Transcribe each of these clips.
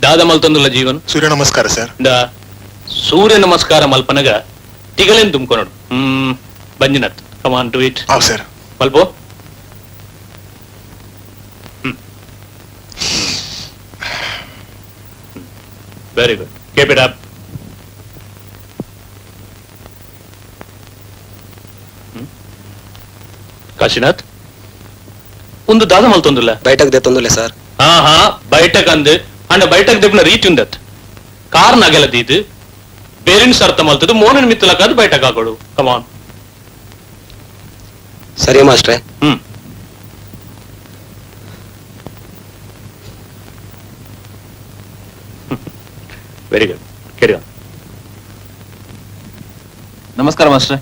ದಾದ ಮಲ್ತೊಂದುಲ್ಲ ಜೀವನ್. ಸೂರ್ಯ ನಮಸ್ಕಾರ sir. The ಸೂರ್ಯ ನಮಸ್ಕಾರ ಮಲ್ಪನಗ ತಿಗಲೆನ್ ತುಂಬ್ಕೊನಡು. ಬಂಜಿನತ್, come on, do it. Have sir. ಮಲ್ಪೋ. Very good, keep it up. Kashinath, ಒಂದು ದಾದ ಮಲ್ತೊಂದುಲ್ಲ? ಬೈಟಕ್ ದೆತ್ತೊಂದುಲ್ಲೆ ಸರ್. ಹಾ ಹಾ, ಬೈಟಕ್ ಅಂದ್ ಅಂಡ ಬೈಟಕ್ ದೆಪ್ಪುನ ರೀತಿ ಉಂದತ್. ಕಾರ್ ನಗಲ ದೀದ್ ಬೇರಿನ ಸರ್ತ ಮಲ್ತದು ಮೋನನ್ ಮಿತ್ತಲಕಾದ್ ಬೈಟಕ್ ಆಗೋಡು. ಕಮಾನ್. ಸರಿ ಮಾಸ್ಟ್ರೆ. Very good, carry on. ನಮಸ್ಕಾರ ಮಾಸ್ಟ್ರೆ.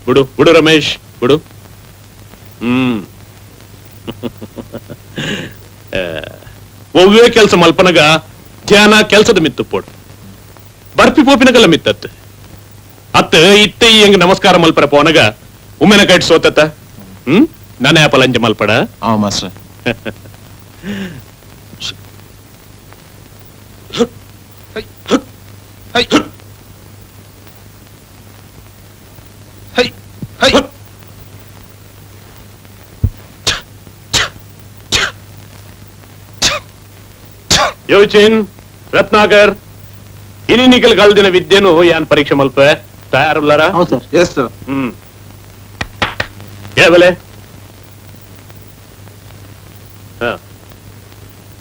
ಬಿಡು ಬಿಡು ರಮೇಶ್, ಬಿಡು. ಒವ್ವೇ ಕೆಲಸ ಮಲ್ಪನಗ ಧ್ಯಾನ ಕೆಲಸದ ಮಿತ್ತು ಪೋಡು, ಬರ್ಪಿ ಪೋಪಿನಗಲ್ಲ ಮಿತ್ತತ್ತು. ಅತ್ತ ಇತ್ತೆ ಈ ಹೆಂಗ್ ನಮಸ್ಕಾರ ಮಲ್ಪರ ಪೋನಗ ಉಮ್ಮೆನ ಕೈಟ್ ಸೋತತ್ತ. ನಾನೇ ಅಪಲಂಜ ಮಲ್ಪಡ. ಹಾ ಮಾಸ್ಟ್ರೆ. ಯೋಚಿನ್, ರತ್ನಾಕರ್, ಇನಿ ನಿಕಲ್ ಕಲ್ದಿನ ವಿದ್ಯೆನು ಯಾನ್ ಪರೀಕ್ಷೆ ಮಲ್ಪೆ ತಯಾರುಲ್ಲಾರ? ಹೌದು sir. Yes sir. ಹೇಳಬಲೆ.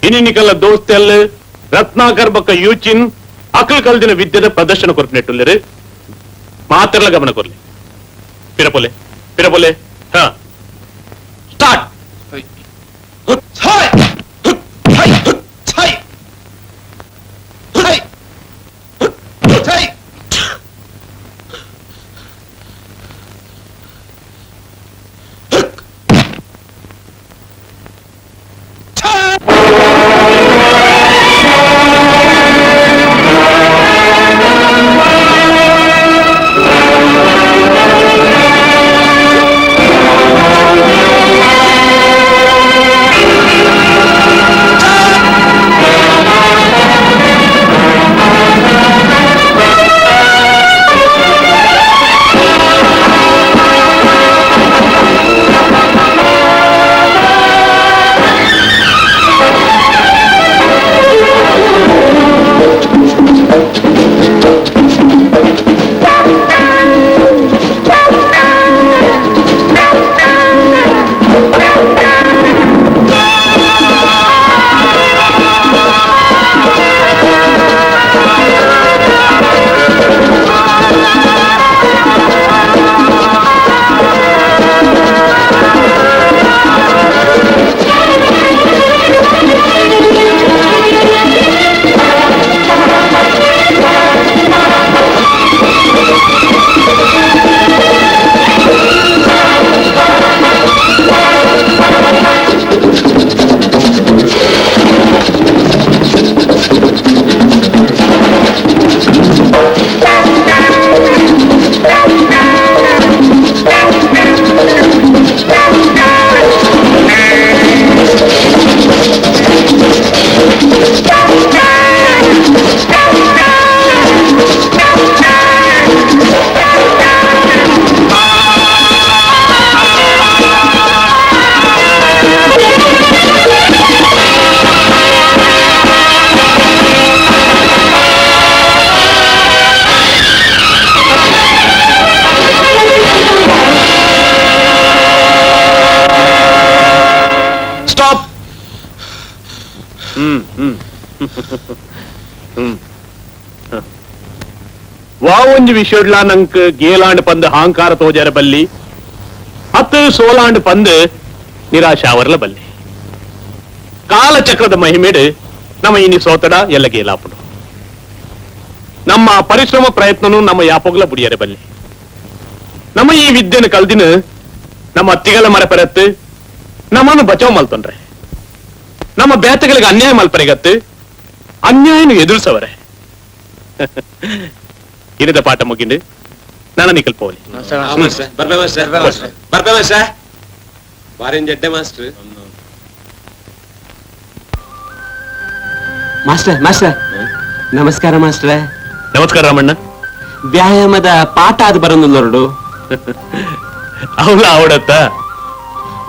ಇನಿ ನಿಕಲ್ಲ ದೋಸ್ತೆಲ್ ರತ್ನಾಕರ್ ಬಕ್ಕ ಯೂಚಿನ್ ಅಕಲ್ ಕಲ್ದಿನ ವಿದ್ಯೆದ ಪ್ರದರ್ಶನ ಕೊರ್ಪಿನೆಟ್ಟುಲ್ಲೇರು. ಮಾತ್ರಲ ಗಮನ ಕೊರ್ಲಿ. ಪಿರಪೊಲೆ ಪಿರಪೊಲೆ. ಹಾ, ಸ್ಟಾರ್ಟ್. ಸ್ಟಾಪ್. ಹ್ಮ್ ಹ್ಮ್ ಹ್ಮ್ ವಾವೊಂಜಿ ವಿಷಯಡ್ಲ ನಂಕ್ ಗೇಲಾಂಡ್ ಪಂದ್ ಹಾಂಕಾರ ತೋಜರ ಬಲ್ಲಿ, ಅತ್ ಸೋಲಾಂಡ್ ಪಂದ್ ನಿರಾಶಾವರ್ಲ ಬಲ್ಲಿ. ಕಾಲಚಕ್ರದ ಮಹಿಮೆಡ್ ನಮ್ಮ ಇನಿ ಸೋತಡ ಎಲ್ಲ ಗೇಲಾಪುಡು. ನಮ್ಮ ಪರಿಶ್ರಮ ಪ್ರಯತ್ನನು ನಮ್ಮ ಯಾಪೋಗ್ಲ ಬುಡಿಯರೆ ಬಲ್ಲಿ. ನಮ್ಮ ಈ ವಿದ್ಯೆನ ಕಲ್ದಿನ ನಮ್ಮ ಅತ್ತಿಗಳ ಮರಪೆರತ್ತು ನಮ್ಮನ್ನು ಬಚಾವ್ ಮಲ್ತೊಂಡ್ರೆ, ನಮ್ಮ ಬೇತಗಳಿಗೆ ಅನ್ಯಾಯ ಮಲ್ಪರೆಗತ್ತು ಅನ್ಯಾಯನು ಎದುರಿಸವರೆ. ಇನಿದ ಪಾಠ ಮುಗಿಂಡು. ನಾನು ನಿಕಲ್ ಪೋಲಿ. Master master ನಮಸ್ಕಾರ ಮಾಸ್ಟ್ರೆ. ನಮಸ್ಕಾರ ರಾಮಣ್ಣ. ವ್ಯಾಯಾಮದ ಪಾಠ ಅದು ಬರೋದಿಲ್ಲರಡು. ಅವಳ ಅವಡತ್ತ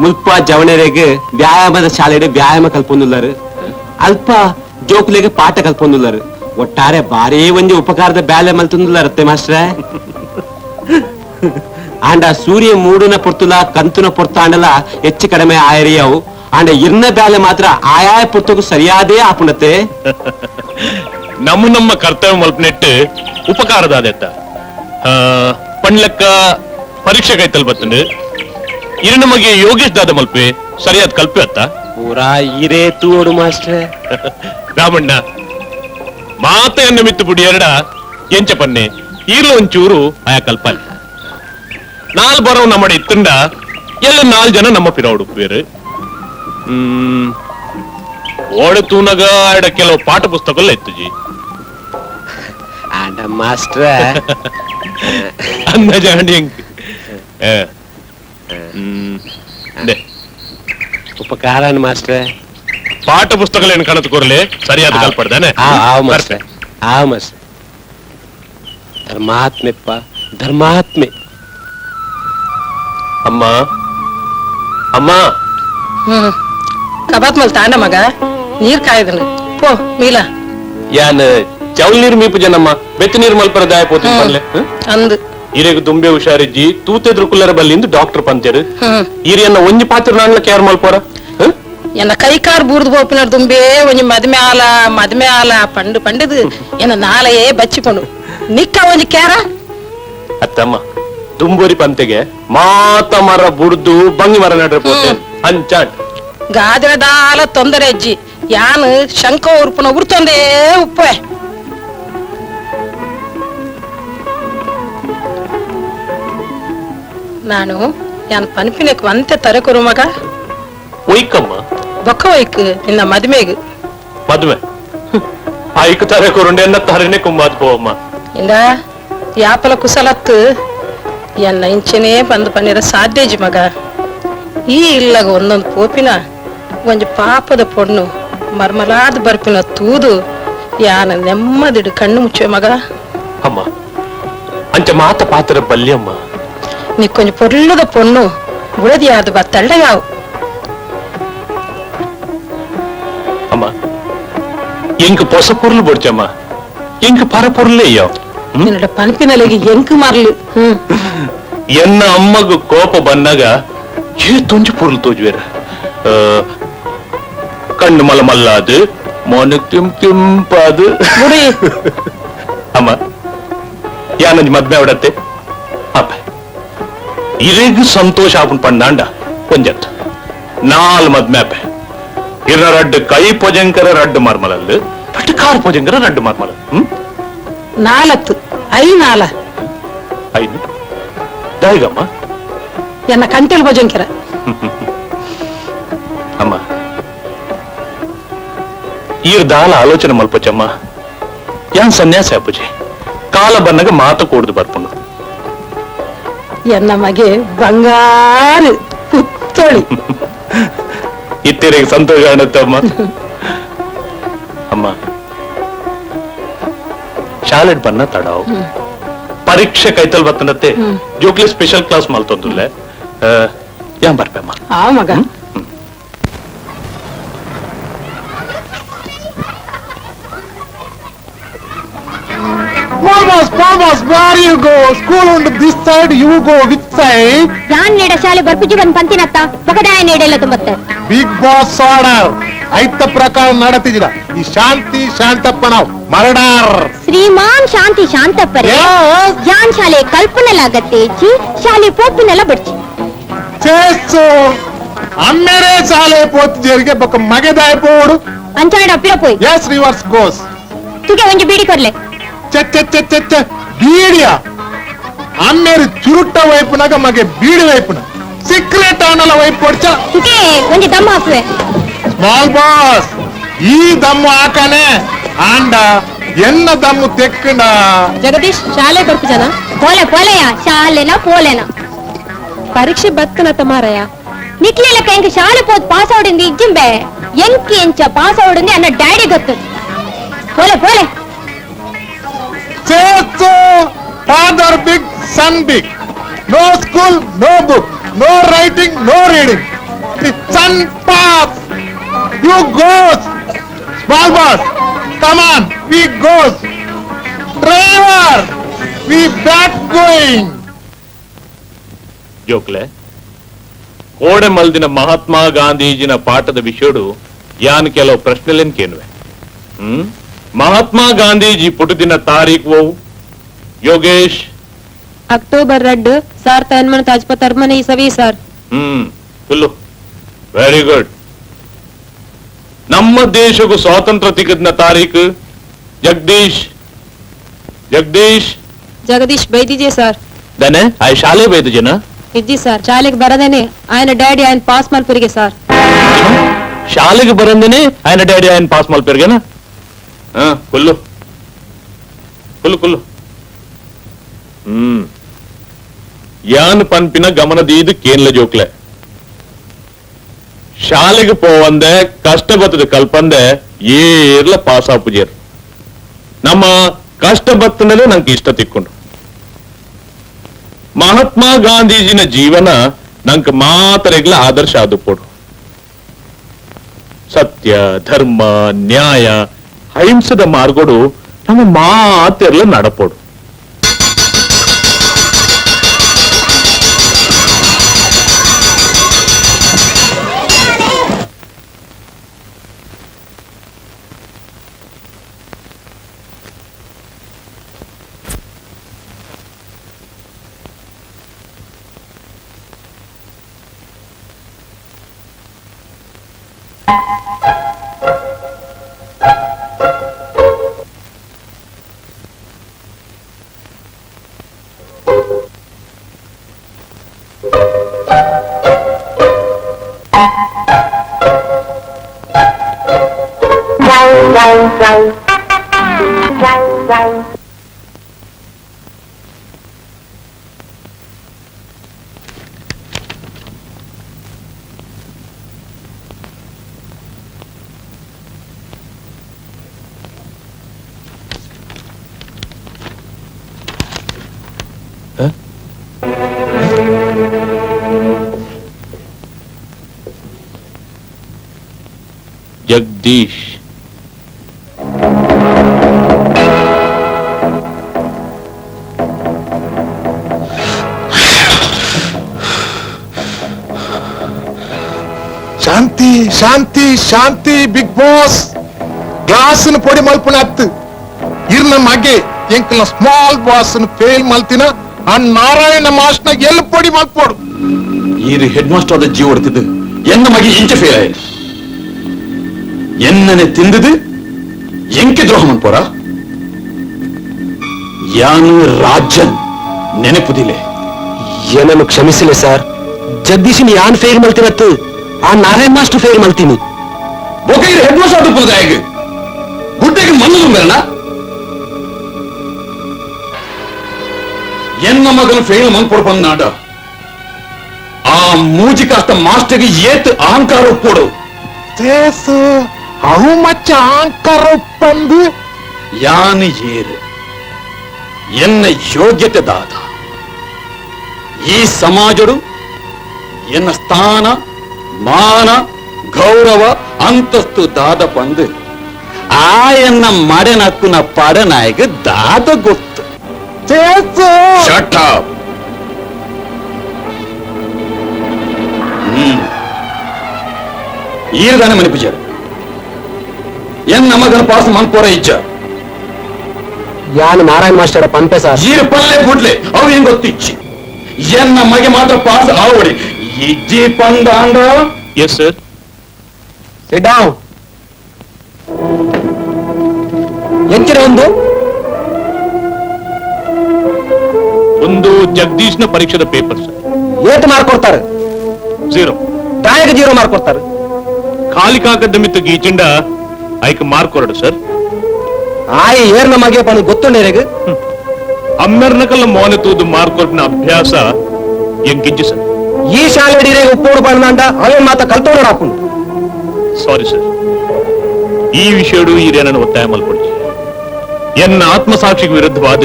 ಮುಲ್ಪ ಜವಣರೆಗ್ ವ್ಯಾಯಾಮದ ಶಾಲೆಡೆ ವ್ಯಾಯಾಮ ಕಲ್ಪೊಂದುಲ್ಲರು, ಅಲ್ಪ ಜೋಕುಲೆಗ್ ಪಾಠ ಕಲ್ಪೊಂದುಲ್ಲರು. ಒಟ್ಟಾರೆ ಬಾರೇ ಒಂಜಿ ಉಪಕಾರದ ಬ್ಯಾಲೆ ಮಲ್ತೊಂದುಲ್ಲರತ್ತೆ ಮಾಸ್ಟ್ರೆ. ಆಂಡ ಸೂರ್ಯ ಮೂಡುನ ಪೊರ್ತುಲ ಕಂತುನ ಪೊರ್ತಾಂಡಲ ಹೆಚ್ಚು ಕಡಿಮೆ ಆಯರಿಯವು. ಆಂಡ ಇರ್ನ ಬ್ಯಾಲೆ ಮಾತ್ರ ಆಯಾಯ ಪೊರ್ತಗೂ ಸರಿಯಾದೇ ಆಪುಣತೆ. ನಮ್ಮ ನಮ್ಮ ಕರ್ತವ್ಯ ಮಲ್ಪನೆಟ್ಟು ಉಪಕಾರದ ಅದೆತ್ತ ಪಣ್ಲಕ್ಕ ಪರೀಕ್ಷೆ ಕೈತಲ್ ಬತ್ತಂಡು ಇರು ನಮಗೆ ಯೋಗೇಶ್ ದಾದ ಮಲ್ಪೆ ಸರಿಯಾದ ಕಲ್ಪೆ ಅತ್ತ ಪೂರಾ ಇರೇ ತೂಡು ಮಾಸ್ಟ್ರೆ. ರಾಮಣ್ಣ ಮಾತೆಯನ್ನು ಮಿತ್ತು ಬುಡಿ ಎರಡ ಎಂಚ ಪನ್ನೆ ಈರ್ಲ ಒಂಚೂರು ಆಯಾ ಕಲ್ಪಾಲಿ. ನಾಲ್ ಬರೋ ನಮ್ಮಡೆ ಇತ್ತಂಡ ಎಲ್ಲ ನಾಲ್ ಜನ ನಮ್ಮ ಪಿರವಡು ಬೇರೆ. ಓಡೆ ತೂನಗ ಎಡ ಕೆಲವು ಪಾಠ ಪುಸ್ತಕ ಎತ್ತುಜಿ. ಆಂಡ ಮಾಸ್ಟ್ರೆ ಅಂದಾಜ ಎಂಕ್ ಉಪಕಾರ ಮಾಸ್ಟ್ರೆ. ಪಾಠ ಪುಸ್ತಕ ಏನು ಕಾಣತ್ ಕೊರ್ಲೆ ಸರಿಯಾದ ಕಲ್ಪಡ್ದಾನೆ. ಆವ್ ಮಾಸ್ಟ್ರೆ, ಆವ್ ಮಾಸ್ಟ್ರೆ. ಧರ್ಮಾತ್ಮೆಪ್ಪ ಧರ್ಮಾತ್ಮೆ. ಅಮ್ಮ ಅಮ್ಮ. ಕಬಾತ್ ಮಲ್ ತಾಂಡ ಮಗ ನೀರ್ ಕಾಯ್ದನು ಪೋ ಮೀಲ. ಯಾನ್ ಚೌಲ್ ನೀರ್ ಮೀಪು ಜನಮ್ಮ ಬೆತ್ತ ನೀರ್ ಮಲ್ಪರ ದಾಯ ಪೋತಿ ಪನ್ಲೆ ಅಂದು ಈರೆಗ್ ದುಂಬೆ ಹುಷಾರಿಜ್ಜಿ ತೂತೆದ್ರು ಕುಲ್ಲರ ಬಲ್ಲಿಂದು ಡಾಕ್ಟರ್ ಪಂತೇರು. ಈರಿಯನ್ನ ಒಂಜಿ ಪಾತ್ರ ನಾನ್ಲ ಕೇರ್ ಮಲ್ಪೋರ. ಎನ್ನ ಕೈ ಕಾರ್ ಬೂರ್ದು ಪೋಪಿನ ದುಂಬೆ ಒಂಜಿ ಮದ್ಮೆ ಆಲ ಮದ್ಮೆ ಆಲ ಪಂಡು ಪಂಡದು ಎನ್ನ ನಾಲೆಯೇ ಬಚ್ಚಿಕೊಂಡು ನಿಕ್ಕ ಒಂಜಿ ಕ್ಯಾರ. ಅತ್ತಮ್ಮ ದುಂಬೋರಿ ಪಂತೆಗೆ ಮಾತ ಮರ ಬುಡ್ದು ಬಂಗಿ ಮರ ನಡ್ರೆ ಪೋತೆ ಅಂಚಾಟ್ ಗಾದಿನ ದಾಲ ತೊಂದರೆ ಅಜ್ಜಿ ಯಾನು ಶಂಕ ಉರ್ಪುನ ಉರ್ತೊಂದೇ ಉಪ್ಪೆ. ನಾನು ಯಾನ್ ಪನ್ಪಿನಕ್ ವಂತೆ ತರಕರು ಮಗ. ಒಯ್ಕಮ್ಮ ಬೊಕ್ಕ ಒಯ್ಕ್ ನಿನ್ನ ಮದ್ಮೆಗ್. ಮದ್ವೆ ಆಯ್ಕ ತರಕರುಂಡೆ ಎನ್ನ ತರನೆ ಕುಂಬಾದ್ ಪೋವಮ್ಮ. ಇಂದ ಯಾಪಲ ಕುಸಲತ್ತು ಎನ್ನ ಇಂಚನೇ ಬಂದು ಪನ್ನಿರ ಸಾಧ್ಯಜಿ ಮಗ. ಈ ಇಲ್ಲಗ ಒಂದೊಂದು ಪೋಪಿನ ಒಂಜಿ ಪಾಪದ ಪೊಣ್ಣು ಮರ್ಮಲಾದ ಬರ್ಪಿನ ತೂದು ಯಾನ ನೆಮ್ಮದಿಡು ಕಣ್ಣು ಮುಚ್ಚುವೆ ಮಗ. ಅಮ್ಮ ಅಂಚ ಮಾತ ಪಾತ್ರ ಬಲ್ಯಮ್ಮ. ನೀ ಕೊಂಚ ಪೊರ್ಲುದ ಪೊಣ್ಣು ಬುಳದಿಯಾದ ಬತ್ತಳ್ಳ ಯಾವು. ಅಮ್ಮ ಎಂಕ್ ಪೊಸ ಪೊರ್ಲು ಬೊಡ್ಚಮ್ಮ ಎಂಕ್ ಪರ ಪೊರ್ಲೇ ಅಯ್ಯೋ. ನಿನ್ನಡ ಪನ್ಪಿನಲೆಗೆ ಎಂಕ್ ಮರ್ಲು. ಎನ್ನ ಅಮ್ಮಗ ಕೋಪ ಬಂದಾಗ ಏ ತೊಂಜಿ ಪೊರ್ಲು ತೋಜುವೆರ. ಕಣ್ಣು ಮಲ ಮಲ್ಲಾದು ಮೋನ ಕೆಂಪ್ ಕೆಂಪಾದು. ಅಮ್ಮ ಯಾನಂಜಿ ಮದ್ಮೆ ಅವಡತ್ತೆ ಅಪ್ಪ ಇರೆಗ್ ಸಂತೋಷ ಆಪುನ್ ಪಂಡಾಂಡ ಒಂಜತ್ ನಾಲ್ ಮದ್ಮೆ ಅಪ್ಪೆ. ಇರ ರಡ್ಡು ಕೈ ಪೊಜಂಕರ ರಡ್ಡು ಮರ್ಮಲಲ್ಲು ರಡ್ಡು ಕಾರ್ ಪೊಜಂಕರ ರಡ್ಡು ಮರ್ಮಲ. ನಾಲತ್ತು I ನಾಲ ಐದು ದಾಯಿಗಮ್ಮ ಎನ್ನ ಕಂಟೆಲ್ ಭಜಂಕರ. ಅಮ್ಮ ಈರ್ ದಾಲ ಆಲೋಚನೆ ಮಲ್ಪಚಮ್ಮ. ಯಾನ್ ಸನ್ಯಾಸಿ ಅಪ್ಪುಜಿ ಕಾಲ ಬನ್ನಗ ಮಾತ ಕೂಡ್ದು ಬರ್ಪುಂಡು. ಎನ್ನ ಮಗೆ ಬಂಗಾರು ಪುತ್ತೊಳಿ. ಇತ್ತಿರಿಗೆ ಸಂತೋಷ ಆಣತ್ತಮ್ಮ. ಅಮ್ಮ ಶಾಲೆಡ್ ಬನ್ನ ತಡಾವ್ ಪರೀಕ್ಷೆ ಕೈತಲ್ ಬತ್ತನತ್ತೆ ಜೋಕ್ಲಿ ಸ್ಪೆಷಲ್ ಕ್ಲಾಸ್ ಮಲ್ತೊಂದುಲ್ಲೆ. ಯಾನ್ ಬರ್ಪೆಮ್ಮ. ಆ ಮಗ Boss, where you go? School on this side, you go which side? ಯಾನ್ ನೇಡ ಶಾಲೆ ಬರ್ಪಿಜಿ ಬಂದ್ ಪಂತಿನತ್ತ ಬಕದಾಯ ನೇಡೆಲ್ಲ ತುಂಬತ್ತೆ. Big boss order ಐತ ಪ್ರಕಾರ ನಡತಿದ್ದೀರ. ಈ ಶಾಂತಿ ಶಾಂತಪ್ಪ ನಾವು ಮರ್ಡರ್. ಶ್ರೀಮಾನ್ ಶಾಂತಿ ಶಾಂತಪ್ಪರೇ ಯಾನ್ ಶಾಲೆ ಕಲ್ಪನೆಲಾಗತ್ತೇಚಿ ಶಾಲೆ ಪೋಪಿನೆಲ್ಲ ಬಡ್ಚಿ. ಚೇಸು ಅಮ್ಮೇರೆ ಶಾಲೆ ಪೋತಿಜರಿಗೆ ಬೊಕ್ಕ ಮಗೆದಾಯ ಪೋಡು. ಅಂಚಾಡ ಅಪ್ಪಿರ ಪೋಯ್. S reverse goes. ತುಗೆ ಒಂಜಿ ಬೀಡಿ ಕೊರ್ಲೆ. ಚೆ ಚೆ ಚೆ ಚೆ ಚೆ ಬೀಡಿಯ ಅಮ್ಮೇರು ಚುರುಟ್ಟ ವೈಪುನಾಗ ಮಗೆ ಬೀಡಿ ವೈಪುನ ಸಿಕ್ರೆಟ್ ಆನಲ ವೈಪ್ ಕೊಡ್ಚ. ತುಗೆ ಒಂಜಿ ದಮ್ಮ ಹಾಕುವೆ. ಸ್ಮಾಲ್ ಬಾಸ್ ಈ ದಮ್ಮು ಹಾಕನೆ ಆಂಡ ಎನ್ನ ದಮ್ಮು ತೆಕ್ಕಣ. ಜಗದೀಶ್ ಶಾಲೆ ಬರ್ಪು ಜನ. ಪೋಲೆ ಪೋಲೆಯ ಶಾಲೆನ ಪೋಲೆನ ಪರೀಕ್ಷೆ ಬತ್ತನ ತಮಾರಯ ನಿಕ್ಲೆಲಕ್ಕ ಎಂಕ್ ಶಾಲೆ ಪೋದ್ ಪಾಸ್ ಅವడింది ಇಜ್ಜಿಂಬೆ ಎಂಕಿ ಎಂಚ ಪಾಸ್ ಅವడింది ಅನ್ನ ಡ್ಯಾಡಿ ಗೊತ್ತು ಪೋಲೆ ಪೋಲೆ చేస్తూ father big son big no school no book no writing no reading the son pass you goes small boss come on we goes driver we back going ಜೋಕ್ಲೆ ಕೋಡೆ ಮಲ್ದಿನ ಮಹಾತ್ಮ ಗಾಂಧೀಜಿನ ಪಾಠದ ವಿಷಯಡು ಯಾನ್ ಕೆಲವು ಪ್ರಶ್ನೆಲೇನ್ ಕೇನುವೆ. ಮಹಾತ್ಮ ಗಾಂಧೀಜಿ ಪುಟ್ಟದಿನ ತಾರೀಖ್ ಓವು? Yogesh. October 2 1946 ಇಸವಿ sir. Full very good. ನಮ್ಮ ದೇಶಕ್ಕೂ ಸ್ವಾತಂತ್ರ್ಯ ತಿಕ್ಕದ್ನ ತಾರೀಖು? Jagdish. Jagdish. Jagdish ಬೈದಿಜೆ sir. ದನೆ ಆ ಶಾಲೆ ಬೈದಿಜನ? ಇಜ್ಜಿ ಸರ್, ಶಾಲೆಗೆ ಬರದೇನೆ ఆయన ಡ್ಯಾಡಿ ఆయన ಪಾಸ್ ಮಲ್ಪರಿಗೆ ಸರ್. ಶಾಲೆಗೆ ಬರಂದೇನೆ ఆయన ಡ್ಯಾಡಿ ఆయన ಪಾಸ್ ಮಲ್ಪರಿಗೆನಾ? ಕುಲ್ಲು ಕುಲ್ಲು ಕುಲ್ಲು. ಯಾನ್ ಪನ್ಪಿನ ಗಮನದೀದು ಕೇನ್ಲ ಜೋಕ್ಲೆ. ಶಾಲೆಗೆ ಪೋವಂದೆ ಕಷ್ಟ ಬತ್ತದ ಕಲ್ಪಂದೆ ಏರ್ಲ ಪಾಸ್ ಆಪುಜೇರ್. ನಮ್ಮ ಕಷ್ಟ ಬತ್ತನದೇ ನಂಗೆ ಇಷ್ಟ ತಿಕ್ಕೊಂಡು. ಮಹಾತ್ಮ ಗಾಂಧೀಜಿನ ಜೀವನ ನಂಗೆ ಮಾತರೆಗ್ಲ ಆದರ್ಶ ಆದುಪೋಡು. ಸತ್ಯ, ಧರ್ಮ, ನ್ಯಾಯ, ಅಹಿಂಸದ ಮಾರ್ಗೋಡು ನಮ್ಮ ಮಾತೆರ್ಲ ನಡಪೋಡು. ಜಗದೀಶ್. ಶಾಂತಿ ಶಾಂತಿ ಶಾಂತಿ ಬಿಗ್ ಬಾಸ್. ಗ್ಲಾಸ್ನ ಪೊಡಿ ಮಲ್ಪುನ ಅತ್ತು ಇರ್ನ ಮಗೆ ಎಂಕಲ್ನ small boss fail ಮಲ್ತಿನ ಆ ನಾರಾಯಣ ಮಾಸ್ನ ಎಲ್ಲಿ ಪೊಡಿ ಮಲ್ಪೋಡು. ಈ ಹೆಡ್ ಮಾಸ್ಟರ್ ಆದ ಜೀವ ಹೊಡ್ತಿದ್ದು ಎನ್ನ ಮಗೆ ಇಂಚ ಫೇಲ್ ಆಯ್ತು. ಎನ್ನನೆ ತಿಂದದು ಎಂಕೆ ದ್ರೋಹ ಮನ್ಪೋರ? ಯಾನು ರಾಜನ್ ನೆನಪುದಿಲೆ. ಏನನ್ನು ಕ್ಷಮಿಸಿಲ್ಲ ಸರ್. ಜಗದೀಶನ್ ಯಾನ್ ಫೇಲ್ ಮಲ್ತಿನತ್ತು ಆ ನಾರಾಯಣ ಮಾಸ್ಟರ್ ಫೇಲ್ ಮಲ್ತೀನಿ. ಬೊಕೈರು ಹೆಡ್ ಮಾಸ್ಟರ್ ಆದ ಪುದಾಯಗ ಗುಡ್ಡೆಗೆ ಮಣ್ಣು ತುಂಬೇರಣ. ಎನ್ನ ಮಗನ ಫೇಲ್ ಮನ್ಪೊಡ್ಪಂದಾಡ ಆ ಮೂಜಿ ಕಾಸ್ತ ಮಾಸ್ಟರ್ಗೆ ಏತ್ ಅಹಂಕಾರ ಒಪ್ಪೋಡು. How much ಅಹಂಕಾರ ಒಪ್ಪಂದು ಯಾನು ಏರು ಎನ್ನ ಯೋಗ್ಯತೆ ದಾದ ಈ ಸಮಾಜಡು ಎನ್ನ ಸ್ಥಾನ ಮಾನ ಗೌರವ ಅಂತಸ್ತು ದಾದ ಪಂದು ಆ ಎನ್ನ ಮಡೆನಕ್ಕುನ ಪಡನಾಯಕ ದಾದ ಗೊತ್ತು. Shut up. ಈರ್ದಾನೆ ಮನಿಪುಜಾರ ಎನ್ನ ಮಗನ ಪಾಸ್ ಮನ್ಪೋರ ಇಜ್ಜ. ಯಾನು ನಾರಾಯಣ ಮಾಸ್ಟರ್ ಪಂಪೆ ಸರ್. ಈರು ಪಲ್ಲೆ ಬುಡ್ಲೆ ಅವು ಹೆಂಗ್ ಗೊತ್ತಿಚ್ಚಿ ಎನ್ನ ಮಗೆ ಮಾತ್ರ ಪಾಸ್ ಆವಡಿ ಇಜ್ಜಿ ಪಂದಾಂಡ. Yes sir. Sit down. ಎಂಚಿನ ಒಂದು ಒಂದು ಜಗದೀಶ್ನ ಪರೀಕ್ಷೆದ ಪೇಪರ್ ಸರ್. ಏಟ್ ಮಾರ್ಕ್ ಕೊಡ್ತಾರೆ? 0. ತಾಯಿಗೆ 0 ಮಾರ್ಕ್ ಕೊಡ್ತಾರೆ. ಖಾಲಿ ಕಾಗದ ಮಿತ್ತು ಗೀಚಿಂಡ ಐಕ್ ಮಾರ್ಕ್ ಕೊರಡು ಸರ್. ಆಯ್ ಏರ್ನ ಮಗೆ ಪನು ಗೊತ್ತುಂಡೇರೆಗ್. ಅಮ್ಮೆರ್ನಕಲ್ಲ ಮೋನೆ ತೂದು ಮಾರ್ಕೊರ್ಪಿನ ಅಭ್ಯಾಸ ಎಂಕಿಂಚಿ ಸರ್. ಈ ಶಾಲೆ ಉಪ್ಪೋಡು ಪಂಡ ಅವೇ ಮಾತ ಕಲ್ತೋಡ ಹಾಕೊಂಡು. ಸಾರಿ ಸರ್, ಈ ವಿಷಯಡು ಈರೇನನ್ನು ಒತ್ತಾಯ ಮಲ್ಪೊಡ್ಚಿ. ಎನ್ನ ಆತ್ಮಸಾಕ್ಷಿಗೆ ವಿರುದ್ಧವಾದ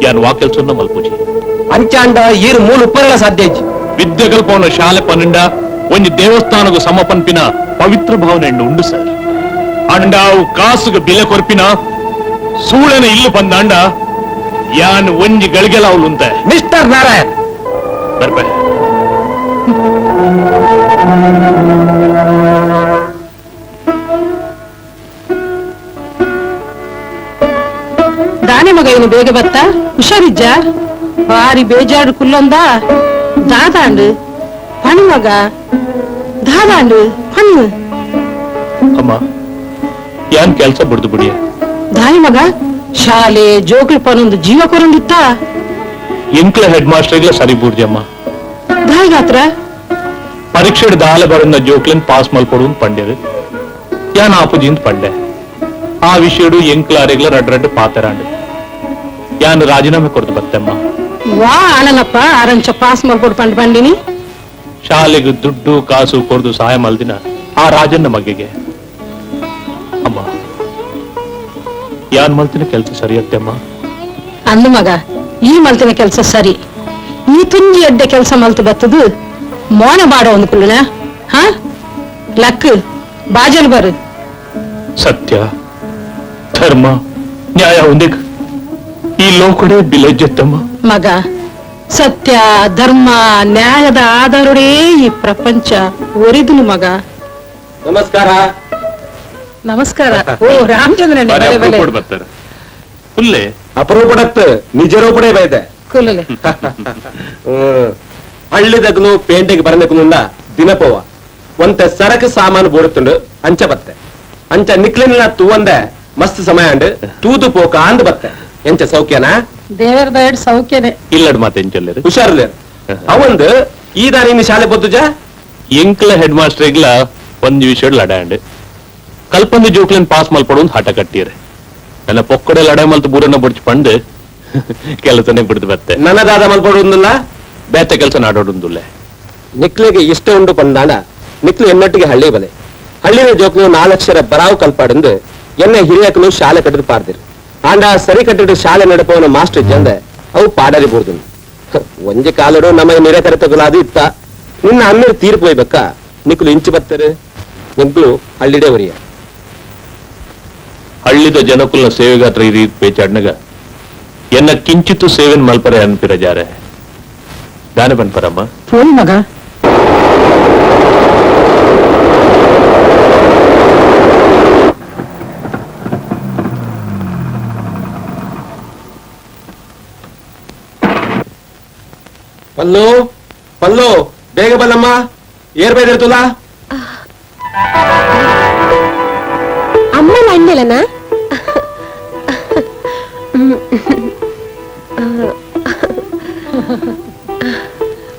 ಯಾನ್ ವಾಕೆಲ್ಸನ್ನ ಮಲ್ಪುಜಿ. ಅಂಚಾಂಡ ಈರು ಮೂಲ ಉಪ್ಪರಲ ಸಾಧ್ಯ. ವಿದ್ಯೆ ಕಲ್ಪವನ ಶಾಲೆ ಪನ್ನಿಂಡ ಒಂಜಿ ದೇವಸ್ಥಾನಗೂ ಸಮಪನ್ಪಿನ ಪವಿತ್ರ ಭಾವನೆ ಉಂಡು ಸರ್. ಅಂಡಾವು ಕಾಸುಗ ಬಿಲೆ ಕೊರ್ಪಿನ ಸೂಳನ ಇಲ್ಲು ಬಂದಾಂಡ ಯಾನ್ ಒಂಜಿ ಗಳಿಗೆಲ್ಲ ಅವಳು ಮಿಸ್ಟರ್ ನಾರಾಯಣ್ ಬರ್ಬೆ. ದಾನಿ ಮಗ ಏನು ಬೇಗ ಬತ್ತ ಹುಷಾರಿಜ್ಜ ಬಾರಿ ಬೇಜಾರು ಕುಲ್ಲೊಂದ ದಾದಾಂಡು ಪಣ್ ಮಗ ದಾದಾಂಡು ಪಣ್ಣು. ಅಮ್ಮ ಯಾನ್ ಕೆಲಸ ಬಿಡ್ದು ಬಿಡಿಯ. ದಾನಿ ಮಗ ಶಾಲೆ ಜೋಕ್ಲು ಪನೊಂದು ಜೀವ ಕೊರೊಂದಿತ್ತ. ಎಂಕ್ಲ ಹೆಡ್ ಮಾಸ್ಟರ್ಗ್ಲ ಸರಿ ಬೂರ್ಜಮ್ಮ. ದಾಯಿಗಾತ್ರ ಪರೀಕ್ಷೆ ದಾಲ ಬರಂದ ಜೋಕ್ಲನ್ ಪಾಸ್ ಮಲ್ಪೊಡು ಪಂಡ್ಯರು ಯಾನ್ ಆಪುಜಿಂದ್ ಪಂಡೆ. ಆ ವಿಷಯಡು ಎಂಕ್ಲ ಅರೆಗ್ಲ ರಡ್ ರಡ್ ಪಾತರಾಂಡು ಯಾನ್ ರಾಜೀನಾಮೆ ಕೊಡ್ದು ಬತ್ತೆಮ್ಮ. ವಾ ಆನನಪ್ಪ ಆರಂಚ ಪಾಸ್ ಮಲ್ಪೊಡು ಪಂಡ್ ಪಂಡಿನಿ. ಶಾಲೆಗೆ ದುಡ್ಡು ಕಾಸು ಕೊಡ್ದು ಸಹಾಯ ಮಲ್ದಿನ ಆ ರಾಜನ್ನ ಮಗೆಗೆ ಅಮ್ಮ ಯಾನ್ ಮಲ್ತಿನ ಕೆಲಸ ಸರಿಯತ್ತೆಮ್ಮ. ಅಂದು ಮಗ ಈ ಮಲ್ತಿನ ಕೆಲಸ ಸರಿ. ಈ ತುಂಜಿ ಅಡ್ಡೆ ಕೆಲಸ ಮಲ್ತು ಬತ್ತದು ಮೋನ ಬಾಡ ಒಂದು ಕುಲ್ಲನ ಹಾ ಲಕ್ ಬಾಜಲ್ ಬರು. ಸತ್ಯ ಧರ್ಮ ನ್ಯಾಯ ಒಂದೇ ಈ ಲೋಕಡೆ ಬಿಲೆಜ್ಜತ್ತಮ್ಮ. ಮಗ ಸತ್ಯ ಧರ್ಮ ನ್ಯಾಯದ ಆಧಾರಡೇ ಈ ಪ್ರಪಂಚ ಒರಿದುನು ಮಗ. ನಮಸ್ಕಾರ. ನಮಸ್ಕಾರ. ಓ ರಾಮಚಂದ್ರ ಬರ್ತಾರೆ ಹುಲ್ಲೆ ಅಪರೂಪಡತ್ ನಿಜರೂಪಡೆ ಬೈದೆ ಕುಲ್ಲಲೆ. ಹಳ್ಳಿದಗ್ನು ಪೇಂಟೆಗೆ ಬರಬೇಕು ದಿನಪೋವ ಒಂತ ಸರಕು ಸಾಮಾನು ಬೋಡುತ್ತುಂಡು ಅಂಚ ಬತ್ತೆ ಅಂಚ ನಿಕ್ಲಿನ ತೂವಂದೆ ಮಸ್ತ್ ಸಮಯ ಅಂಡ್ ತೂದು ಪೋಕ ಅಂದ್ ಬತ್ತೆ. ಎಂಚ ಸೌಖ್ಯನಾ? ದೇವರ ದಯಡ್ ಸೌಖ್ಯನೆ. ಇಲ್ಲಡ್ ಮಾತೆ ಎಂಚಲ್ಲೇರು ಹುಷಾರ್ಲೇರು. ಅವಂದು ಈ ದಾರಿ ಇನ್ನು ಶಾಲೆ ಬೊದ್ದುಜ ಎಂಕ್ಲ ಹೆಡ್ ಮಾಸ್ಟರ್ ಇಗ್ಲ ಒಂದ್ ವಿಷಯ ಲಡಾಂಡ್ ಕಲ್ಪಂದು ಜೋಕ್ಲನ್ ಪಾಸ್ ಮಲ್ಪಡು ಒಂದು ಹಠ ಕಟ್ಟಿರೆ. ನನ್ನ ಪೊಕ್ಕಡೆ ಲಡಾಯಿ ಮಲ್ತು ಬೂರನ್ನ ಬಡ್ಚಿ ಪಂಡು ಕೆಲಸನೇ ಬಿಡ್ದು ಬತ್ತೆ. ನನ್ನ ದಾದ ಮಲ್ಪಡುಂದಿಲ್ಲ ಬೇತೆ ಕೆಲಸ ನಾಡೋಡುಂದುಲ್ಲೆ. ನಿಕ್ಲಿಗೆ ಇಷ್ಟ ಉಂಡು ಪಂದಾಣ ನಿಕ್ಲು ಎನ್ನೊಟ್ಟಿಗೆ ಹಳ್ಳಿ ಬಲೆ ಹಳ್ಳಿನ ಜೋಕ್ಲು ನಾಲಕ್ಷರ ಬರಾವು ಕಲ್ಪಾಡಂದು ಎನ್ನ ಹಿರಿಯಕನು ಶಾಲೆ ಕಟ್ಟಿದ್ ಪಾಡ್ದಿರು. ಆಂಡ ಸರಿ ಕಟ್ಟಿಟ್ಟು ಶಾಲೆ ನಡಪವನ ಮಾಸ್ಟರ್ ಇಜ್ಜಂದೆ ಅವು ಪಾಡರಿ ಬೋರ್ದು. ಒಂಜಿ ಕಾಲಡು ನಮ್ಮ ನಿರಕರತಗುಲಾದು ಇತ್ತ ನಿನ್ನ ಅಮ್ಮೇರು ತೀರ್ಪು ಹೋಯ್ಬೇಕ ನಿಕ್ಲು ಇಂಚು ಬತ್ತರು ನಿಕ್ಲು ಹಳ್ಳಿಡೇ ಒರಿಯ. ಹಳ್ಳಿದ ಜನಕುಲ್ನ ಸೇವೆಗಾತ್ರ ಈ ರೀತಿ ಪೇಚಾಡ್ನಗ ಎನ್ನ ಕಿಂಚಿತ್ತು ಸೇವೆನ್ ಮಲ್ಪರೆ ಅನ್ಪಿರಜಾರೆ ದಾನೆ ಬನ್ಪರಮ್ಮ. ಫೋನ್ ಮಗ. ಪಲ್ಲು ಪಲ್ಲು ಬೇಗ ಬಲ್ಲಮ್ಮ ಏರ್ ಬೈದಿರ್ತುಲಾ. ಅಮ್ಮ ಅಣ್ಣಲನಾ?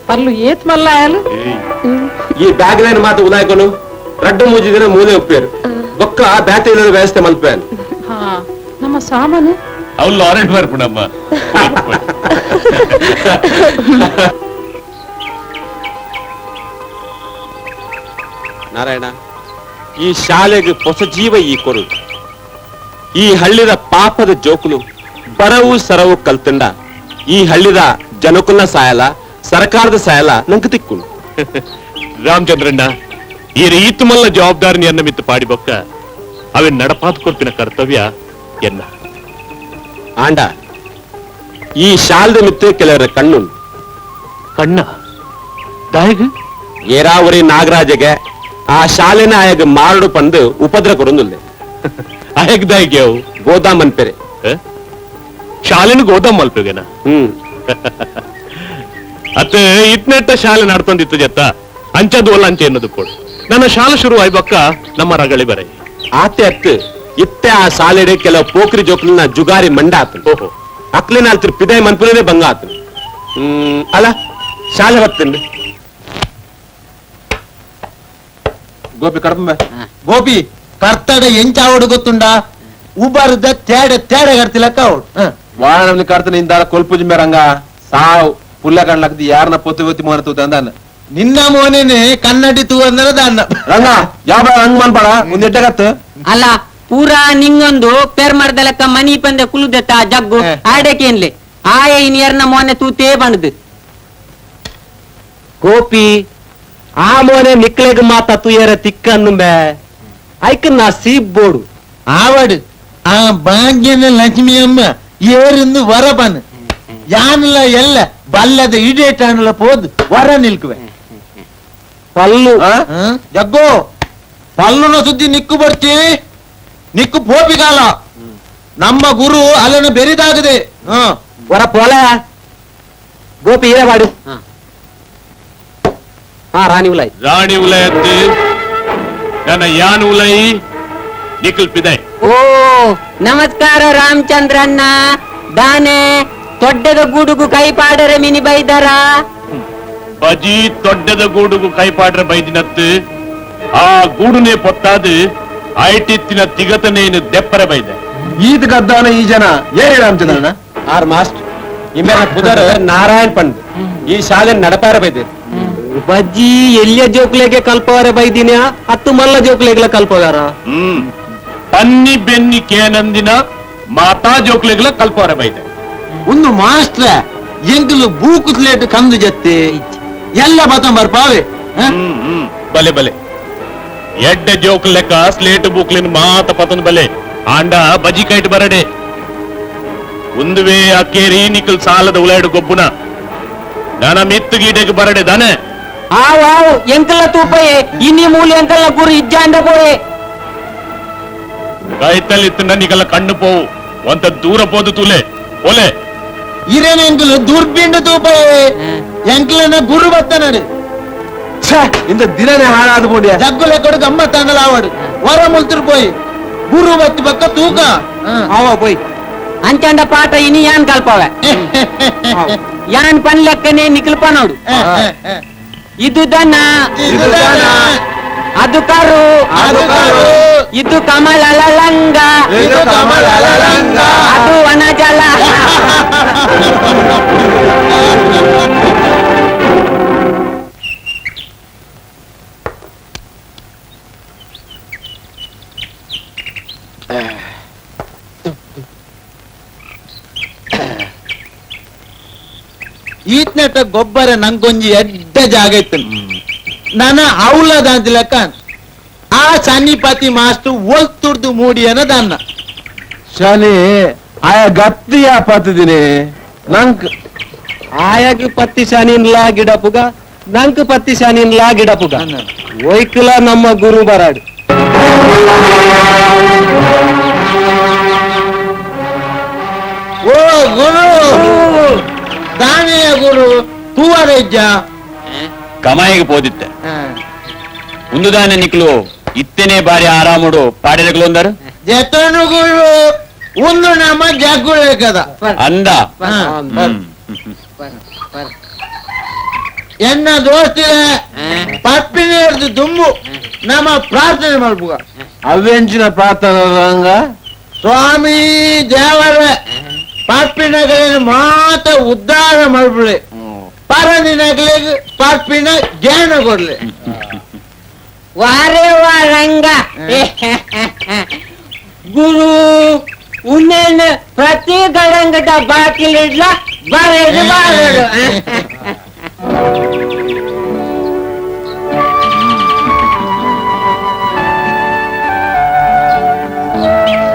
ಪಲ್ಲು ಏತ್ ಮಲ್ಲ ಆಯಲು. ಈ ಬ್ಯಾಗ್ ಲೈನ್ ಮಾತು ಉದಾಯ್ಕೊನು ರಡ್ಡು ಮೂಜಿದಿನ ಮೂಲೆ ಒಪ್ಪಿಯರು ಬೊಕ್ಕ ಬ್ಯಾಟೆ ಇಲ್ಲದ ವ್ಯವಸ್ಥೆ ಮಲ್ಪೇನು. ನಮ್ಮ ಸಾಮಾನು ಅವ್ರು ಲಾರೆಂಟ್ ಬರ್ಪುಣಮ್ಮ. ನಾರಾಯಣ ಈ ಶಾಲೆಗೆ ಹೊಸ ಜೀವ ಈ ಕೊರು. ಈ ಹಳ್ಳಿದ ಪಾಪದ ಜೋಕುಲು ಬರವು ಸರವು ಕಲ್ತಂಡ ಈ ಹಳ್ಳಿದ ಜನಕುಲ್ನ ಸಾಯಲ ಸರ್ಕಾರದ ಸಾಯಲ ನಂಗೆ ತಿಕ್ಕು. ರಾಮಚಂದ್ರಣ್ಣ ಈ ರೀತಿ ಮಲ್ಲ ಜವಾಬ್ದಾರಿನ ಎನ್ನ ಮಿತ್ತು ಪಾಡಿಬೊಕ್ಕ ಅವೆ ನಡಪಾತ್ ಕೊರ್ಪಿನ ಕರ್ತವ್ಯ ಎನ್ನ. ಆಂಡ ಈ ಶಾಲದ ಮಿತ್ತು ಕೆಲವರ ಕಣ್ಣು ಕಣ್ಣ ದಾಯಗ ಏರಾವರಿ ನಾಗರಾಜಗೆ ಆ ಶಾಲೆನ ಆಯಾಗ ಮಾರಡು ಪಂದು ಉಪದ್ರ ಕೊಡೊಂದುಲ್ಲೆ. ಆಯಾಗ ದಾಯಿಗೆ ಅವು ಗೋದಾಮ್ ಅನ್ಪೆರೆ. ಶಾಲೆನ ಗೋದಾಮ್ ಮಲ್ಪೆಗೆನ? ಅತ್ತ ಇತ್ನೆಟ್ಟ ಶಾಲೆ ನಡ್ತೊಂದಿತ್ತು ಜತ್ತ ಅಂಚದು ಅಲ್ಲ ಅಂಚೆ ಎನ್ನದು ಕೊಡು. ನನ್ನ ಶಾಲೆ ಶುರು ಆಯ್ಬಕ್ಕ ನಮ್ಮ ರಗಳಿ ಬರೈ ಆತೆ ಅತ್ತು ಇತ್ತೆ ಆ ಶಾಲೆಡೆ ಕೆಲವು ಪೋಖ್ರಿ ಜೋಕ್ಲಿನ ಜುಗಾರಿ ಮಂಡ ಆತು. ಓಹೋ ಅಕ್ಲಿನ ಅಲ್ತಿರ್ ಪಿದಾಯಿ ಮನ್ಪುನೇ ಬಂಗ ಆತು. ಅಲ್ಲ ಶಾಲೆ ಬರ್ತೇನೆ ಗೋಪಿ ಕಡಪ ಗೋಪಿ ಕರ್ತಡ ಎಂಚಾವಡು ಗೊತ್ತುಂಡ ಉಬಾರದ ತೇಡೆ ತೇಡೆ ಕರ್ತಿಲಕ್ಕ ಅವಡು. ವಾಹನ ಕರ್ತ ನಿಂದಾರ ಕೊಲ್ಪುಜಿ ಮೇರಂಗ ಸಾವ್ ಪುಲ್ಲ ಕಣ್ಲಕ್ತಿ ಯಾರನ್ನ ಪೊತ್ತು ಒತ್ತಿ ಮೋನ ತೂತ ಅಂದಾನ ನಿನ್ನ ಮೋನೇನೆ ಕನ್ನಡಿ ತೂ ಅಂದನ ದಾನ್ನ ರಂಗ ಯಾವ ಹಂಗ್ ಮನ್ಪಡ ಮುಂದೆಟ್ಟಗತ್ತು ಅಲ್ಲ ಪೂರಾ ನಿಂಗೊಂದು ಪೇರ್ ಮರ್ದಲಕ್ಕ ಮನಿ ಪಂದೆ ಕುಲುದೆತ್ತ ಜಗ್ಗು ಆಡಕೇನ್ಲೆ ಆಯ ಇನ್ ಮೋನೆ ತೂತೇ ಬಂಡದು ಗೋಪಿ ಆ ಮೋನೆ ನಿಕ್ಲೆಗ್ ಮಾತ ತುಯರ ತಿಕ್ಕನ್ನು ಬೇ ಐಕ್ ನಾ ಸೀಪ್ ಬೋಡು ಆವಡು ಆ ಭಾಗ್ಯನ ಲಕ್ಷ್ಮಿ ಅಮ್ಮ ಏರಿಂದು ವರಬನ್ ಯಾನಲ ಎಲ್ಲ ಬಲ್ಲದ ಇಡೇಟಾನಲ ಪೋದು ವರ ನಿಲ್ಕುವೆ ಪಲ್ಲು ಜಗ್ಗೋ ಪಲ್ಲುನ ಸುದ್ದಿ ನಿಕ್ಕು ಬರ್ತಿ ನಿಕ್ಕು ಪೋಪಿಗಾಲ ನಮ್ಮ ಗುರು ಅಲ್ಲನ ಬೆರಿದಾಗದೆ. ವರ ಪೋಲ ಗೋಪಿ ಇರೇ ಬಾಡು. ಹಾ ರಾಣಿ ಉಲೈ ರಾಣಿ ಉಲೈ ಅತ್ತು ನನ್ನ ಯಾನ್ ಉಲೈ ನಿಖಲ್ ಪಿದೈ. ಓ ನಮಸ್ಕಾರ ರಾಮಚಂದ್ರಣ್ಣ. ದಾನೆ ದೊಡ್ಡದ ಗೂಡುಗು ಕೈ ಪಾಡರೆ ಮಿನಿ ಬೈದರ ಬಜಿ ದೊಡ್ಡದ ಗೂಡುಗು ಕೈ ಪಾಡ್ರೆ ಬೈದಿನತ್ತು ಆ ಗೂಡುನೇ ಪೊತ್ತಾದು ಐಟಿತ್ತಿನ ತಿಗತನೇನು ದೆಪ್ಪರೆ ಬೈದೆ. ಈತ ಗದ್ದಾನ ಈ ಜನ ಏ ರಾಮಚಂದ್ರಣ್ಣ ಆರ್ ಮಾಸ್ಟರ್ ಇಮ್ಮೇರ ಪುದರ್ ನಾರಾಯಣ್ ಪಂಡ್ ಈ ಶಾಲೆ ನಡಪಾರ ಬೈದೆ. ಬಜ್ಜಿ ಎಲ್ಲಿಯ ಜೋಕ್ಲೆಗೆ ಕಲ್ಪವಾರ ಬೈದಿನ ಹತ್ತು ಮಲ್ಲ ಜೋಕ್ಲೆಗ್ಲ ಕಲ್ಪವಾರ. ಪನ್ನಿ ಬೆನ್ನಿ ಕೇನಂದಿನ ಮಾತಾ ಜೋಕ್ಲೆಗ್ಲ ಕಲ್ಪವಾರ ಬೈದೆ. ಒಂದು ಮಾಸ್ಟ್ರ ಎಂಕಲು ಬೂಕುತ್ಲೇಟ್ ಕಂದು ಜತ್ತಿ ಎಲ್ಲ ಬತಂಬರ್ ಪಾವೆ. ಬಲೆ ಬಲೆ ಎಡ್ಡೆ ಜೋಕ್ ಲೆಕ್ಕ ಸ್ಲೇಟ್ ಬೂಕ್ಲಿನ ಮಾತ ಪತನ್ ಬಲೆ ಆಂಡ ಬಜಿ ಕೈಟ್ ಬರಡೆ ಒಂದುವೇ ಅಕ್ಕೇರಿ ನಿಕಲ್ ಸಾಲದ ಉಲಾಡು ಗೊಬ್ಬುನ ನಾನ ಮಿತ್ತು ಗೀಟೆಗೆ ಬರಡೆ ದಾನೆ. ಆವ್ ಆವ್ ಎಂಕಲ್ಲ ತೂಪಯೆ ಇನ್ನಿ ಮೂಲೆ ಎಂಕಲ್ಲ ಗುರು ಇಜ್ಜಾಂಡ ಪೋಯೆ. ಕೈತಲ್ಲಿತ್ತು ನಿಕಲ್ಲ ಕಣ್ಣು ಪೋವು ಒಂತ ದೂರ ಪೋದು ತೂಲೆ ಓಲೆ ಇರೇನ ಎಂಕಲು ದುರ್ಬಿಂಡು ತೂಪಯೆ ಎಂಕಲನ ಗುರು ಬತ್ತನಡು ಇಂದ ದಿನನೇ ಹಾಳಾದ ಪೋಡಿಯ ಜಗ್ಗುಲೆ ಕೊಡು ಗಮ್ಮತ್ತಾಂಡಲ ಆವಡು ವರ ಮುಲ್ತಿರ್ ಪೋಯಿ ಗುರು ಬತ್ತಿ ಪಕ್ಕ ತೂಕ ಆವ ಪೋಯ್ ಅಂಚಂಡ ಪಾಠ ಇನಿ ಯಾನ್ ಕಲ್ಪವೆ ಯಾನ್ ಪನ್ ಲೆಕ್ಕನೆ ನಿಕಲ್ಪ ನೋಡು. ಇದು ದನ ಅದು ಕರು ಇದು ಕಮಲ ಲಂಗ ಅದು ವನಜಲ. ಈತ್ನೆಟ ಗೊಬ್ಬರ ನಂಗೊಂಜಿ ಎಡ್ಡ ಜಾಗ ಇತ್ತು ನನ್ನ ಅವಲದಾಂತ ಲೆಕ್ಕ ಆ ಸನ್ನಿಪತಿ ಮಾಸ್ಟರ್ ಒಲ್ತುರ್ದು ಮೂಡಿಯನ ದನ್ನ ಶನಿ ಆಯ ಗತ್ತಿಯ ಪತ್ತಿದ್ದೀನಿ ನಂಕ್ ಆಯಾಗ ಪತ್ತಿ ಶಾನಿನ್ಲಾ ಗಿಡಪುಗ ನಂಕ್ ಪತ್ತಿ ಶಾನಿನ್ಲಾ ಗಿಡಪುಗ ಒಯ್ಕಲ ನಮ್ಮ ಗುರು ಬರಾಡು. ಓ ಗುರು ದಾನೆಯ ಗುರು ತೂವರ ಇಜ್ಜ ಕಮಾಯಿಗೆ ಪೋದಿತ್ತೆ ಉಂದುದಾನೆ ನಿಕ್ಲು ಇತ್ತನೇ ಬಾರಿ ಆರಾಮುಡು ಪಾಡೆದಕ್ಲು ಅಂದರು ಜತನು ಗುರು ಒಂದು ನಮ್ಮ ಜಗ್ಗುಳೆ ಕದ ಅಂದ ಎನ್ನ ದೋಸ್ತಿದೆ ಪಪ್ಪಿನ ಹಿಡ್ದು ದುಂಬು ನಮ್ಮ ಪ್ರಾರ್ಥನೆ ಮಾಡ್ಬುಗ. ಅವೆಂಚಿನ ಪ್ರಾರ್ಥನೆ ರಂಗ ಸ್ವಾಮಿ ದೇವರೇ ಪಪ್ಪಿನಗಳಿಗೆ ಮಾತ ಉದ್ಧಾರ ಮಾಡ್ಬಿಡಿ ಪರದಿನಗಳಿಗೆ ಪಪ್ಪಿನ ಜ್ಞಾನ ಕೊಡ್ಲಿ. ವಾರೇ ವಾ ರಂಗ ಗುರು ಉನ್ನೇನು ಪ್ರತಿ ಗಡಂಗದ ಬಾಕಿಲಿಡ್ಲ ಬರಡು ಬರಡು.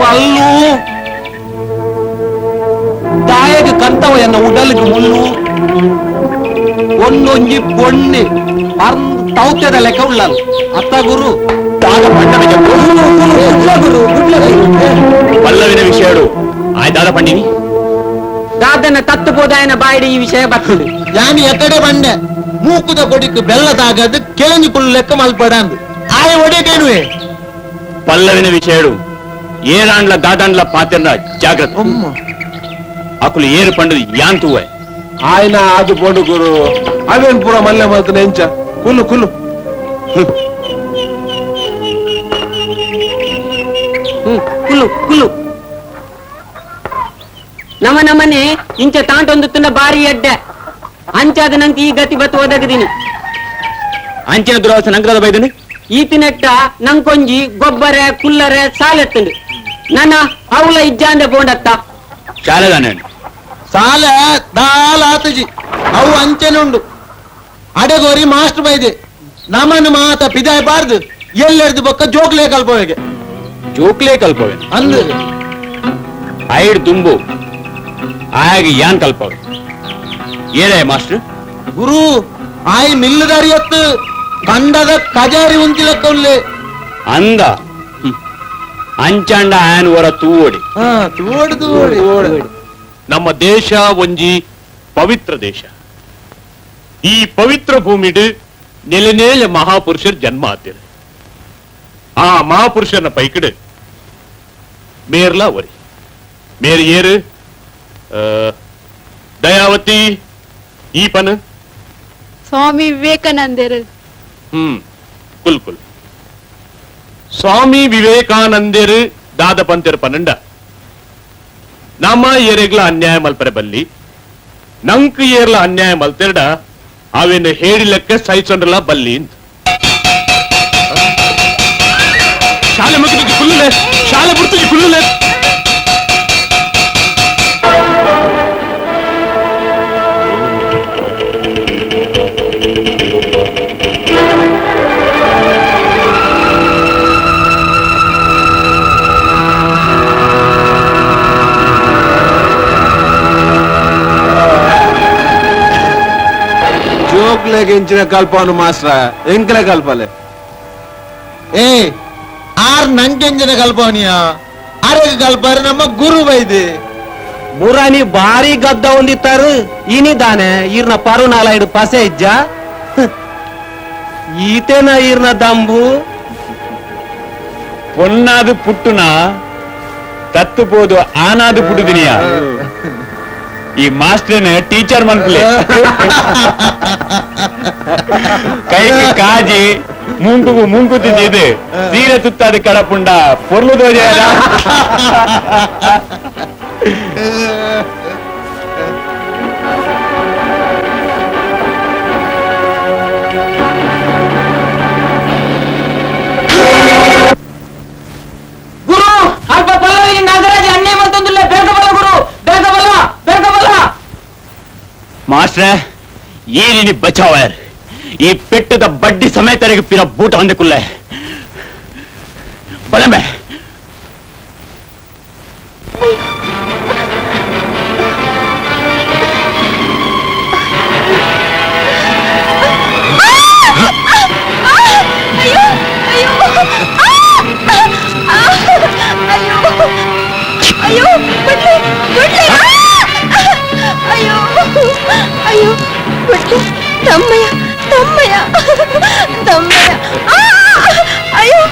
ಪಲ್ಲು ತಾಯಗ ಕಂತವ ಎನ್ನ ಉಡಲ್ಗೆ ಮುಳ್ಳು ಒಂದೊಂಜಿ ಪೊಣ್ಣೆ ತೌತ್ಯದ ಲೆಕ್ಕ ಉಳ್ಳಲು ಅತ್ತ ಗುರು ಪಲ್ಲವಿನ ವಿಷಯಡು ಆಯ್ತಾದ ಪಂಡಿನಿ ದಾದನ ತತ್ತು ಪೋದಾಯನ ಬಾಯಿಡಿ ಈ ವಿಷಯ ಬರ್ತದೆ. ಯಾನಿ ಎಕಡೆ ಬಂಡೆ ಮೂಕುದ ಕೊಡಿಕ್ ಬೆಲ್ಲ ತಾಗದು ಕೇಂಜಿ ಕುಳ್ಳು ಲೆಕ್ಕ ಮಲ್ಪಡಂದು ಆಯ ಒಡೆಗೇನುವೆ. ಪಲ್ಲವಿನ ವಿಷಯಡು ಏರಾಂಡ್ಲ ದಾದಾಂಡ್ಲ ಪಾತೆರ್ನ ಜಾಗ್ರತೆ ಅಕುಲು ಏರು ಪಂಡು ಯಾನ್ ತೂವೆ ಆಯ್ನ ಅದು ಪೋಂಡು ಗುರು ಅವೇನ್ ಪೂರ ಮಲ್ಲೆ ಮಲ್ತನ ಎಂಚ ಕುಲ್ಲು ಕುಲ್ಲು ಕುಲ್ಲು ಕುಲ್ಲು. ನಮ ನಮನೆ ಇಂಚ ತಾಂಟೊಂದುತ್ತುಂಡ ಬಾರಿ ಅಡ್ಡೆ ಅಂಚಾದ ನಂಗೆ ಈ ಗತಿ ಬತ್ತು ಒದಗದಿನಿ. ಅಂಚಿನ ದುರವಸ್ಥೆ ನಂಗದ ಬೈದನಿ. ಈತಿನೆಟ್ಟ ನಂಕೊಂಜಿ ಗೊಬ್ಬರ ಕುಲ್ಲರೆ ಸಾಲೆತ್ತುಂಡು ನನ್ನ ಅವಳ ಇಜ್ಜಾಂದೆ ಪೋಂಡತ್ತ. ಶಾಲೆದಾನೆ ಸಾಲೆ ದಾಲ ಆತಜಿ ಅವು ಅಂಚೆನೆ ಉಂಡು. ಅಡೆಗೋರಿ ಮಾಸ್ಟರ್ ಬೈದೆ ನಮನ ಮಾತ ಪಿದಾಯ್ ಬಾರ್ದು ಎಲ್ಲೆರ್ದು ಬೊಕ್ಕ ಜೋಕ್ಲೆ ಕಲ್ಪವೆಗೆ. ಜೋಕ್ಲೆ ಕಲ್ಪವೆ ಅಂದು ಐಡ್ ದುಂಬು ಆಗ ಯಾನ್ ಕಲ್ಪವೆ ಏನೇ ಮಾಸ್ಟರ್? ಗುರು ಆಯ್ ಮಿಲ್ಲುದಾರಿಯತ್ತು ಕಂಡದ ಕಜಾರಿ ಉಂತಿಲಕ್ಕ ಉಲ್ಲೆ ಅಂದ ಅಂಚಾಂಡ ಆಯನ್ ವರ ತೂವಡಿ. ತೂವಡಿ ತೂವಡಿ. ನಮ್ಮ ದೇಶ ಒಂಜಿ ಪವಿತ್ರ ದೇಶ. ಈ ಪವಿತ್ರ ಭೂಮಿಡು ನೆಲೆನೇಲೆ ಮಹಾಪುರುಷರ್ ಜನ್ಮ ಆತಿರು. ಆ ಮಹಾಪುರುಷನ ಪೈಕಿಡು ಮೇರ್ಲಾ ಒರಿ ಮೇರ್ ಏರು ದಯಾವತಿ ಈ ಪನ ಸ್ವಾಮಿ ವಿವೇಕಾನಂದರು. ಕುಲ್ ಕುಲ್ ಸ್ವಾಮಿ ವಿವೇಕಾನಂದರು ದಾದ ಪಂತೆರ್ ಪನ್ನಂಡ ನಮ್ಮ ಏರೆಗ್ಲ ಅನ್ಯಾಯ ಮಲ್ಪರೆ ಬಲ್ಲಿ ನಂಕ್ ಏರ್ಲ ಅನ್ಯಾಯ ಮಲ್ತೆರಡ ಅವೇನು ಹೇಳಿಲೆಕ್ಕ ಸಹಿಸೊಂಡ್ರಲ್ಲ ಬಲ್ಲಿ ಅಂತ. ಶಾಲೆ ಮುಗಿದು ಕುಲ್ಲಲೆ ಶಾಲೆ ಬಿಡ್ತೀವಿ ಕುಲ್ಲಲೆ. ಜೋಕ್ಲೆಗೆ ಇಂಚಿನ ಕಲ್ಪವನು ಮಾಸ್ಟ್ರ ಎಂಕಲೆ ಕಲ್ಪಲೆ. ಏ ಆರ್ ನಂಗೆಂಜಿನ ಕಲ್ಪವನಿಯ ಆರೋಗ್ಯ ಕಲ್ಪಾರೆ ನಮ್ಮ ಗುರು ಬೈದೆ. ಮುರಾನಿ ಬಾರಿ ಗದ್ದ ಹೊಂದಿತ್ತಾರು ಇನಿದಾನೆ ಈರ್ನ ಪರು ನಾಲಾಯ್ಡು ಪಸೆ ಇಜ್ಜ ಈತೇನ ಈರ್ನ ದಂಬು. ಪೊನ್ನಾದು ಪುಟ್ಟುನ ತತ್ತು ಪೋದು ಆನಾದು ಪುಟ್ಟುದಿನಿಯ ಈ ಮಾಸ್ಟರ್ನ ಟೀಚರ್ ಮನ್ಪುಲೆ ಕೈಗೆ ಕಾಜಿ ಮೂಂಕುಗು ಮೂಂಕು ತಿಂದಿದ್ದು ಸೀರೆ ತುತ್ತಾದ ಕಡಪುಂಡ ಪೊರ್ಲು ದೋಜ. ಗುರು ಅಲ್ಪ ಪಲ್ಲವಿ ನಾಗರಾಜ ಅನ್ಯಾಯ ಮಾಡ್ತಂದಿಲ್ಲ. ಬೇಗ ಬಲ್ಲ ಗುರು, ಬೇಗ ಬಲ್ಲ, ಬೇಗ ಬಲ್ಲ. ಮಾಸ್ಟ್ರೆ ಏನಿನಿ ಬಚಾವರ್ ಈ ಪೆಟ್ಟದ ಬಡ್ಡಿ ಸಮೇತರಿಗೆ ಪಿರ ಬೂಟ ಹೊಂದಕುಲ್ಲೆ ಬಲಮೆ. ಅಯ್ಯೋ ಅಯ್ಯೋ ಅಯ್ಯೋ ಅಯ್ಯೋ ಬಿಡ್ಲಿ ಬಿಡ್ಲಿ ಅಯ್ಯೋ ಅಯ್ಯೋ ಬಿಡ್ಲಿ ತಮ್ಮಯ್ಯ ತಮ್ಮಯ್ಯ ತಮ್ಮಯ್ಯ ಅಯ್ಯೋ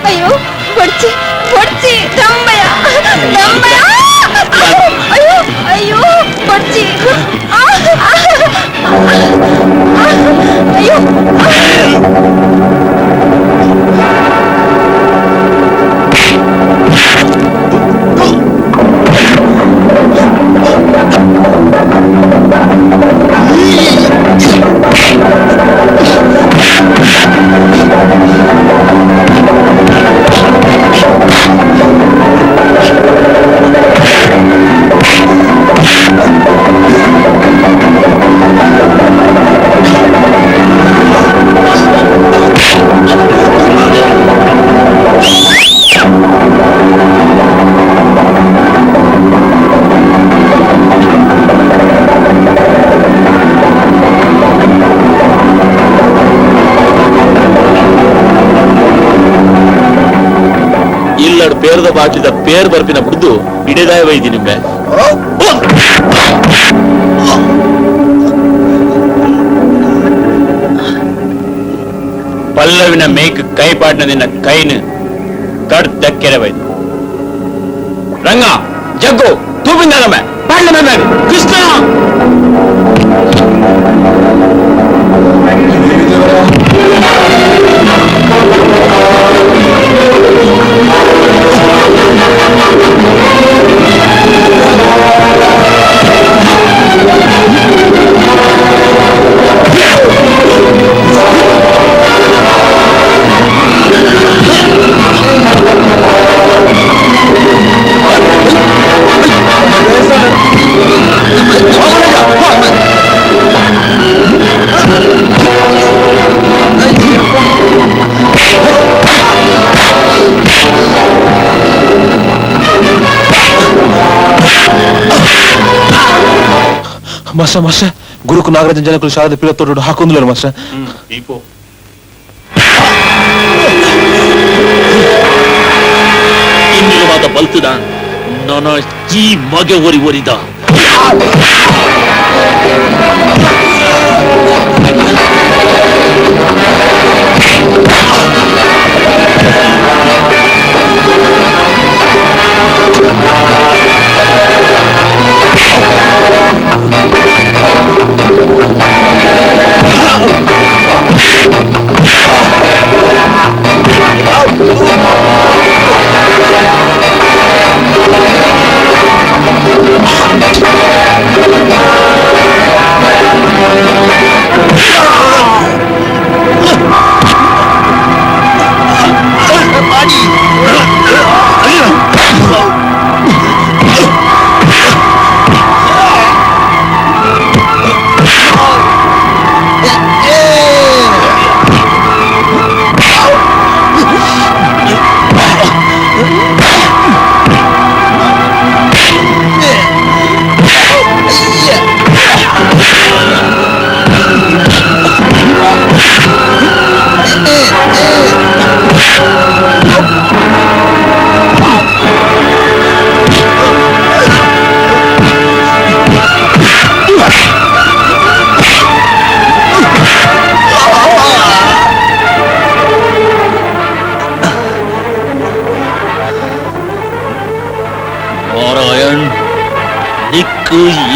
ಅಯ್ಯೋ ಬಡ್ಚಿ ಬಡ್ಚಿ ತಮ್ಮಯ್ಯ ತಮ್ಮಯ್ಯ ಅಯ್ಯೋ ಅಯ್ಯೋ ಬಡ್ಚಿ ಅಯ್ಯೋ. ಇಲ್ಲಡ್ ಪೇರ್ದ ಬಾಟ್ಲಿದ ಪೇರ್ ಬರ್ಪಿನ ಬಿಡ್ದು ಇಡೇದಾಯ ವೈದಿ ನಿಮ್ಮೆ. ಪಲ್ಲವಿನ ಮೇಕ್ ಕೈಪಾಟ್ನ ನಿನ್ನ ಕೈನು ಕಡ್ ದಕ್ಕೆರೆ ವೈದು. ರಂಗ ಜಗ್ಗು ತೂಪಿಂದ ನಮ್ಮ ಪಾಡ್ಲ ಕೃಷ್ಣ. Master master ಗುರುಕು ನಾಗರಾಜನ್ ಜನಕುಲು ಶಾರದ ಪಿರತ್ತೋಡು ಹಾಕೊಂದುಲೇರು ಮಾಸ್ಟರ್. ದೀಪೋ ಇನ್ನಿರುವಾದ ಬಲ್ತದ ನನ್ನ ಈ ಮಗೆ ಒರಿ ಒರಿದ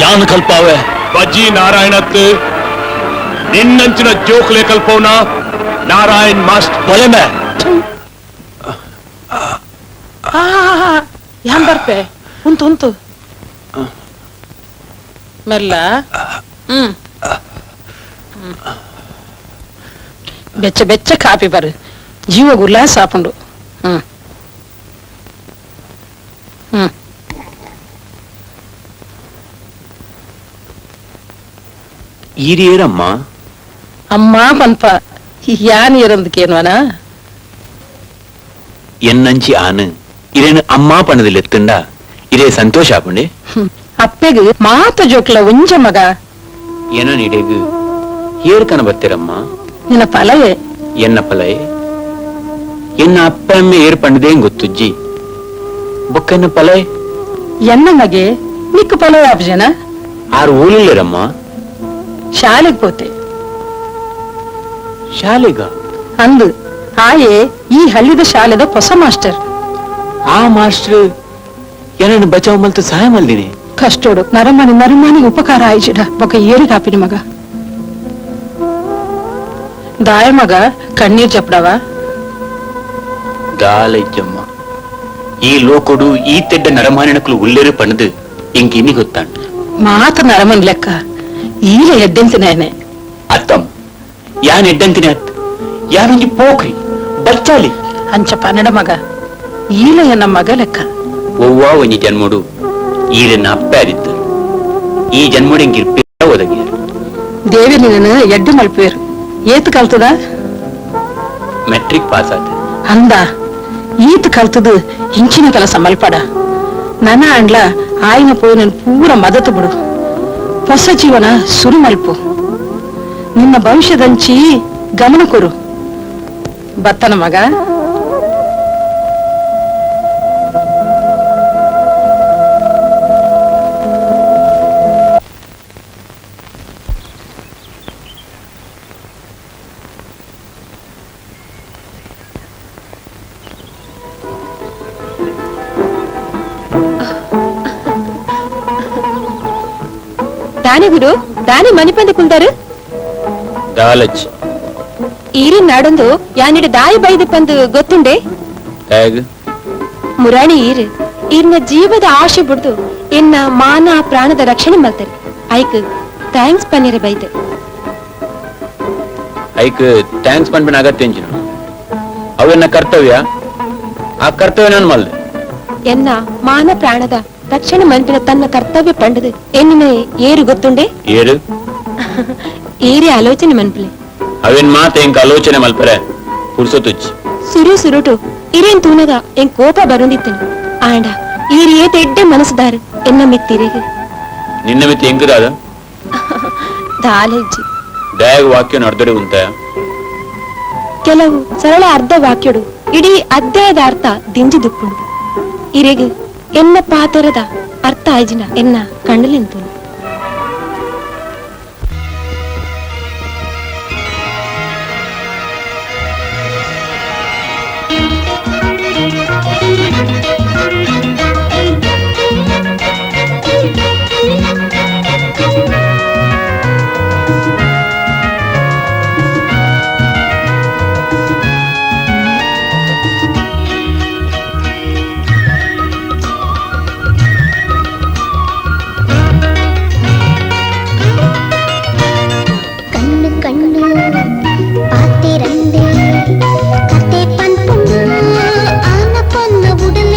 ಯಾನ್ ಕಲ್ಪಾವೆ ಬಜ್ಜಿ ನಾರಾಯಣತ್ ನಿನ್ನಂಚಿನ ಜೋಕ್ಲೆ ಕಲ್ಪವನ ನಾರಾಯಣ್ ಮಾಸ್ಟ್ ಬೊಲೆಮೆ ಯಾನ್ ಬರ್ಪೆ ಉಂತು ಉಂತು ಮೆಲ್ಲ. ಹ್ಮ್ ಬೆಚ್ಚ ಬೆಚ್ಚ ಕಾಪಿ ಬರು ಜೀವ ಗುಲ್ಲ ಸಾಪುಂಡು. ಹ್ಮ್ ಹ್ಮ್ ಈರೇರಮ್ಮ ಅಮ್ಮ ಪನ್ಪ ಯಾನ್ ಇರಂದಕ್ಕೇನ್ವನ ಎನ್ನಂಚಿ ಆನು ಇರೇನು ಅಮ್ಮ ಪಣದಲ್ಲಿ ಎತ್ತುಂಡ ಇರೇ ಸಂತೋಷ ಆಪುಂಡೆ. ಅಪ್ಪೆಗ್ ಮಾತ ಜೋಕ್ಲ ಒಂಜ ಮಗ ಏನ ನೀಡೆಗು ಏರ್ಕನ ಬತ್ತೀರಮ್ಮ ನಿನ್ನ ಪಲಯೆ ಎನ್ನ ಪಲಯೆ ಎನ್ನ ಅಪ್ಪ ಅಮ್ಮೆ ಏರ್ ಪಂಡದೇ ಗೊತ್ತುಜ್ಜಿ ಬೊಕ್ಕನ್ನ ಪಲಯೆ ಎನ್ನ ಮಗೆ ನಿಕ್ಕ ಪಲಯ ಆಪಜನ ಆರು ಊಲಿಲ್ಲರಮ್ಮ ಶಾಲೆಗೆ ಪೋತೆ. ಶಾಲೆಗ ಅಂದು ಆಯೆ ಈ ಹಳ್ಳಿದ ಶಾಲೆದ ಹೊಸ ಮಾಸ್ಟರ್. ಆ ಮಾಸ್ಟರ್ ಏನನ್ನು ಬಚಾವ್ ಮಲ್ತು ಸಹಾಯ ಮಲ್ದಿನಿ ಕಷ್ಟೋಡು ನರಮನಿ ನರಮಾನಿ ಉಪಕಾರ ಆಯ್ಜಿಡ ಬೊಕ ಏರಿ ಕಾಪಿನ ಮಗ ದಾಯ ಮಗ ಕಣ್ಣೀರ್ ಚಪ್ಪಡವ ದಾಲೈಜಮ್ಮ ಈ ಲೋಕೊಡು ಈ ತೆಡ್ಡ ನರಮಾನಿಣಕುಲು ಉಲ್ಲೇರು ಪಣದು ಇಂಕ ಇನ್ನಿ ಗೊತ್ತಾಂಡು ಮಾತ ನರಮನ್ ಲೆಕ್ಕ ಈಲ ಎಡ್ಡೆಂತಿನೇನೆ ಅತ್ತಮ್ಮ ಯಾನ್ ಎಡ್ಡಂತಿನ ಅತ್ ಯಾನೊಂಜಿ ಪೋಕ್ರಿ ಬಚ್ಚಾಲಿ ಅಂಚ ಪನ್ನಡ ಮಗ ಈಲ ಎನ್ನ ಮಗ ಲೆಕ್ಕ ಒವ್ವಾ ಒಂಜಿ ಜನ್ಮಡು ಈರನ್ನ ಅಪ್ಪೆ ಆದಿತ್ತು ಈ ಜನ್ಮಡು ಇಂಕಿರ್ಪಿ ಒದಗಿಯರು ದೇವಿ ನಿನ್ನ ಎಡ್ಡು ಮಲ್ಪೇರು ಏತ್ ಕಲ್ತದ ಮೆಟ್ರಿಕ್ ಪಾಸ್ ಆತ ಅಂದ ಈತ್ ಕಲ್ತದು ಇಂಚಿನ ಕೆಲಸ ಮಲ್ಪಡ ನನ್ನ ಅಂಡ್ಲ ಆಯ್ನ ಪೋಯಿ ನನ್ ಪೂರ ಮದತು ಬಿಡು ಹೊಸ ಜೀವನ ಸುರು ಮಲ್ಪು ನಿನ್ನ ಭವಿಷ್ಯದಂಚಿ ಗಮನ ಕೊರು ಬತ್ತನ ಮಗ. ದಾನೆ ಗುರು ದಾನೆ ಮನಿಪಂದೆ ಕುಲ್ದಾರು ದಾಲಚ್ ಈರಿನ ನಾಡೊಂದು ಯಾನಿಡ ದಾಯಿ ಬೈದ ಪಂದು ಗೊತ್ತುಂಡೆ ಮುರಾಣಿ ಈರು ಈರ್ನ ಜೀವದ ಆಶೆ ಬಿಡ್ದು ಎನ್ನ ಮಾನ ಪ್ರಾಣದ ರಕ್ಷಣೆ ಮಲ್ತಾರೆ ಐಕ್ thanks ಪನ್ನೀರ ಬೈದ ಐಕ್ thanks ಪನ್ಪಿನ ಅಗತ್ಯ ಎಂಚಿನ ಅವೆನ್ನ ಕರ್ತವ್ಯ ಆ ಕರ್ತವ್ಯ ನಾನು ಮಲ್ದೆ ಎನ್ನ ಮಾನ ಪ್ರಾಣದ ರಕ್ಷಣೆ ಮನ್ಪಿನ ತನ್ನ ಕರ್ತವ್ಯ ಪಂಡದು ಎನ್ನಿನ ಏರು ಗೊತ್ತುಂಡೆ ಏರು ಏರಿ ಆಲೋಚನೆ ಮನ್ಪಲೆ ಅವೇನ್ ಮಾತ ಎಂಕ ಆಲೋಚನೆ ಮಲ್ಪರೆ ಪುರ್ಸೊತ್ತುಚ್ಚಿ ಸುರು ಸುರುಟು ಇರೇನ್ ತೂನಗ ಎನ್ ಕೋಪ ಬರುಂದಿತ್ತನು ಆಂಡ ಈರಿ ಏತ ಎಡ್ಡೆ ಮನಸ್ಸುದಾರು ಎನ್ನ ಮಿತ್ತಿರಿಗೆ ನಿನ್ನ ಮಿತ್ತಿ ಎಂಕದಾದ ದಾಲೆಜ್ಜಿ. ದಾಯಗ ವಾಕ್ಯ ನಡ್ದಡಿ ಉಂತ? ಕೆಲವು ಸರಳ ಅರ್ಧ ವಾಕ್ಯಡು ಇಡೀ ಅಧ್ಯಾಯದ ಅರ್ಥ ದಿಂಜಿ ದುಪ್ಪುಂಡು. ಇರೆಗ್ ಎನ್ನ ಪಾತೆರದ ಅರ್ಥ ಆಯ್ಜಿನ ಎನ್ನ ಕಣ್ಣಲೆಂತು. ಕಣ್ಣು ಕಣ್ಣು ಪಾತೆರಂದೆ ಕತೆ ಪನ್ಪುಂಡು ಆನ ಪೊನ್ನ ಉಡಲ.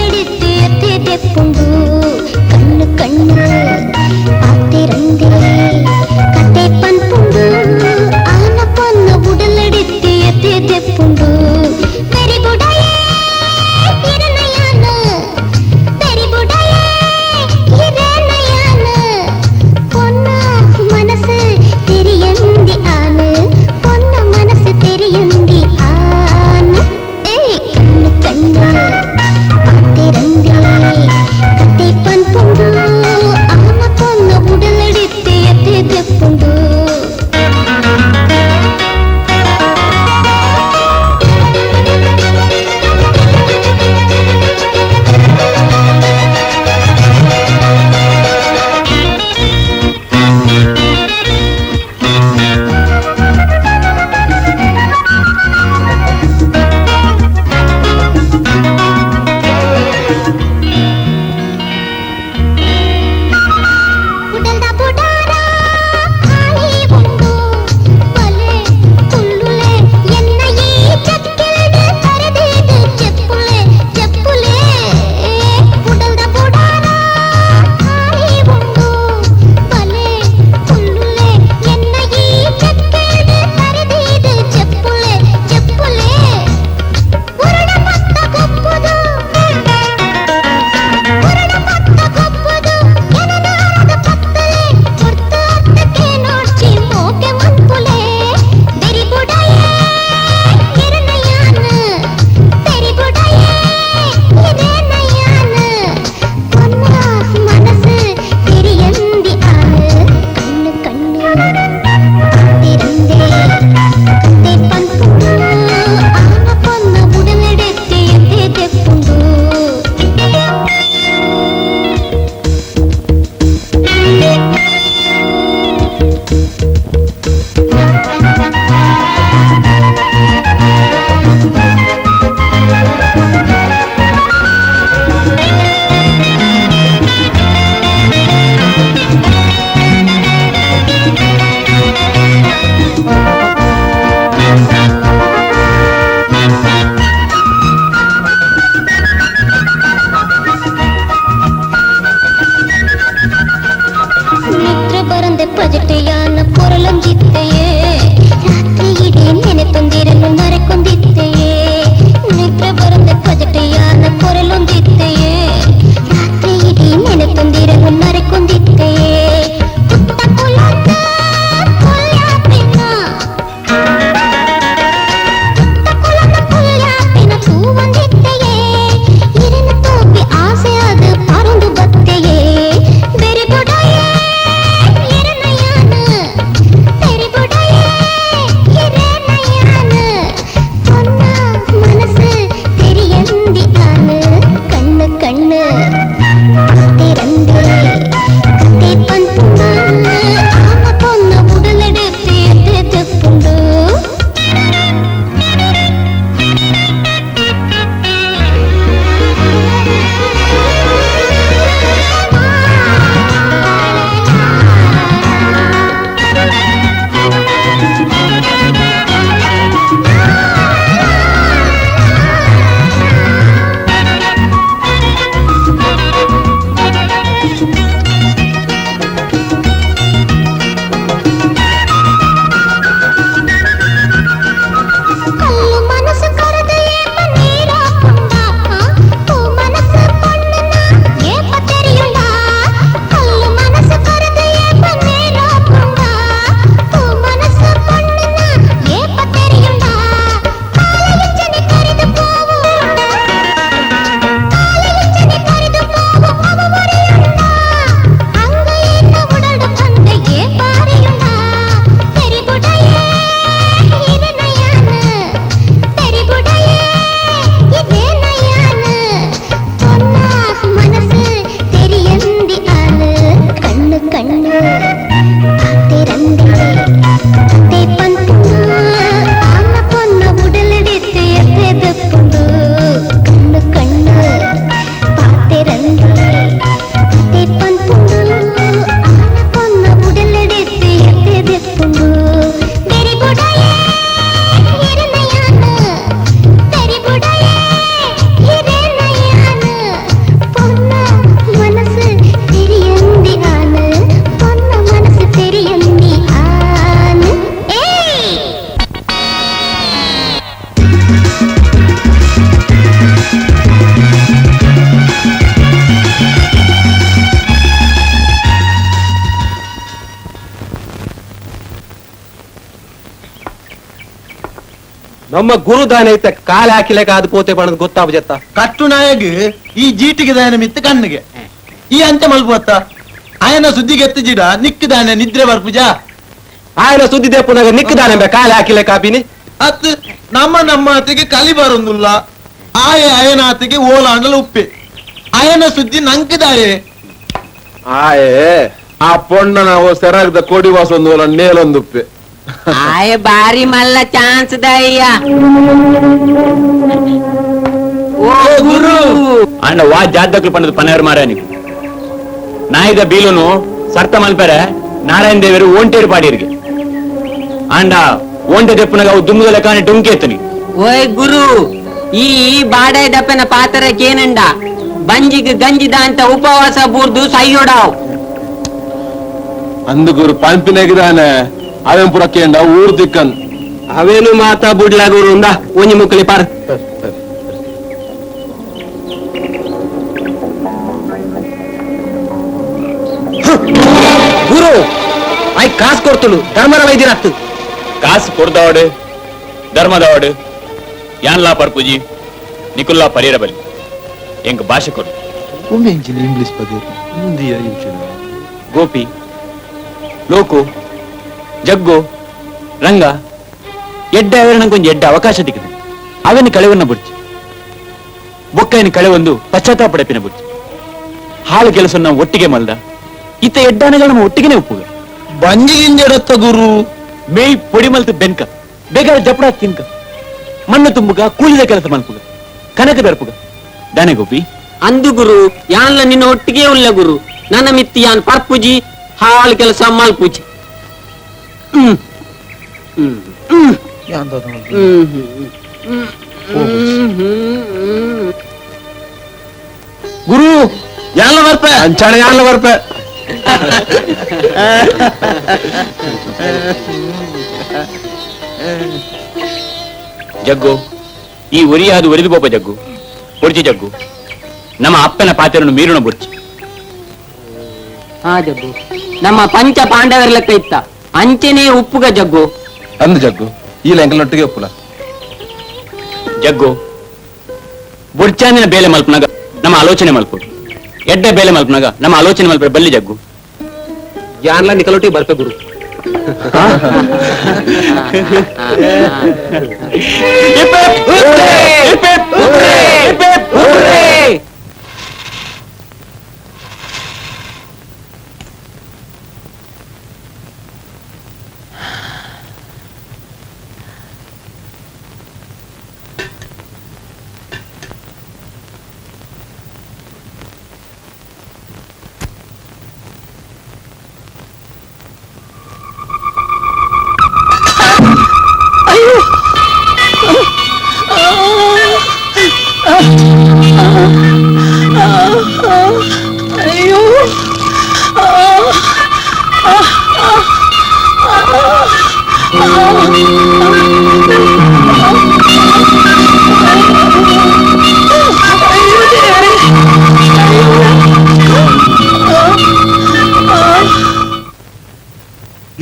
ನಮ್ಮ ಗುರುದಾನ ಐತೆ ಕಾಲ ಹಾಕಿಲೆಕ ಅದು ಪೋತೆ ಬಣ್ಣದ ಗೊತ್ತಾಗ ಜತ್ತ ಕಟ್ಟು ನಾಯಗ್ ಈ ಜೀಟಿಗೆ ದಾನ ಮಿತ್ತ ಕಣ್ಣಿಗೆ ಈ ಅಂಚೆ ಮಲ್ಪುವತ್ತ ಆಯನ ಸುದ್ದಿಗೆ ಎತ್ತಿಜಿಡ ನಿಕ್ಕದಾನೆ ನಿದ್ರೆ ಬರ್ಪುಜಾ ಆಯನ ಸುದ್ದಿ ದೇಪುನಾಗ ನಿಕ್ಕದಾನೆ ಬೆ ಕಾಲ ಹಾಕಿಲೆ ಕಾಪಿನಿ ಅತ್ ನಮ್ಮ ನಮ್ಮ ಆತಿಗೆ ಕಲಿ ಬರೊಂದುಲ್ಲ ಆಯ ಅಯನಾತಿಗೆ ಓಲಾಂಡಲ ಉಪ್ಪೆ ಅಯನ ಸುದ್ದಿ ನಂಕಿದಾಯೆ ಆಯೇ ಆ ಪೊಣ್ಣ ನಾವು ಸೆರಾಗದ ಕೋಡಿ ವಾಸೊಂದು ನೇಲೊಂದುಪ್ಪೆ ಆಯೆ ಬಾರಿ ಮಲ್ಲ ಚಾನ್ಸ್ ದಯ್ಯ ಓ ಗುರು ಅಂಡ ವಾ ಜಾತಕలు ಪಂಡದ ಪನೇರು ಮಾರ నీకు ನಾಯಿದ ಬೀಲುನು ಸರ್ತ ಮಲ್ಪೆರೆ ನಾರಾಯಣ ದೇವರು ಓಂಟೇರು ಪಾಡಿರಿಗೆ ಅಂಡ ಓಂಟೆ ದೆಪ್ಪುನಗ ಅವು ದುಮ್ಮದ ಲೆಕ್ಕಾನೆ ಡುಂಕಿ ಎತ್ತನಿ. ಓಯ್ ಗುರು, ಈ ಬಾಡೈ ದಪ್ಪನ ಪಾತ್ರಕ್ಕೇನಂಡ ಬಂಜಿಗ್ ಗಂಜಿದ ಅಂತ ಉಪವಾಸ ಬೂರ್ದು ಸೈಯೋಡಾವ್. ಅಂದು ಗುರು ಪಂಪಿನೆಗಿದಾನೆ ಅವೇನ್ ಪುರ ಕೇಂಡ ಊರ್ ದಿಕ್ಕನ್ ಅವೇನು ಮಾತಾ ಬುಡ್ಲಾ ಗುರು ಉಂದ ಒಂಜಿ ಮುಕ್ಕಲಿ ಪಾರ್. ಗುರು ಆಯ್ ಕಾಸು ಕೊಡ್ತಳು ಧರ್ಮರ ವೈದ್ಯರತ್ತು ಕಾಸು ಕೊಡ್ದವಾಡು ಧರ್ಮದವಾಡು ಯಾನ್ಲಾ ಪರ್ಪುಜಿ ನಿಕುಲ್ಲಾ ಪರಿಯರಬಲಿ ಎಂಕ್ ಭಾಷೆ ಕೊಡು. ಇಂಗ್ಲಿಷ್ ಪದ ಗೋಪಿ ಲೋಕು ಜಗ್ಗು ರಂಗ ಎಡ್ಡ ಅವರ ಕೊಂಚ ಎಡ್ಡ ಅವಕಾಶ ದಿಕ್ಕದು ಅವನ ಕಳೆವನ್ನ ಬುಡ್ಚಿ ಬೊಕ್ಕೈನ ಕಳೆ ಒಂದು ಪಶ್ಚಾತ್ತಾಪ ಪಡೆಪಿನ ಬುಡ್ಚಿ ಹಾಳು ಕೆಲಸ ನಾವು ಒಟ್ಟಿಗೆ ಮಲ್ದ ಇತ್ತ ಎಡ್ಡಾನೆಗಳ ನಮ್ಮ ಒಟ್ಟಿಗೆನೆ ಒಪ್ಪುಗ ಬಂಜಿ ಗಿಂಜಡತ್ತ ಗುರು ಮೇಯ್ ಪೊಡಿ ಮಲ್ತು ಬೆನ್ಕ ಬೇಕಾದ್ರೆ ಜಪಡ ತಿನ್ಕ ಮಣ್ಣು ತುಂಬುಗ ಕೂಲಿದ ಕೆಲಸ ಮಲ್ಪುಗ ಕನಕ ದರ್ಪುಗ ದಾನೆ ಗೋಪಿ. ಅಂದು ಗುರು ಯಾನ್ಲ ನಿನ್ನ ಒಟ್ಟಿಗೆ ಉಲ್ಲ ಗುರು ನನ್ನ ಮಿತ್ತಿ ಯಾನ್ ಪರ್ಪುಜಿ ಹಾಳು ಕೆಲಸ ಮಲ್ಪುಜಿ. ಹ್ಮ್ ಹ್ಮ್ ಹ್ಮ್ ಹ್ಮ್ ಹ್ಮ್ ಹ್ಮ್. ಗುರು ಯಾನ್ಲ ಬರ್ಪೆ ಅಂಚಾಣ ಯಾನ್ಲ ಬರ್ಪೆ ಜಗ್ಗು ಈ ಒರಿಯಾದು ಒರಿದು ಬೋಪ ಜಗ್ಗು ಬುರ್ಜಿ ಜಗ್ಗು ನಮ್ಮ ಅಪ್ಪನ ಪಾತ್ರವನ್ನು ಮೀರುಣ ಬುರ್ಜಿ. ಹಾ ಜಗ್ಗು, ನಮ್ಮ ಪಂಚ ಪಾಂಡವರ ಲೆಕ್ಕ ಇತ್ತ ಅಂಚೆನೇ ಉಪ್ಪುಗ ಜಗ್ಗು. ಅಂದು ಜಗ್ಗು ಈ ಲೆಂಕಲ್ನೊಟ್ಟಿಗೆ ಒಪ್ಪುಲ. ಜಗ್ಗು ಬುರ್ಚಾನಿನ ಬೇಲೆ ಮಲ್ಪನಾಗ ನಮ್ಮ ಆಲೋಚನೆ ಮಲ್ಪು ಎಡ್ಡ ಬೇಲೆ ಮಲ್ಪನಾಗ ನಮ್ಮ ಆಲೋಚನೆ ಮಲ್ಪೆ ಬಲ್ಲಿ ಜಗ್ಗು. ಯಾನ್ಲ ನಿಕಲೊಟ್ಟಿಗೆ ಬರ್ಪೆ ಗುರು.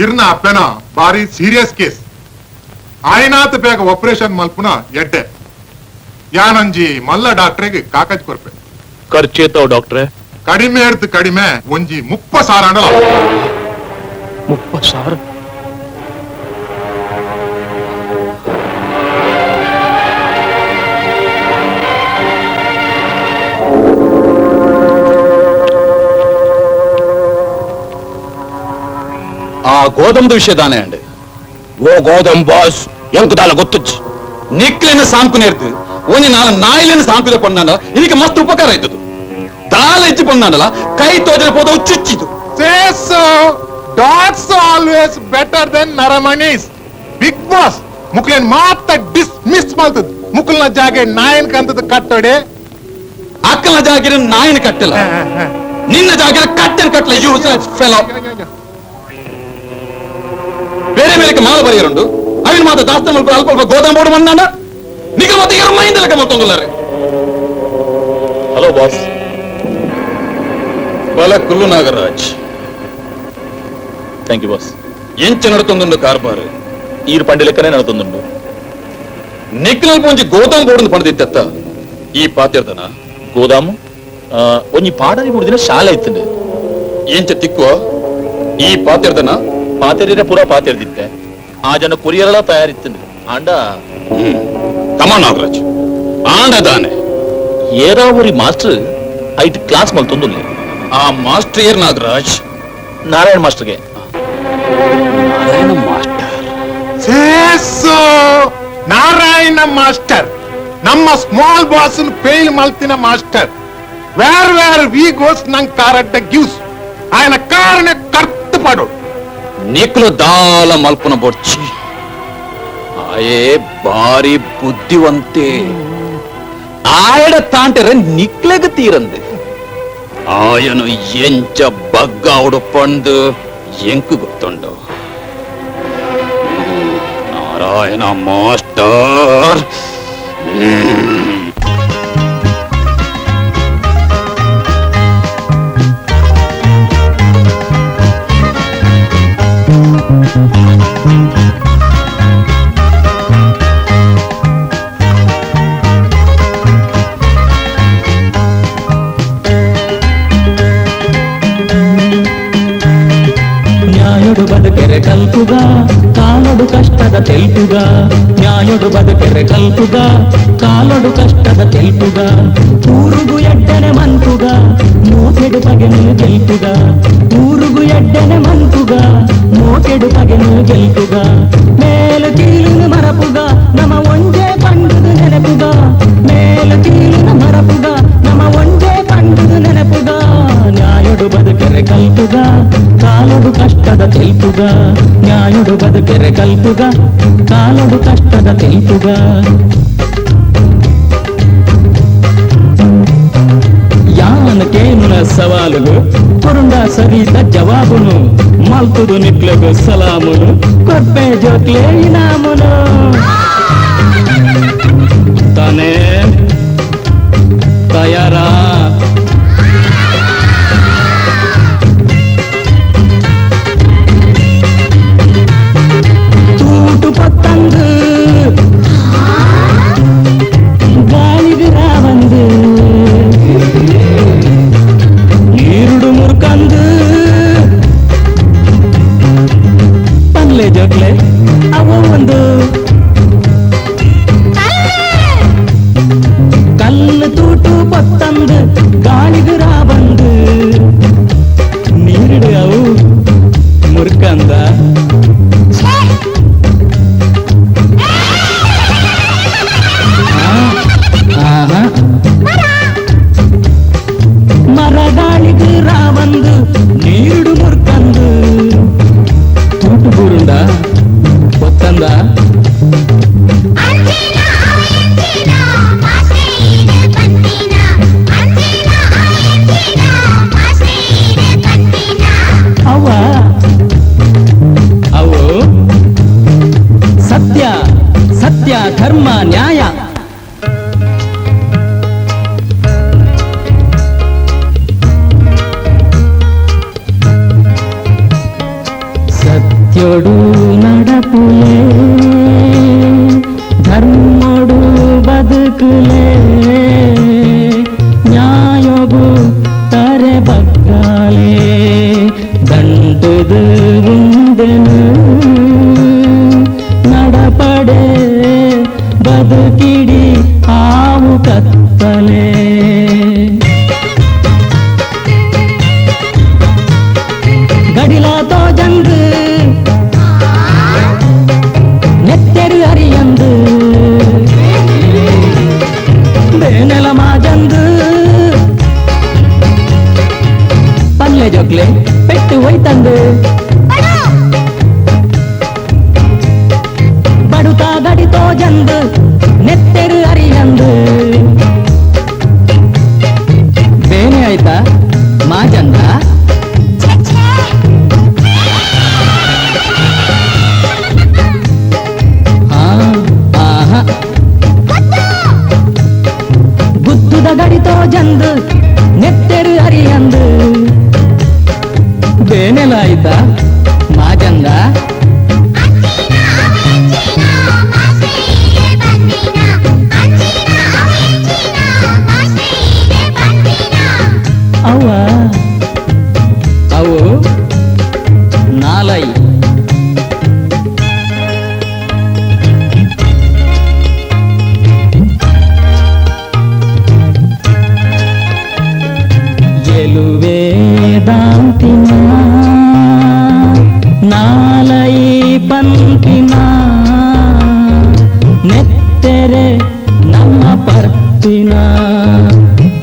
ಇರ್ನ ಅಪ್ಪನ ಬಾರಿ ಸೀರಿಯಸ್ ಕೇಸ್ ಆಯ್ನಾತ್ ಬೇಗ ಆಪರೇಷನ್ ಮಲ್ಪುನ ಎಡ್ಡೆ ಯಾನಂಜಿ ಮಲ್ಲ ಡಾಕ್ಟ್ರಿಗೆ ಕಾಕಜ್ ಕೊರ್ಪೆ. ಖರ್ಚೇತಾವ್ ಡಾಕ್ಟ್ರೆ? ಕಡಿಮೆ ಎಡ್ತು ಕಡಿಮೆ ಒಂಜಿ 30,000 ಅಂಡಲ. 30,000? ಆ ಗೋಧಮ್ದ ವಿಷಯ ದಾನೆ ಅಂಡೆ ಓ ಗೋಧಮ್ ಬಾಸ್ ಎಂಕುದಾಲ ಗೊತ್ತುಜ್ಜಿ ನಿಕ್ಲೆನ ಸಾಂಕುನೇರ್ತು ಒಂಜಿ ನಾಲ್ ನಾಯಿಲೆನ ಸಾಂಕುದ ಪಂಡಾಂಡ ಇದಕ್ಕೆ ಮಸ್ತ್ ಉಪಕಾರ ಆಯ್ತದು ದಾಲ ಇಜ್ಜಿ ಪಂಡಾಂಡಲ ಕೈ ತೋಜನ ಪೋದವು ಚುಚ್ಚಿತು. Dogs always better then ನರಮಣೀಸ್. Big boss ಮುಕ್ಲೇನ್ ಮಾತ ಡಿಸ್ಮಿಸ್ ಮಾಡ್ತದ ಮುಕುಲ್ನ ಜಾಗೆ ನಾಯನ್ ಕಂತದ ಕಟ್ಟಡೆ. ಅಕ್ಕನ ಜಾಗಿರ ನಾಯಿನ ಕಟ್ಟಲ್ಲ ನಿನ್ನ ಜಾಗಿರ ಕಟ್ಟನ್ ಕಟ್ಟಲ you fellow. ಬೇರೆ ಮೇಲಕ್ಕೆ ಮಾಲ ಬರೆಯರುಂಡು ಅವಿನ ಮಾತ ದಾಸ್ತ ಮಲ್ಪ ಅಲ್ಪ ಅಲ್ಪ ಗೋದಾಮ ಬೋರ್ಡ್ ಬಂದಾಂಡ ನಿಗ ಮತ್ತೆ ಎರ್ಮೈಂದ ಲೆಕ್ಕ ಮತ್ತೊಂದುಲ್ಲಾರೆ. Hello boss. ಬಲ Kullu Nagaraj. Thank you boss. ಎಂಚ ನಡತೊಂದುಂಡು ಕಾರ್ಬಾರ್? ಈರು ಪಂಡಿ ಲೆಕ್ಕನೆ ನಡತೊಂದುಂಡು. ನಿಕ್ಲಲ್ಪ ಒಂಜಿ ಗೋದಾಮ್ ಬೋರ್ಡ್ ಪಣದಿತ್ತ ಈ ಪಾತೆರ್ದನ ಗೋದಾಮು ಒಂಜಿ ಪಾಡರಿ ಮೂರು ದಿನ ಶಾಲೆ ಇತ್ತಂಡು ಎಂಚ ತಿಕ್ಕುವ ಈ ಪಾತೆರ್ದನ ಪಾತೆರಿರ ಪೂರ ಪಾತೆರ್ದಿತ್ತೆ ಆ ಜನ ಕೊರಿಯರಲ ತಯಾರಿತ್ತಂಡು ಆಂಡ ಕಮಾ ನಾಗರಾಜ್ ಆಂಡ ದಾನೆ ಏರಾವರಿ ಮಾಸ್ಟರ್ ಐಟ್ ಕ್ಲಾಸ್ ಮಲ್ತೊಂದುಲ್ಲೆ ಆ ಮಾಸ್ಟರ್ ಏರ್ ನಾಗರಾಜ್ ನಾರಾಯಣ ಮಾಸ್ಟರ್ಗೆ ನಾರಾಯಣ ಮಾಸ್ಟರ್ ಸೇಸು ನಾರಾಯಣ ಮಾಸ್ಟರ್ ನಮ್ಮ ಸ್ಮಾಲ್ ಬಾಸ್ ಫೇಲ್ ಮಲ್ತಿನ master where where we goes ನಂಗ್ ಕಾರಡ್ಡ ಗಿವ್ಸ್ ఆయన ಕಾರಣ ಕರ್ತು ಪಡು ನಿಕ್ಲು ದಾಲ ಮಲ್ಪನ ಬೊರ್ಚಿ ಆಯೇ ಬಾರಿ ಬುದ್ಧಿವಂತೆ ಆಯಡ ತಾಂಟೆರೆ ನಿಕ್ಲೆಗ ತೀರಂದು ಆಯನು ಎಂಚ ಬಗ್ಗಾವುಡು ಪಂದು ಎಂಕು ಗೊತ್ತುಂಡು ನಾರಾಯಣ ಮಾಸ್ಟರ್. ನ್ಯಾಯುಡು ಬದುಕೆರೆ ಕಲ್ಪುಗ ಕಾಲೊಡು ಕಷ್ಟದ ತೆಲ್ಪುಗ ನ್ಯಾಯುಡು ಬದುಕೆರೆ ಕಲ್ಪುಗ ಕಾಲೊಡು ಕಷ್ಟದ ತೆಲ್ಪುಗ ಊರುಗು ಎಡ್ಡನೆ ಮನ್ಪುಗ ಮೋಕೆಡು ಪಗೆನು ಗೆಲ್ಪುಗ ಊರುಗು ಎಡ್ಡನೆ ಮನ್ಪುಗ ಮೋಕೆಡು ಪಗೆನು ಗೆಲ್ಪುಗ ಮೇಲು ಕೀಳುನು ಮರಪುಗ ನಮ ಒಂಜೆ ಪಂಡುದು ನೆನಪುಗ ಮೇಲು ಕೀಳುನು ಮರಪುಗ ನಮ ಒಂಜೆ ಪಂಡುದು ನೆನಪುಗ ನ್ಯಾಯುಡು ಬದುಕೆರೆ ಕಲ್ಪುಗ ಕಾಲೊಡು ಕಷ್ಟದ ತೆಲ್ಪುಗ ನ್ಯಾಯುಡು ಬದುಕೆರೆ ಕಲ್ಪುಗ ಕಾಲೊಡು ಕಷ್ಟದ ತೆಲ್ಪುಗ. ಯಾನ ಕೇನುನ ಸವಾಲುಗು ಕೊರುಂಡ ಸರಿತ ಜವಾಬುನು ಮಲ್ತುದು ನಿಕ್ಲಗು ಸಲಾಮುನು ಕೊರ್ಪೆ ಜೋಕ್ಲೆ ಇನಾಮುನು ತಾನೇ ತಯಾರಾ. ತೂಟು ಪತ್ತಂದು ಗಾಳಿಗೆ ರಾವಂದು ನೀರುಡು ಮುರ್ಕಂದು ಪನ್ಲೆ ಜೋಕ್ಲೆ ಅವ ಒಂದು ಕಲ್ಲು ತೂಟು ಪತ್ತಂದು ಗಾಳಿಗೆ ರಾವಂದು ನೀರುಡು ಅವು ಮುರ್ಕಂದ ಮರಗಾಳಿಗೆ ರಾವಂದು ನೀರುಡು ಮುರ್ಕಂದು ತೂಟು ಬೂರುಂಡ ಗೊತ್ತಂದ ಅವ ಅವು ಸತ್ಯ ಸತ್ಯ ಧರ್ಮ ನ್ಯಾಯ. ಸತ್ಯೋಡು ನಡಪುಲೇ ಧರ್ಮೋಡು ಬದುಕುಲೇ ನ್ಯಾಯೋಗು ತರೆ ಬಗ್ಗಾಲೆ ದಂಟುದು ಉಂದೆನು ನಡಪಡೆ ಬದುಕಿಡಿ ಆವು ಕತ್ತಲೆ. ಗಡಿಲ ತೋಜಂದು ನೆತ್ತೆರು ಅರಿಯಂದು ಬೇನೆಲ ಮಾಜಂದು ಪಲ್ಲೆ ಜೋಕ್ಲೆ ಪೆಟ್ಟು ಒಯ್ತಂದು ಬಡುತಾ ಗಡಿ ತೋಜಂದು ನೆತ್ತೆರು ಅರಿಯಂದು ಬೇನೆ ಆಯ್ತಾ ಮಾಜಂದ. ಗುದ್ದುದ ಗಡಿ ತೋಜಂದು ನೆತ್ತೆರು ಅರಿಯಂದು ಬೇನೆಲ ಆಯ್ತಾ ಮಾಜಂದ. ಪನ್ಪಿನ ನೆತ್ತೆರೆ ನಮ್ಮ ಪರ್ಪಿನ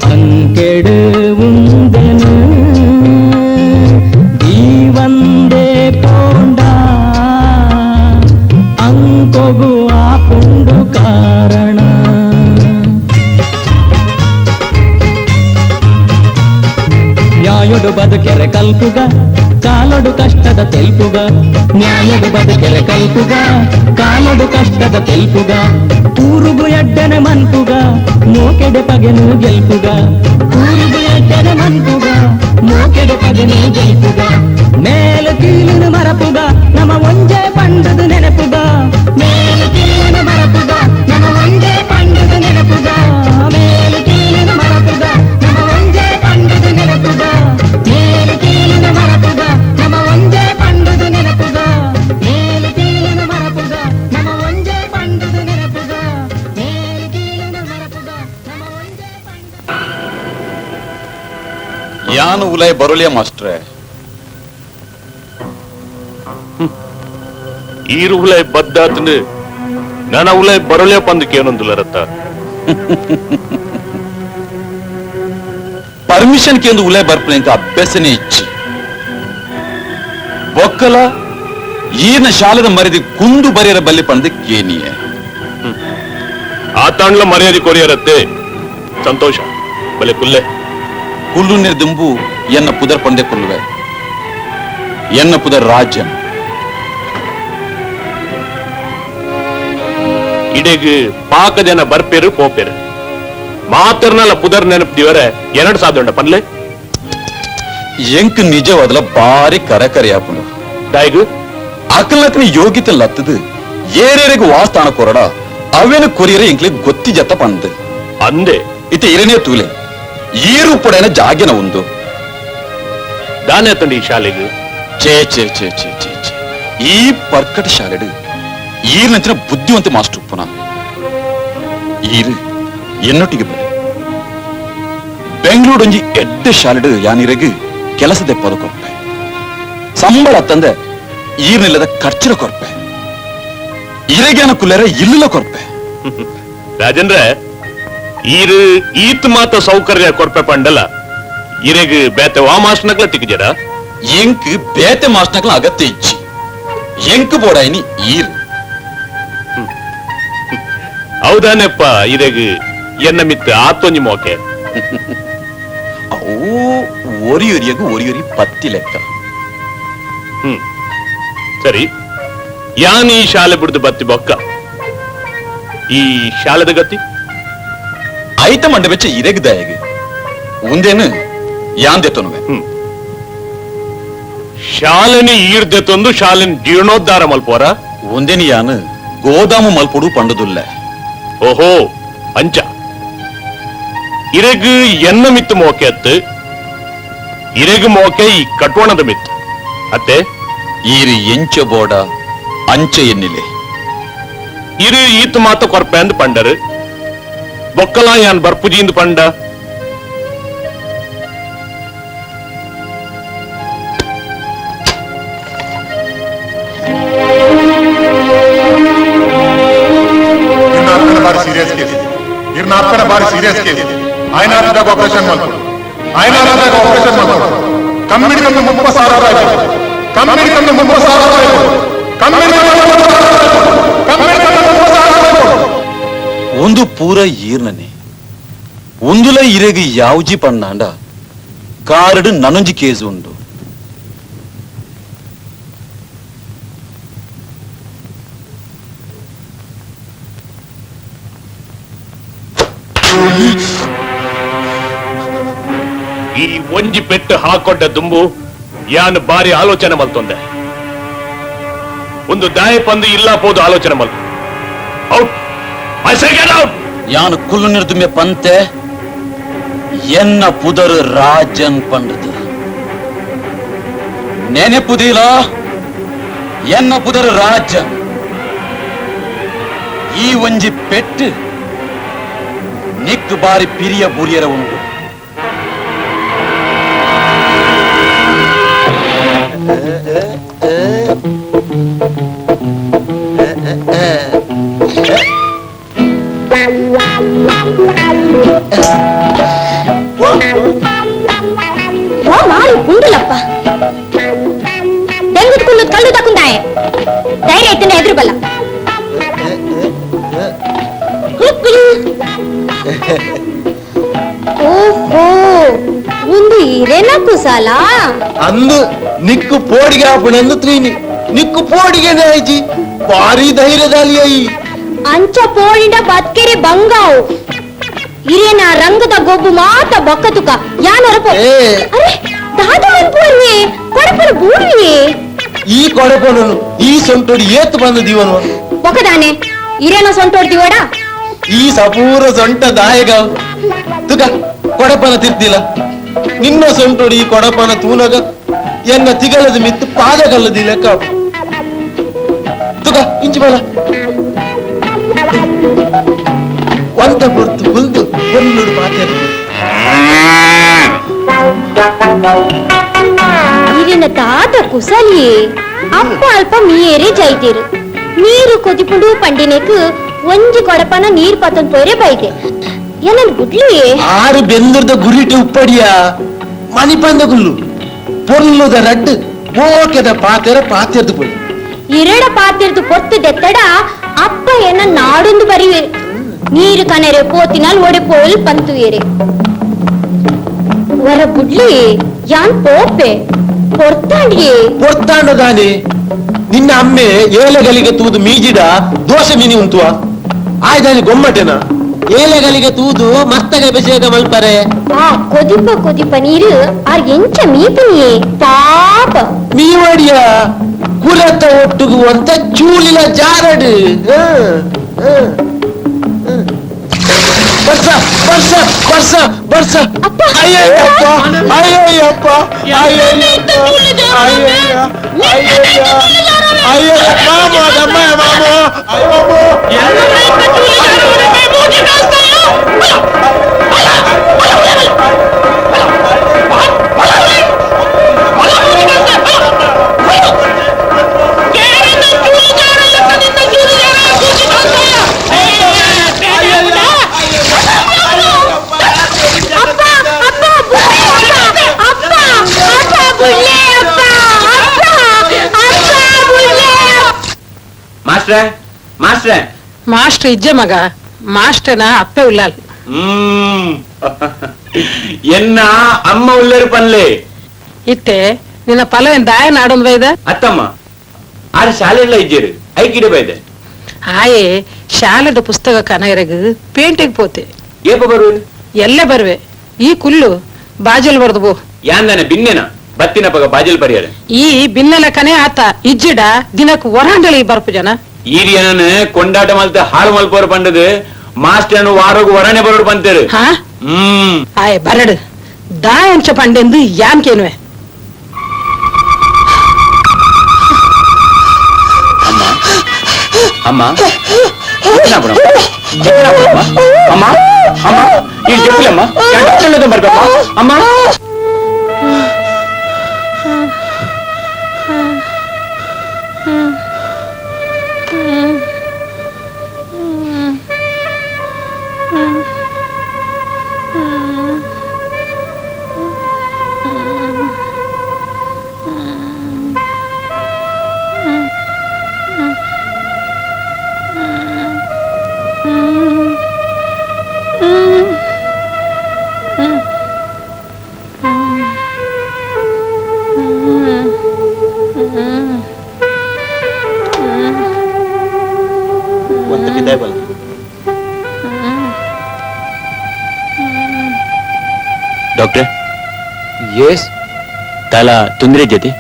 ಅಂಕೆಡು ಉಂದೆನು ದೀವಂದೇ ಪೋಂಡ ಅಂಕೊಗು ಆಪುಂಡು ಕಾರಣ. ನ್ಯಾಯೊಡು ಬದುಕೆರೆ ಕಲ್ಪುಗ ಕಾಲೊಡು ಕಷ್ಟದ ತೆಲ್ಪುಗ, ನ್ಯಾಯೊಡು ಬದುಕೆರೆ ಕಲ್ಪುಗ ಕಾಲೊಡು ಕಷ್ಟದ ತೆಲ್ಪುಗ, ಊರುಗು ಎಡ್ಡನೆ ಮನ್ಪುಗ ಮೋಕೆಡೆ ಪಗೆನು ಗೆಲ್ಪುಗ, ಊರುಗು ಎಡ್ಡನೆ ಮನ್ಪುಗ ಮೋಕೆಡೆ ಪಗೆನು ಗೆಲ್ಪುಗ, ಮೇಲು ಕೀಳುನು ಮರಪುಗ ನಮ ಒಂಜೆ ಪಂಡದು ನೆನಪುಗ, ಮೇಲು ಕೀಳುನು ಮರಪುಗ ನಮ ಒಂಜೆ ಪಂಡದು ನೆನಪುಗ, ಮೇಲು ಕೀಳುನು ಮರಪುಗ ನಮ ಒಂಜೆ ಪಂಡದು ನೆನಪುಗ, ಮೇಲು ಕೀಳುನು ಮರಪುಗ ನಮ ಒಂಜೆ ಪಂಡದು ನೆನಪುಗ, ಮೇಲು ಕೀಳುನು ಮರಪುಗ ನಮ ಒಂಜೆ ಪಂಡದು ನೆನಪುಗ, ಮೇಲು ಕೀಳುನು ಮರಪುಗ ನಮ ಒಂಜೆ ಪಂಡದು. ಯಾನು ಉಲೈ ಬರುಲಿಯ ಮಾಸ್ಟ್ರೆ. ಈರು ಉಲೈ ಬದ್ದಾತನು ನನ್ನ ಉಲೈ ಬರುಲಿಯ ಪಂದಕ್ಕೇನೊಂದುಲರತ್ತ. ಪರ್ಮಿಷನ್ ಕೇಂದ್ರ ಉಲೈ ಬರ್ಪನೆ ಅಭ್ಯಾಸನೇ ಇಚ್ಚಿ ಬೊಕ್ಕಲ ಈನ ಶಾಲೆದ ಮರ್ಯಾದೆ ಕುಂದು ಬರೆಯರ ಬಲ್ಲಿ ಪಂದ ಕೇನಿಯೇ. ಆತಾಂಡ್ಲ ಮರ್ಯಾದೆ ಕೊರಿಯರತ್ತೆ ಸಂತೋಷ ಬಲೆ ಕುಲ್ಲೆ ಕುಲ್ಲು ನಿರ್ದುಂಬು ಎನ್ನ ಪುದರ್ ಪಂದೆ ಕೊಲ್ಲುವೆ ಎನ್ನ ಪುದರ್ ರಾಜನ್. ಇಡೆಗ್ ಪಾಕ ಜನ ಬರ್ಪೇರು ಪೋಪೇರು ಮಾತರ್ನಲ್ಲ ಪುದರ್ ನೆನಪು ಎರಡು ಸಾಧ್ಯ ಪನ್ಲೆ. ಎಂಕ್ ನಿಜವಾದಲ ಬಾರಿ ಕರಕರಿಯಾಪುಂಡು ದಾಯಿಗು ಅಕಲಕನ ಯೋಗ್ಯತೆ ಲತ್ತದು ಏರೇರಿಗೆ ವಾಸ್ತಾನ ಕೊರಡ ಅವೇನು ಕೊರಿಯರೆ ಎಂಕ್ಲೆ ಗೊತ್ತಿ ಜತ್ತ ಪಂದು ಅಂದೆ ಇತ್ತ ಇರನೇ ತೂಲೆ ಏರು ಪಡೆನ ಜಾಗೆನ ಒಂದು ದಾನೆ ತಂಡಿ ಈ ಶಾಲೆಗೆ ಚೇ ಚೇ ಚೇ ಚೇ ಚೇ ಚೇ ಈ ಪರ್ಕಟ ಶಾಲೆಡು ಈರಿನಂಚಿನ ಬುದ್ಧಿವಂತ ಮಾಸ್ಟರ್ ಉಪ್ಪುನ ಈರು ಎನ್ನೊಟ್ಟಿಗೆ ಬರೆ ಬೆಂಗಳೂರು ಒಂಜಿ ಎಡ್ಡೆ ಶಾಲೆಡು ಯಾನಿರಗು ಕೆಲಸ ದೆಪ್ಪದ ಕೊರ್ಪೆ ಸಂಬಳ ತಂದೆ ಈರ್ನಿಲ್ಲದ ಖರ್ಚಿನ ಕೊರ್ಪೆ ಇರಗೇನ ಕುಲ್ಲೆರ ಇಲ್ಲಿಲ್ಲ ಕೊರ್ಪೆ. ರಾಜೇಂದ್ರ ಈರು ಈತ್ ಮಾತ ಸೌಕರ್ಯ ಕೊರ್ಪೆ ಪಂಡಲ ಇರೆಗ್ ಬೇತೆ ವಾ ಮಾಸ್ಟರ್ನಕ್ಲ ತಿಕ್ಕಿಜರ. ಎಂಕ್ ಬೇತೆ ಮಾಸ್ಟರ್ನಕ್ಲ ಅಗತ್ಯ ಇಚ್ಚಿ ಎಂಕ್ ಬೋಡಾಯಿನಿ ಈರು. ಹೌದಾನೆಪ್ಪ ಇರೆಗ್ ಎನ್ನ ಮಿತ್ತ ಆತೊಂಜಿ ಮೋಕೆ. ಅವು ಒರಿಯೊರಿಯಗು ಒರಿಯೊರಿ ಪತ್ತಿ ಲೆಕ್ಕ. ಸರಿ ಯಾನ್ ಈ ಶಾಲೆ ಬಿಡ್ದು ಬತ್ತಿ ಬೊಕ್ಕ ಈ ಶಾಲೆದ ಗತಿ ಐತ ಮಂಡ ಬೆಚ್ಚ ಇರೆಗ್ ದಾಯಗ್ ಉಂದೇನು ಯಾನ್ ದೆತ್ತೊನುವೆ. ಶಾಲೆನಿ ಈರ್ದೆತ್ತೊಂದು ಶಾಲೆನ ಜೀರ್ಣೋದ್ಧಾರ ಮಲ್ಪೋರ ಒಂದೇನು ಯಾನು ಗೋದಾಮು ಮಲ್ಪೊಡು ಪಂಡದುಲ್ಲ. ಓಹೋ ಅಂಚ ಇರೆಗ್ ಎನ್ನ ಮಿತ್ತು ಮೋಕೆ ಅತ್ತು ಇರೆಗ್ ಮೋಕೆ ಈ ಕಟ್ವಣದ ಮಿತ್ತು ಅತ್ತೆ. ಈರು ಎಂಚ ಬೋಡ ಅಂಚ ಎನ್ನಿಲೆ ಇರು ಈತ್ ಮಾತ ಕೊರ್ಪೆ ಅಂದ್ ಪಂಡರು ಬೊಕ್ಕಲ ಯಾನ್ ಬರ್ಪುಜೀಂದ್ ಪಂಡ. ಸೀರಿಯಸ್ ಕೇಸ್ ಇರ್ನ ಅಪ್ಪನ ಬಾರಿ ಸೀರಿಯಸ್ ಕೇಸ್ ಆಯ್ನಾದಾಗ ಆಪರೇಷನ್ ಮಾಡ್ಕೊಡು ಆಯ್ನಾದಾಗ ಆಪರೇಷನ್ ಮಾಡ್ಕೊಡು ಕಮ್ಮಿಡಿ ಕಮ್ಮಿ 30,000 ರೂಪಾಯಿ ಕಮ್ಮಿಡಿ ಕಮ್ಮಿ 30,000 ರೂಪಾಯಿ ಕಮ್ಮಿಡಿ ಕಮ್ಮಿ 30,000 ರೂಪಾಯಿ. ಒಂದು ಪೂರ ಈರ್ನನೆ ಒಂದುಲ ಇರೆಗ್ ಯಾವ್ಜಿ ಪಣ್ಣಾಂಡ ಕಾರಡು ನನೊಂಜಿ ಕೇಸು ಉಂಡು. ಈ ಒಂಜಿ ಪೆಟ್ಟು ಹಾಕೊಡ್ಡ ದುಂಬು ಯಾನು ಬಾರಿ ಆಲೋಚನೆ ಮಲ್ತೊಂದೆ ಒಂದು ದಾಯ ಪಂದು ಇಲ್ಲ ಪೋದು ಆಲೋಚನೆ ಮಲ್ out I say get out. ಯಾನು ಕುಲ್ಲು ನಿರ್ದುಮೆ ಪಂತೆ ಎನ್ನ ಪುದರು ರಾಜನ್ ಪಂಡದು ನೆನೆಪುದಿಲ ಎನ್ನ ಪುದರು ರಾಜನ್ ಈ ಒಂಜಿ ಪೆಟ್ಟು ನಿಕ್ ಬಾರಿ ಪಿರಿಯ ಬೂರಿಯರ ಉಂಟು. ಓ ಮಾರು ಕುಂಡಲಪ್ಪ ದೆಂಗದ ಕುಲ್ಲದ ಕಲ್ಲು ತಕುಂದಾಯೆ ಧೈರ್ಯ ಇತ್ತಿನ ಎದುರು ಬಲ್ಲ. ಓಹೋ ಒಂದು ಇರೇನ ಕುಸಾಲ ಅಂದು ನಿಕ್ಕು ಪೋಡಿಗೆ ಆಪಣಂದು ತ್ರೀನಿ ನಿಕ್ಕು ಪೋಡಿಗೆ ಆಯ್ಚಿ ಭಾರಿ ಧೈರ್ಯದಾಲಿ ಅಯ್ಯಿ ಅಂಚ ಪೋಡಿಂಡ ಬತ್ಕೆರೆ ಬಂಗಾವು ಇರೇನ ರಂಗದ ಗೊಬ್ಬು ಮಾತ ಬೊಕ್ಕತುಕ ಯಾನೊರಪೋ. ಅರೆ ದಾದ ಅನ್ಪುವರ್ವೆ ಕೊಡಪನ ಬೂಡುವೆ ಈ ಕೊಡಪನನು ಈ ಸೊಂಟೋಡಿ ಏತು ಬಂದ ದೀವನು ಬೊಕ್ಕದಾನೆ ಇರೇನ ಸೊಂಟೋಡಿ ದಿವಡ ಈ ಸಪೂರ ಸೊಂಟ ದಾಯಗ ತುಕ ಕೊಡಪನ ತಿರ್ತಿಲ್ಲ ನಿನ್ನ ಸೊಂಟೋಡಿ ಈ ಕೊಡಪನ ತೂನಗ ಎನ್ನ ತಿಗಲದ ಮಿತ್ತು ಪಾದಗಲ್ಲದಿಲ್ಲ ಕಾಪು ತುಕ ಇಂಚು ಬಲ ಒಂತ ಪೊರ್ತು ಹುಲ್ದು ಒಂದು ಪಾತೆ ಇರಿನ ತಾತ ಕುಸಲಿ ಅಪ್ಪ ಅಲ್ಪ ಮೀರೆ ಜೈತೀರು ನೀರು ಕೊದಿಪುಂಡು ಪಂಡಿನೆಕ್ ಒಂಜಿ ಕೊಡಪನ ನೀರ್ ಪತ್ತನ್ ಪೋರೆ ಬೈತೆ ಏನನ್ ಗುಡ್ಲಿ ಆರು ಬೆಂದುರ್ದ ಗುರಿಟಿ ಉಪ್ಪಡಿಯ ಮಣಿಪಂದ ಗುಲ್ಲು ಪೊರ್ಲುದ ರಡ್ಡು ಓಕೆದ ಪಾತೆರ ಪಾತೆರ್ದು ಪೋಯಿ ಇರಡ ಪಾತೆರ್ದು ಪೊತ್ತು ದೆತ್ತಡ ಅಪ್ಪ ಏನ ನಾಡೊಂದು ಬರಿವೆ ನೀರು ಕನರೆ ಪೋತಿನಾಲ್ ಒಡೆ ಪೋಲ್ ಪಂತುವೇರೆ ವರ ಗುಡ್ಲಿ ಯಾನ್ ಪೋಪೆ ಪೊರ್ತಾಂಡಿಯೇ ಪೊರ್ತಾಂಡದಾನೆ ನಿನ್ನ ಅಮ್ಮೆ ಏಲೆಗಲಿಗೆ ತೂದು ಮೀಜಿಡ ದೋಷ ಮೀನಿ ಉಂಟುವ ಆಯ್ದಾನಿ ಗೊಮ್ಮಟೆನ ಏಲೆಗಲಿಗೆ ತೂದು ಮಸ್ತಕ ಅಭಿಷೇಕ ಮಲ್ಪರೆ ಆ ಕೊದಿಪ ಕೊದಿಪ ನೀರು ಆರ್ ಎಂಚ ಮೀಪಿನಿಯೇ ಪಾಪ ಮೀವಡಿಯ ಕುರತ ಒಟ್ಟುಗು ಅಂತ ಚೂಲಿನ ಜಾರಡು ಬರ್ಸ ಬರ್ಸ ಬರ್ಸ ಬರ್ಸ ಅಯ್ಯಯ್ಯಪ್ಪ ಅಯ್ಯಯ್ಯಪ್ಪ ಅಯ್ಯಯ್ಯಪ್ಪ ಅಯ್ಯಯ್ಯ ಅಯ್ಯಯ್ಯ ಮಾಮ ದಮ್ಮ ಮಾಮ ಮಾಸ್ಟ್ರೆ ಮಾಸ್ಟ್ರೆ ಮಾಸ್ಟ್ರ್ ಇಜ್ಜೆ ಮಗ ಮಾಸ್ಟರ್ನ ಅಪ್ಪೆ ಉಲ್ಲಾಲ್ ಎನ್ನ ಅಮ್ಮ ಉಲ್ಲೇರು ಪನ್ಲೆ ಇತ್ತೆ ನಿನ್ನ ಪಲವೆನ್ ದಾಯ ನಾಡೊಂದು ಬೈದ ಅತ್ತಮ್ಮ ಆರು ಶಾಲೆ ಎಲ್ಲ ಇಜ್ಜೇರು ಐಕಿಡೆ ಬೈದೆ ಆಯೆ ಶಾಲೆದ ಪುಸ್ತಕ ಕನಗರೆಗ್ ಪೇಂಟಿಗೆ ಪೋತೆ ಏಪ ಬರುವೆ ಎಲ್ಲೇ ಬರುವೆ ಈ ಕುಲ್ಲು ಬಾಜಲ್ ಬರ್ದು ಬೋ ಯಾಂದನ ಬಿನ್ನೆನ ಬತ್ತಿನ ಪಗ ಬಾಜಲ್ ಪರಿಯರೆ ಈ ಬಿನ್ನೆಲ ಕನೆ ಆತ ಇಜ್ಜಿಡ ದಿನಕ್ ವರಾಂಡಳಿ ಬರ್ಪು ಜನ ಈರಿಯನನ್ ಕೊಂಡಾಟ ಮಲ್ತ ಹಾಳು ಮಲ್ಪೋರು ಪಂಡದು ಮಾಸ್ಟರ್ನು ವಾರೋಗು ವರಣೆ ಬರೋಡು ಬಂತೇರು ಆಯ್ ಬರಡು ದಾಯಂಚ ಪಂಡೆಂದು ಯಾನ್ಕೇನುವೆ ಅಮ್ಮ ಅಮ್ಮ ಅಮ್ಮ ಅಮ್ಮ ಈ చెప్పులమ్మ డాక్టర్లతో ಬರ್ಕಮ್ಮ ಅಮ್ಮ ಡಾಕ್ಟರ್ ಎಸ್ ತಲಾ ತೊಂದರೆ ಜೊತೆ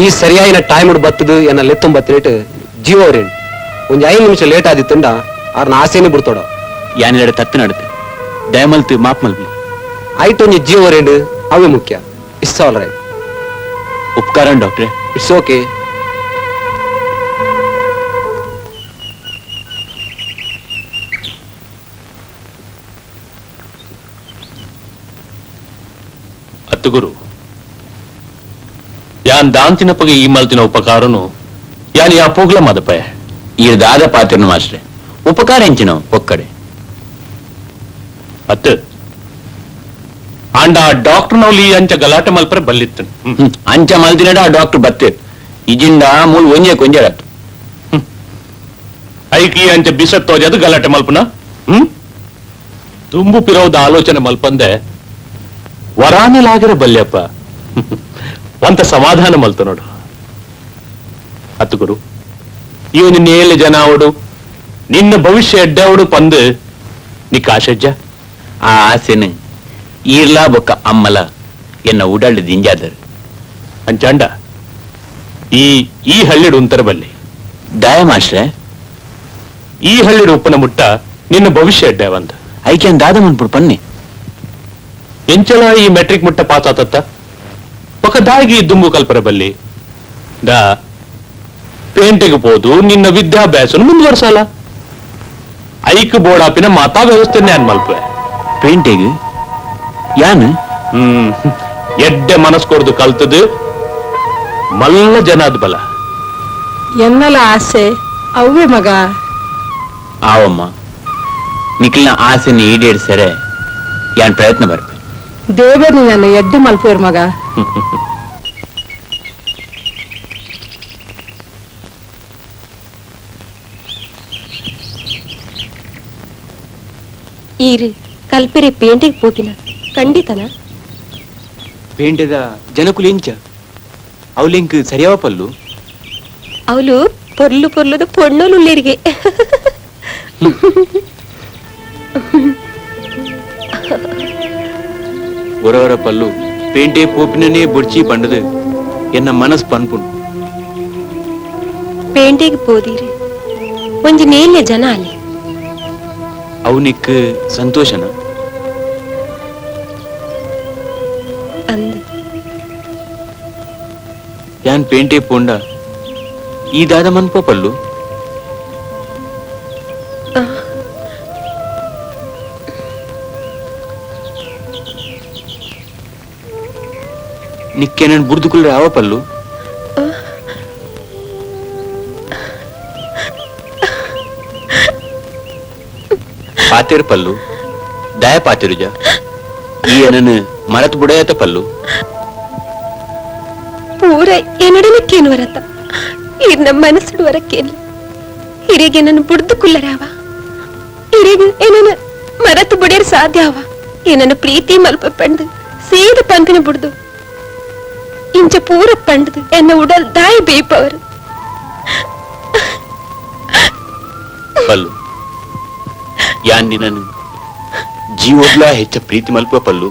ಈ ಸರಿಯಾಯಿನ ಟೈಮ್ ಬತ್ತದು ಎನ್ನ ಲೆತ್ತೊಂಬತ್ತು ಜೀವ ಅವ್ರೇನು ಒಂಜಿ 5 ನಿಮಿಷ ಲೇಟ್ ಆದಿತ್ತಂಡ ಆರ್ನ ಆಸೆನೆ ಬಿಡ್ತೋಡ ಯಾನೆರಡು ತತ್ತು ನಡುತ್ತೆ ದಯಮಲ್ತು ಮಾಪ್ ಮಲ್ಪಿ ಐಟ್ ಒಂಜಿ ಜೀವ ರೇಂಡು ಅವೇ ಮುಖ್ಯ it's all right ಉಪಕಾರ ಡಾಕ್ಟ್ರೆ it's okay ಅತ್ತುಗುರು ಯಾನ್ ದಾಂತಿನ ಪಗೆ ಈ ಮಲ್ತಿನ ಉಪಕಾರನು ಯಾನ್ ಯಾ ಪೋಗ್ಲ ಮಾದಪೆ ಈ ದಾದ ಪಾತಿರ್ನು ಮಾಸ್ಟ್ರೆ ಉಪಕಾರ ಎಂಚಿನ ಒಕ್ಕಡೆ ಅತ್ತು ಆಂಡ ಡಾಕ್ಟರ್ ನೌಲಿ ಅಂಚ ಗಲಾಟೆ ಮಲ್ಪರೆ ಬಲ್ಲಿತ್ತು. ಅಂಚ ಮಲ್ದಿನಡ ಆ ಡಾಕ್ಟರ್ ಬತ್ತೆ ಇಜಿಂಡ ಮೂಲ ಒಂಜೆ ಕೊಂಜಾಡತ್ತು. ಐಕಿ ಅಂಚ ಬಿಸತ್ ತೋಜದು ಗಲಾಟೆ ಮಲ್ಪನ. ತುಂಬು ಪಿರೋದ ಆಲೋಚನೆ ಮಲ್ಪಂದೆ ವರಾನಲಾಗಿರ ಬಲ್ಯಪ್ಪ ಒಂತ ಸಮಾಧಾನ ಮಲ್ತು ನೋಡು. ಅತ್ತು ಗುರು, ಇವನು ನೇಲೆ ಜನ ಅವಡು ನಿನ್ನ ಭವಿಷ್ಯ ಎಡ್ಡವಡು ಪಂದು ನಿಕ್ಕ ಆಶಜ್ಜ. ಆ ಆಸೆನು ಈರ್ಲಾ ಬೊಕ್ಕ ಅಮ್ಮಲ ಎನ್ನ ಉಡಾಳು ದಿಂಜಾದರು. ಅಂಚಾಂಡ ಈ ಈ ಹಳ್ಳಿಡು ಉಂತರ ಬಲ್ಲಿ ದಾಯ ಮಾಸ್ಟ್ರೆ. ಈ ಹಳ್ಳಿಡು ಉಪ್ಪನ ಮುಟ್ಟ ನಿನ್ನ ಭವಿಷ್ಯ ಎಡ್ಡವಂತ ಐಕೆ ದಾದ ಮನ್ಪುಡು ಪನ್ನಿ. ಎಂಚಲ ಈ ಮೆಟ್ರಿಕ್ ಮುಟ್ಟ ಪಾತಾತತ್ತ ಪಕ್ಕ ದಾಗಿ ದುಂಬು ಕಲ್ಪರ ಬಲ್ಲಿ ದಾ ಪೇಂಟೆಗೆ ಹೋದು ನಿನ್ನ ವಿದ್ಯಾಭ್ಯಾಸ ಮುಂದುವರ್ಸಲ್ಲ. ಐಕ್ ಬೋಡಾಪಿನ ಮಾತಾ ವ್ಯವಸ್ಥೆ ನ್ಯಾನ್ ಮಲ್ಪೆ. ಪೇಂಟೆಗೆ ಯಾನು ಎಡ್ಡೆ ಮನಸ್ ಕೊಡ್ದು ಕಲ್ತದು ಮಲ್ಲ ಜನಾದ್ ಬಲ. ಎನ್ನಲ ಆಸೆ ಅವ್ವೆ ಮಗ. ಆವಮ್ಮ, ನಿಖಿಲ್ನ ಆಸೆನ ಈಡೇರಿಸರೆ ಯಾನ್ ಪ್ರಯತ್ನ ಬರ್ಪೆ. ದೇವರು ನನ್ನ ಎಡ್ಡೆ ಮಲ್ಪೇರ್ ಮಗ. ಈರು ಕಲ್ಪೆರೆ ಪೇಂಟೆಗೆ ಪೋಪಿನ ಖಂಡಿತನ? ಪೇಂಟೆದ ಜನಕುಲು ಎಂಚ ಅವಲಿಂಕ್ ಸರಿಯಾವ ಪಲ್ಲು? ಅವಳು ಪೊರ್ಲು ಪೊರ್ಲುದ ಪೊಣ್ಣುಲುಲ್ಲೇರಿಗೆ. ಒರವರ ಪಲ್ಲು ಪೇಂಟೆ ಪೋಪಿನೇ ಬುಡ್ಚಿ ಪಂಡದು ಎನ್ನ ಮನಸ್ ಪನ್ಪುಂಡು. ಪೇಂಟೆಗೆ ಪೋದಿರಿ ಒಂಜಿ ನೇಲ್ಯ ಜನ ಅಲ್ಲಿ. ಅವನಿಕ್ ಸಂತೋಷನ ಅಂದ. ಯಾನ್ ಪೇಂಟೆ ಪೋಂಡ ಈ ದಾದ ಮನ್ಪೋ ಪಲ್ಲು? ನಿಕ್ಕೇನನ್ ಬುರ್ದುಕುಲ್ರೆ ಆವ ಪಲ್ಲು? ಪಾತಿರ್ ಪಲ್ಲು ದಾಯ ಪಾತಿರುಜ ಈ ಏನನ್ನು ಮರತ್ ಬುಡಯತ ಪಲ್ಲು? ಪೂರ ಎನ್ನಡನಕ್ಕೇನು ವರತ ಇರ್ನ ಮನಸ್ಸುಡು ವರಕ್ಕೇನು ಹಿರಿಗೆ ನನ್ನ ಬುಡ್ದು ಕುಲ್ಲರಾವ ಹಿರಿಗೆ ಏನನ ಮರತು ಬುಡೇರ್ ಸಾಧ್ಯಾವ ಏನನ್ನ ಪ್ರೀತಿ ಮಲ್ಪ ಪಂಡು ಸೇದ ಪಂಪಿನ ಬುಡ್ದು ಇಂಚ ಪೂರ ಪಂಡದು ಎನ್ನ ಉಡಲ್ ದಾಯಿ ಬೇಪವರು. ಪಲ್ಲು ಯಾನ್ ನಿನ್ನನ್ನು ಜೀವೋದ್ಲ ಹೆಚ್ಚ ಪ್ರೀತಿ ಮಲ್ಪ ಪಲ್ಲು.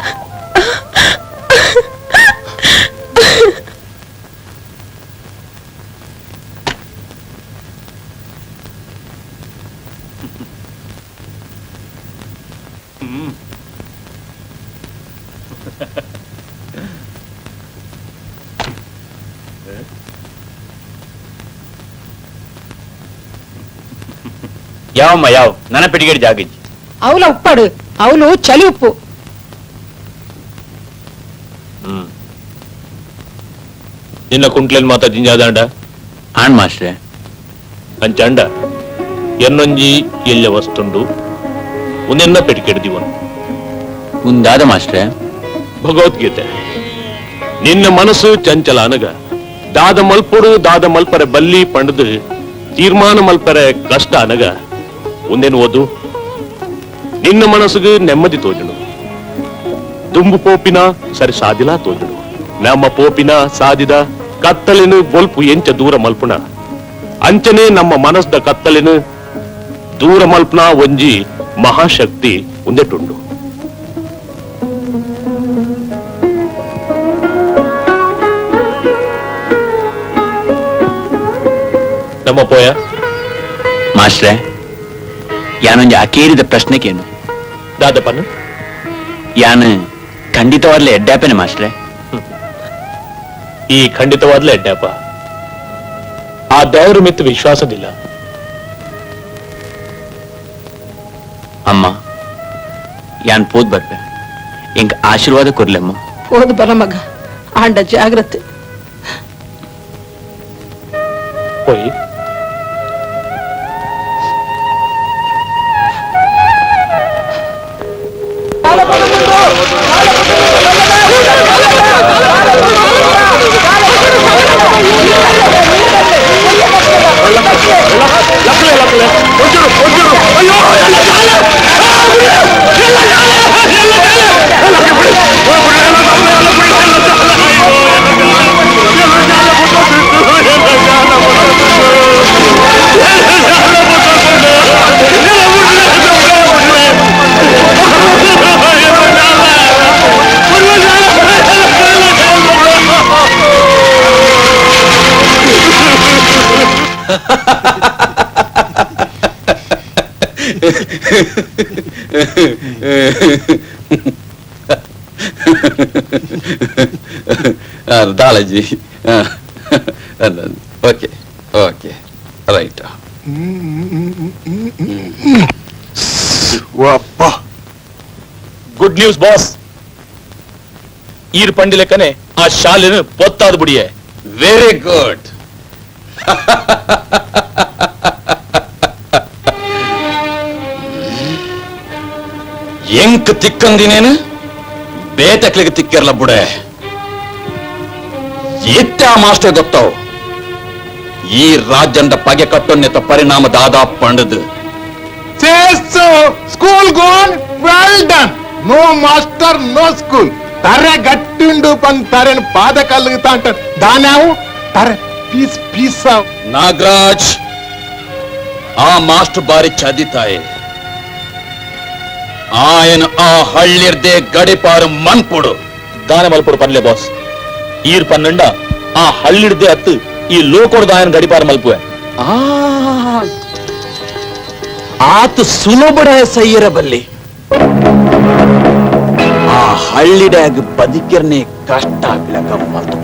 ಯಾವಮ್ಮ ಯಾವ ನನ್ನ ಪೆಟ್ಟಿಗೆ ಜಾಗ ಅವಲ ಉಪ್ಪಾಡು ಅವಳು ಚಳಿ ಉಪ್ಪು. ನಿನ್ನ ಕುಂಟ್ಲೇನ್ ಮಾತಾ ಜಿಂಜಾದಾಂಡ ಆಣ್ ಮಾಸ್ಟ್ರೆ. ಅಂಚಾಂಡ ಎನ್ನೊಂಜಿ ಎಲ್ಲ ವಸ್ತುಂಡು ಒಂದೆನ್ನ ಪೆಟ್ಟಿಗೆಡ್ದಿವನು ಮುಂದಾದ ಮಾಸ್ಟ್ರೆ. ಭಗವದ್ಗೀತೆ ನಿನ್ನ ಮನಸ್ಸು ಚಂಚಲ ಅನಗ ದಾದ ಮಲ್ಪೊಡು ದಾದ ಮಲ್ಪರೆ ಬಲ್ಲಿ ಪಂಡದು ತೀರ್ಮಾನ ಮಲ್ಪರೆ ಕಷ್ಟ ಅನಗ ಒಂದೇನು ಓದು ನಿನ್ನ ಮನಸ್ಸಿಗೆ ನೆಮ್ಮದಿ ತೋಜುಡು. ದುಂಬು ಪೋಪಿನ ಸರಿ ಸಾದಿಲ ತೋಜುಡು. ನಮ್ಮ ಪೋಪಿನ ಸಾದಿದ ಕತ್ತಲಿನ ಬೊಲ್ಪು ಎಂಚ ದೂರ ಮಲ್ಪುಣ ಅಂಚನೆ ನಮ್ಮ ಮನಸ್ದ ಕತ್ತಲಿನ ದೂರ ಮಲ್ಪುಣ ಒಂಜಿ ಮಹಾಶಕ್ತಿ ಒಂದೆಟುಂಡು. ನಮ್ಮ ಪೋಯ ಮಾಸ್ಟ್ರೆ, ಯಾನೊಂಜಿ ಅಕೇರಿದ ಪ್ರಶ್ನೆಕೇನು ದಾದಪ್ಪನ ಯಾನು ಖಂಡಿತವಾದ್ಲೆ ಎಡ್ಡಾಪೇನೆ ಮಾಸ್ಟ್ರೆ. ಈ ಖಂಡಿತವಾದ್ಲೆ ಎಡ್ಡಾಪ ಆ ದೇವರ ಮಿತ್ತು ವಿಶ್ವಾಸದಿಲ್ಲ. ಅಮ್ಮ ಯಾನ್ ಪೋದ್ ಬರ್ಪೆ, ಎಂಕ್ ಆಶೀರ್ವಾದ ಕೊರ್ಲೆಮ್ಮ. ಪೋದ್ ಬರ ಮಗ, ಆಂಡ ಜಾಗ್ರತೆ. ಹೋಯ್ ಲಕ್ಲೆ ಲಕ್ಲೆ ಒಂಚೂರು ಒಂಚೂರು ಅಯ್ಯೋ ಎಲ್ಲ ಶಾಲೆ ಎಲ್ಲ ಶಾಲೆ ಎಲ್ಲ ಶಾಲೆ ಎಲ್ಲ ಬಿಡಿ ದಾಳಜಿ okay okay right. Good news boss, ಈರ್ ಪಂಡಿಲೆಕ್ಕನೆ ಆ ಶಾಲೆನ ಪೊತ್ತಾದ ಬುಡಿಯೆ. Very good. ಎಂಕ್ ತಿಕ್ಕಂದಿನೇನು ಬೇತಕ್ಲಿಗೆ ತಿಕ್ಕಿರ್ಲ ಬುಡೆ. ಎತ್ತ ಮಾಸ್ಟರ್ ಗೊತ್ತಾವ್ ಈ ರಾಜ್ಯಂದ ಪಗೆ ಕಟ್ಟೊನ್ನೆತ್ತ ಪರಿಣಾಮ ದಾದಾ ಪಂಡದು. School gone well done, no master no school. ತರೆ ಗಟ್ಟಿಂಡು ಬಂದ್ ತರೆನು ಪಾದ ಕಲ್ಲುತ್ತಾ ಅಂಟ ದಾನ್ಯಾವು ತರೆ ಪೀಸ್ ಪೀಸ್. ನಾಗರಾಜ್, ಆ ಮಾಸ್ಟರ್ ಬಾರಿ ಚದಿತಾಯಿ. ಆಯನ ಆ ಹಳ್ಳಿರ್ದೆ ಗಡಿಪಾರು ಮನ್ಪುಡು. ದಾನ ಮಲ್ಪುಡು ಪನ್ಲೆ ಬಾಸ್, ಈರ್ ಪನ್ನಂಡ ಆ ಹಳ್ಳಿರ್ದೆ ಅತ್ತು ಈ ಲೋಕೊಡ್ದ ಆಯನ ಗಡಿಪಾರು ಮಲ್ಪುವೆ. ಆತು ಸುಲಭಡ ಸೈಯರಬಲ್ಲಿ ಆ ಹಳ್ಳಿಡಾಗ ಬದುಕಿರ್ನೆ ಕಷ್ಟ ಆಗ್ಲಕ ಮಲ್ತು.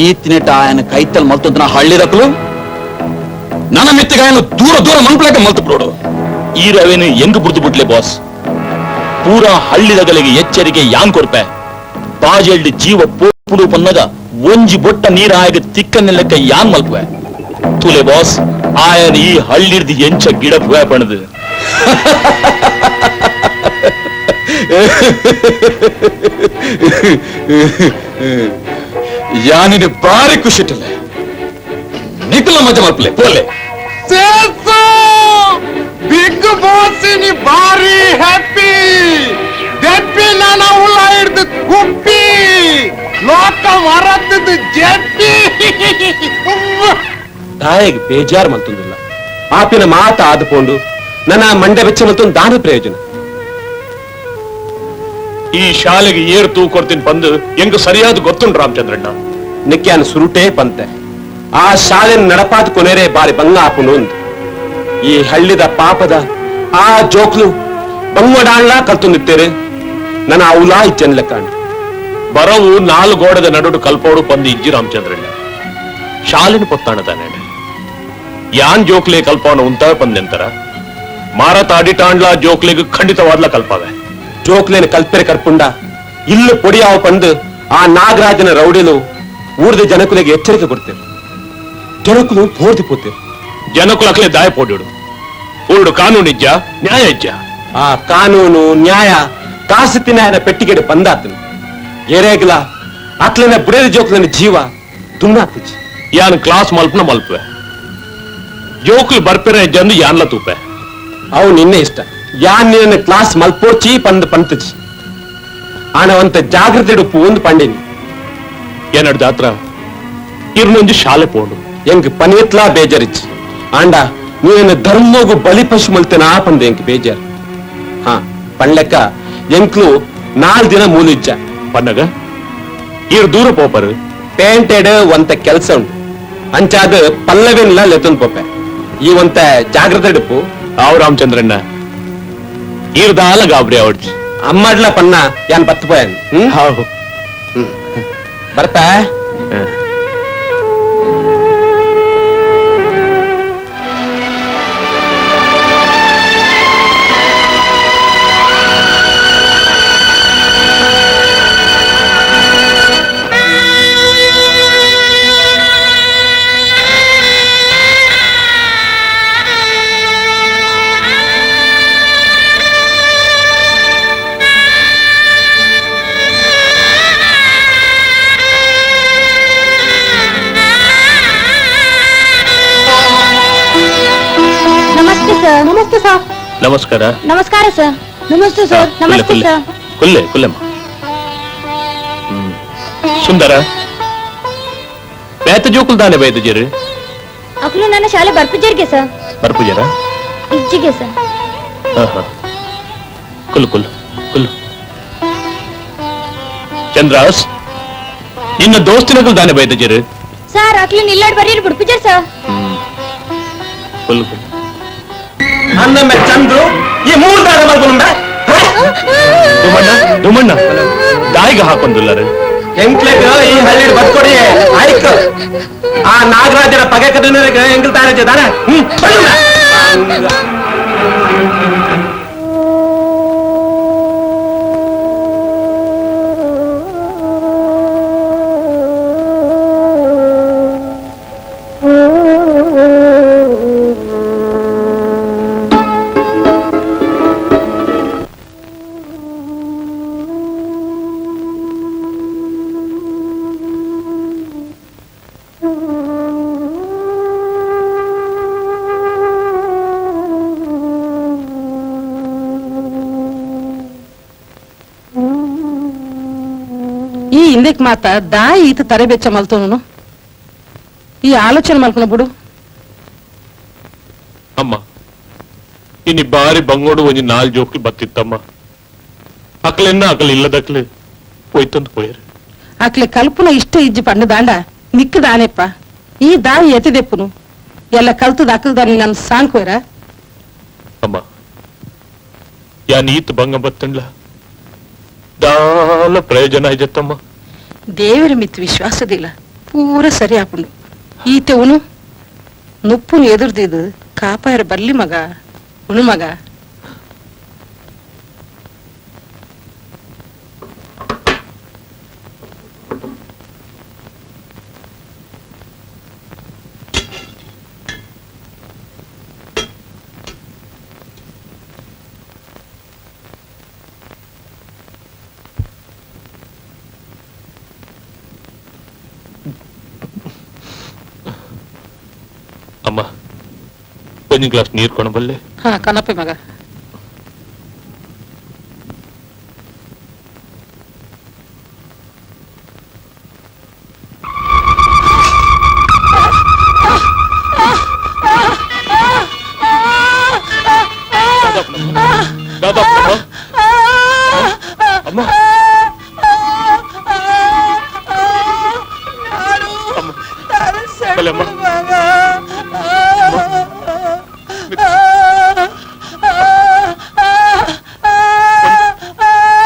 ಈತಿನೆಟ ಆಯನ ಕೈತಲ್ ಮಲ್ತದ್ನ ಹಳ್ಳಿರಕಲು ನನ್ನ ಮಿತ್ತಿಗಾಯನ ದೂರ ದೂರ ಮನ್ಪಲಕ ಮಲ್ತು ಬಿಡೋಡು. ಈ ರವೆನು ಹೆಂಗ್ ಬುಡ್ದು ಬಿಡ್ಲೆ ಬಾಸ್, ಪೂರಾ ಹಳ್ಳಿದಗಲಿಗೆ ಎಚ್ಚರಿಕೆ ಯಾನ್ ಕೊರ್ಪೆ. ಬಾಜೆಲ್ಡ್ ಜೀವ ಪೋಪುಡು ಪನ್ನಗ ಒಂಜಿ ಬೊಟ್ಟ ನೀರ ಆಯಗ ತಿಕ್ಕನೆಲ್ಲಕ್ಕ ಯಾನ್ ಮಲ್ಪುವೆ. ತುಲೆ ಬಾಸ್, ಆಯನ ಈ ಹಳ್ಳಿರ್ದು ಎಂಚ ಗಿಡ ಪುವೆ ಪಣದು. ಯಾನಿನ ಬಾರಿ ಖುಷಿಟ್ಟಲೆ ನಿಖಲ ಮಜ ಮಲ್ಪಲೆ ಪೋಲೆ. ಬಿಗ್ ಬಾಸ್ ನಿ ಬಾರಿ ಹ್ಯಾಪಿ ದೆಪ್ಪಿ ನನ್ನ ಉಳ್ಳ ಹಿಡ್ದು ಕುಪ್ಪಿ ಲೋಕ ಮರತ್ತದ ಜೆಪ್ಪಿ. ತಾಯಿಗೆ ಬೇಜಾರು ಮಲ್ತೊಂದಿಲ್ಲ ಆಪಿನ ಮಾತ ಆದುಕೊಂಡು ನನ್ನ ಮಂಡೆ ಬೆಚ್ಚ ಮಲ್ತೊಂದು ದಾನ ಪ್ರಯೋಜನ. ಈ ಶಾಲೆಗೆ ಏರ್ ತೂ ಕೊಡ್ತೀನಿ ಬಂದು ಹೆಂಗ ಸರಿಯಾದ ಗೊತ್ತುಂಟು ರಾಮಚಂದ್ರಣ್ಣ. ನಿಕ್ಯಾನ್ ಸುರುಟೇ ಪಂತೆ ಆ ಶಾಲೆ ನಡಪಾದ ಕೊನೆರೆ ಬಾರಿ ಬಂಗ ಆಪುಂಡು. ಈ ಹಳ್ಳಿದ ಪಾಪದ ಆ ಜೋಕ್ಲು ಬಂಗಡಾಣ್ಲ ಕಲ್ತೊಂದಿತ್ತೇರೆ ನನ್ನ ಅವಲಾ ಇಚ್ಚನ್ಲೆ ಕಾಣ್. ಬರವು ನಾಲು ಗೋಡದ ನಡುಡು ಕಲ್ಪೋಡು ಪಂದು ಇಜ್ಜಿ ರಾಮಚಂದ್ರಣ್ಣ. ಶಾಲೆನ ಪೊತ್ತಾಣ ತಾನೆ ಯಾನ್ ಜೋಕ್ಲೆ ಕಲ್ಪವನ ಉಂತ ಪಂದೆಂತರ ಮಾರತ ಅಡಿಟಾಂಡ್ಲ ಜೋಕ್ಲೆಗ್ ಖಂಡಿತವಾದ್ಲ ಕಲ್ಪಾವೆ. ಜೋಕ್ಲೇನ ಕಲ್ಪೆರೆ ಕರ್ಪುಂಡ ಇಲ್ಲು ಪೊಡಿಯಾವ ಪಂದು ಆ ನಾಗರಾಜನ ರೌಡಿಲು ಊರ್ದ ಜನಕುಲೆಗೆ ಎಚ್ಚರಿಕೆ ಕೊಡ್ತೇವೆ. ಜನಕುಲು ಪೋರ್ದಿ ಪೋತೇವೆ. ಜನಕುಲಕ್ಲೆ ದಾಯ ಪೋಡಿಡು ಊರುಡು ಕಾನೂನು ಇಜ್ಜ ನ್ಯಾಯ ಇಜ್ಜ. ಆ ಕಾನೂನು ನ್ಯಾಯ ಕಾಸು ತಿನ್ನಾಯನ ಪೆಟ್ಟಿಗೆಡೆ ಬಂದಾತನು ಏರೇಗ್ಲ ಅತ್ಲನ ಬುಡೇದ ಜೋಕ್ಲನ ಜೀವ ದುನ್ನಾತಿಜಿ. ಯಾನ್ ಕ್ಲಾಸ್ ಮಲ್ಪನ ಮಲ್ಪುವೆ ಜೋಕ್ಲು ಬರ್ಪೆರೆ ಜಂದು ಯಾನ್ಲ ತೂಪೆ. ಅವು ನಿನ್ನೆ ಇಷ್ಟ ಯಾನ್ ನಿನ್ನ ಕ್ಲಾಸ್ ಮಲ್ಪೋಚಿ ಪಂದ್ ಪಂತಜಿ ಆನವಂತ ಜಾಗೃತಿ ಉಪ್ಪು ಒಂದು ಪಂಡಿನಿ. ಏನಡ್ ಜಾತ್ರ ಇರ್ನೊಂಜಿ ಶಾಲೆ ಪೋಂಡು ಎಂಕ್ ಪನೇತ್ಲಾ ಬೇಜಾರಿಚ್ಚಿ ಆಂಡ ನೀನು ಧರ್ಮೋಗು ಬಲಿ ಪಶು ಮಲ್ತೇನ ಪಂದ ಎಂಕ್ ಬೇಜಾರ್. ಹಾ ಪಂಡ್ಲೆಕ್ಕ ಎಂಕ್ಲು 4 ದಿನ ಮೂಲಿಜ್ಜ ಪನ್ನಗ ಇರ್ ದೂರ ಪೋಪರು ಪೇಂಟೆಡ್ ಒಂತ ಕೆಲ್ಸ ಉಂಟು ಅಂಚಾದ ಪಲ್ಲವೆನ್ಲ ಲೆತ್ತೊಂದು ಪೋಪೆ. ಈ ಒಂತ ಜಾಗೃತಿ ಇಡುಪು. ಆವ್ ರಾಮಚಂದ್ರಣ್ಣ ಈರ್ದಾಲ ಗಾಬರಿ ಅವಡ್ಜಿ ಅಮ್ಮಡ್ಲ ಪನ್ನ ಯಾನ್ ಬತ್ತು ಪೋಯನ್. ಬರ್ತಾ. ಸರ್. ನಮಸ್ತೆ ಸರ್. ನಮಸ್ಕಾರ. ನಮಸ್ಕಾರ ಸರ್. ನಮಸ್ತೆ ಸರ್. ನಮಸ್ತೆ ಸರ್. ಕುಲ್ಲೆ ಕುಲ್ಲೆಮ್ಮ. ಸುಂದರ ಬೇತ ಜೋಕುಲ್ ದಾನೆ ಬೈದಜೇರು? ಅಕ್ಲು ನನ್ನ ಶಾಲೆ ಬರ್ಪುಜರ್ಗೆ ಸರ್. ಬರ್ಪುಜರ? ಇಜ್ಜಿಗೆ ಸರ್. ಕುಲ್ಲು ಕುಲ್ಲು ಕುಲ್ಲು. ಚಂದ್ರಾಸ್, ನಿನ್ನ ದೋಸ್ತಿನಕುಲ್ ದಾನೆ ಬೈದಜೇರು? ಸರ್ ಅಕ್ಲು ನಿಲ್ಲಾಡ್ ಬರೀರ್ ಬಿಡ್ಪುಜರ್ ಸರ್. ಕುಲ್ಲು ಕುಲ್ಲು. ಅನ್ನಮ್ಮ ಚಂದ್ರು ಈ ಮೂರು ದಾರ ಮಲ್ಕೊಂಡ ದುಮಣ್ಣ ದುಮಣ್ಣ ದಾಯಿಗೆ ಹಾಕೊಂದುಲ್ಲರು ಎಂಕ್ಲೆಗ್ ಈ ಹಳ್ಳಿ ಬದ್ಕೊಡಿ ಆಯ್ತು. ಆ ನಾಗರಾಜರ ಪಗೆ ಕದ ಎಂಕಲ್ ತಾನೆ ದಾನ. ಈ ಹಿಂದಕ್ಕೆ ಮಾತ ದಾಯಿ ಈತ ತರೆ ಬೆಚ್ಚ ಮಲ್ತೋನು ಈ ಆಲೋಚನೆ ಮಲ್ಕೊಳ ಬಿಡು. ಅಮ್ಮ, ಇನಿ ಬಾರಿ ಬಂಗೋಡು ಒಂಜಿ ನಾಲ್ ಜೋಕ್ಲು ಬತ್ತಿತ್ತಮ್ಮ. ಅಕ್ಲೆನ್ನ ಅಕಲ್ ಇಲ್ಲದಕ್ಲೆ ಪೋಯ್ತಂದು ಪೋಯರು. ಅಕ್ಲೆ ಕಲ್ಪುನ ಇಷ್ಟ ಇಜ್ಜಿ ಪಂಡು ದಾಂಡ ನಿಕ್ಕ ದಾನೆಪ್ಪ ಈ ದಾಯಿ ಎತ್ತಿದೆಪ್ಪುನು ಎಲ್ಲ ಕಲ್ತದ ಅಕಲ್ದಾನಿ ನನ್ನ ಸಾಂಕೋರ. ಅಮ್ಮ, ಯಾನ್ ಈತ್ ಬಂಗ ಬತ್ತಂಡ್ಲ ದಾಲ ಪ್ರಯೋಜನ ಇಜತ್ತಮ್ಮ. ದೇವರ ಮಿತ್ ವಿಶ್ವಾಸದಿಲ್ಲ ಪೂರ ಸರಿ ಆಪುಂಡು. ಈತೆ ಉನು ನುಪ್ಪುನು ಎದುರ್ದಿದ್ದು ಕಾಪಾಯರ ಬರ್ಲಿ ಮಗ ಉಣು ಮಗ. ಅಮ್ಮ, ಒಂಜಿ ಗ್ಲಾಸ್ ನೀರ್ ಕೊಣಬಲ್ಲೆ. ಹಾ ಕನಪೆ ಮಗ. ಅಮ್ಮ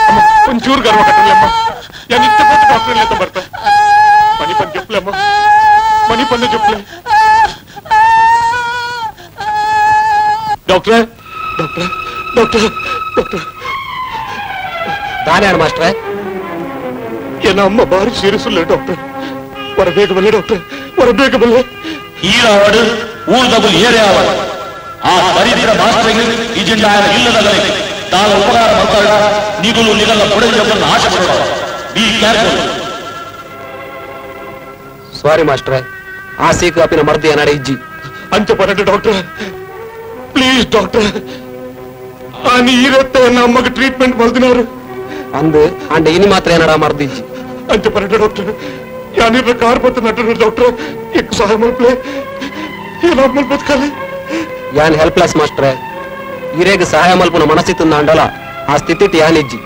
ಅಮ್ಮ ಒಂಚೂರು ಗರ್ವ ಕಟ್ಟಲಮ್ಮ. ಯಾನ್ ಇತ್ತೆ ಪೋತು ಡಾಕ್ಟರ್ ಲೇತ ಬರ್ತ. ಮನಿ ಪಂದ್ ಜೊಪ್ಲೆ ಅಮ್ಮ, ಮನಿ ಪಂದ ಜೊಪ್ಲೆ. ಡಾಕ್ಟ್ರೇ ಡಾಕ್ಟ್ರೇ ಡಾಕ್ಟರ್ ಡಾಕ್ಟರ್. ದಾನೆ ಮಾಸ್ಟ್ರೆ? ಏನ ಅಮ್ಮ ಬಾರಿ ಸೀರಿಯಸ್ ಡಾಕ್ಟರ್. ಹೊರಬೇಗ ಬಲ್ಲೆ ಡಾಕ್ಟರ್, ಹೊರಬೇಗ ಬಲ್ಲೆ. ಈರಾವಡು ಊರ್ದಬುಲ್ ಏರೇ ಆವಡು ಆ ದರಿದ್ರ ಮಾಸ್ಟರ್ಗೆ ಇಜೆಂಡ ಇಲ್ಲದಗಲೆ ತಾಳ ಉಪಕಾರ ಮಾಡ್ತಾಳ ನಿಗುಲು ನಿಗಲ್ಲ ಕೊಡಗಿನ ಆಶೆ ಪಡೋಣ. Be careful. ಸಾರಿ ಮಾಸ್ಟ್ರೆ, ಆ ಸೀಕು ಅಪಿನ ಮರ್ದಿ ಏನಾರ ಇಜ್ಜಿ ಅಂಚೆ ಪರಟೆ ಡಾಕ್ಟರ್. ಪ್ಲೀಸ್ ಡಾಕ್ಟರ್, ಆ ನೀರತ್ತೆ ನಮಗೆ ಟ್ರೀಟ್ಮೆಂಟ್ ಮಲ್ದಿನವರು ಅಂದು ಅಂಡ ಇನಿ ಮಾತ್ರ ಏನಾರ ಮರ್ದಿಜ್ಜಿ ಅಂಚೆ ಪರಟೆ ಡಾಕ್ಟರ್. ಯಾನಿರ ಕಾರ್ ಬತ್ತ ನಟರು ಡಾಕ್ಟರ್ ಎಕ್ ಸಹಾಯ ಮಲ್ಪ್ಲೆ ಏನಾದ್ಮೇಲೆ ಬದುಕಲಿ. ಯಾನ್ ಹೆಲ್ಪ್ಲೆಸ್ ಮಾಸ್ಟ್ರೆ, ಈರೇಗ ಸಹಾಯ ಮಲ್ಪುನ ಮನಸ್ಸಿತ್ತು ಅಂಡಲ ಆ ಸ್ಥಿತಿ ಯಾನ್ ಇಜ್ಜಿ.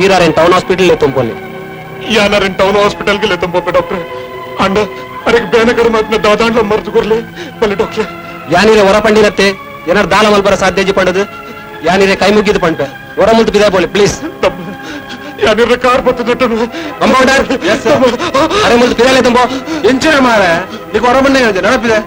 ಈರಾರೇನ್ ಟೌನ್ ಹಾಸ್ಪಿಟಲ್ ತುಂಬೋಲಿ. ಯಾನಾರೇನ್ ಟೌನ್ ಹಾಸ್ಪಿಟಲ್ಗೆ ತುಂಬೋಪೆ ಡಾಕ್ಟರ್. ಅಂಡ ಅರೆಗೆ ಬೇನಕರ ಮಾತಿನ ದಾದಾಂಡ್ಲ ಮರ್ದು ಕೊರ್ಲಿ ಬಲ್ಲೆ ಡಾಕ್ಟರ್. ಯಾನಿರೆ ಹೊರ ಪಂಡಿರತ್ತೆ ಏನಾರು ದಾಲ ಮಲ್ಬರ ಸಾಧ್ಯಜಿ ಪಂಡದು ಯಾನಿರೆ ಕೈ ಮುಗಿದು ಪಂಪೆ ಹೊರ ಮುಲ್ತು ಬಿದ ಬೋಲಿ ಪ್ಲೀಸ್. ಯಾನಿರ ಕಾರ್ ಬತ್ತ ನಟನು ಕಂಪೌಂಡರ್ ಅರೆ ಮುಲ್ತು ಬಿದಾಲೆ ತುಂಬೋ ಎಂಚಿನ ಮಾರೆ ನೀಕು ಹೊರ ಬಂಡೆ ನಡಪಿದೆ.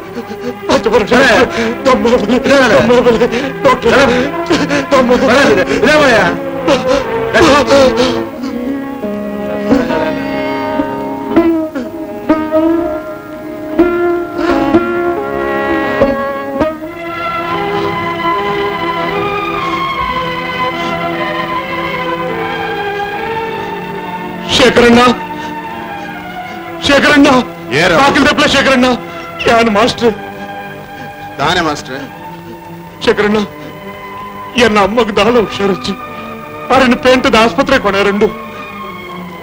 ಶೇಖರಣ್ಣ, ಶೇಖರಣ್ಣ, ಬಾಕಿಲ್ ದಪ್ಲ ಶೇಖರಣ್ಣ. ಯಾನ್ ಮಾಸ್ಟರ್? ತಾನೆ ಮಾಸ್ಟರ್. ಶೇಖರಣ್ಣ, ಎನ್ನ ಅಮ್ಮಗ್ ದಾಳ ಹುಷಾರಚ್ಚಿ ಅರಣ್ಯ ಪೇಂಟದ ಆಸ್ಪತ್ರೆ ಕೊನೆರಂಡು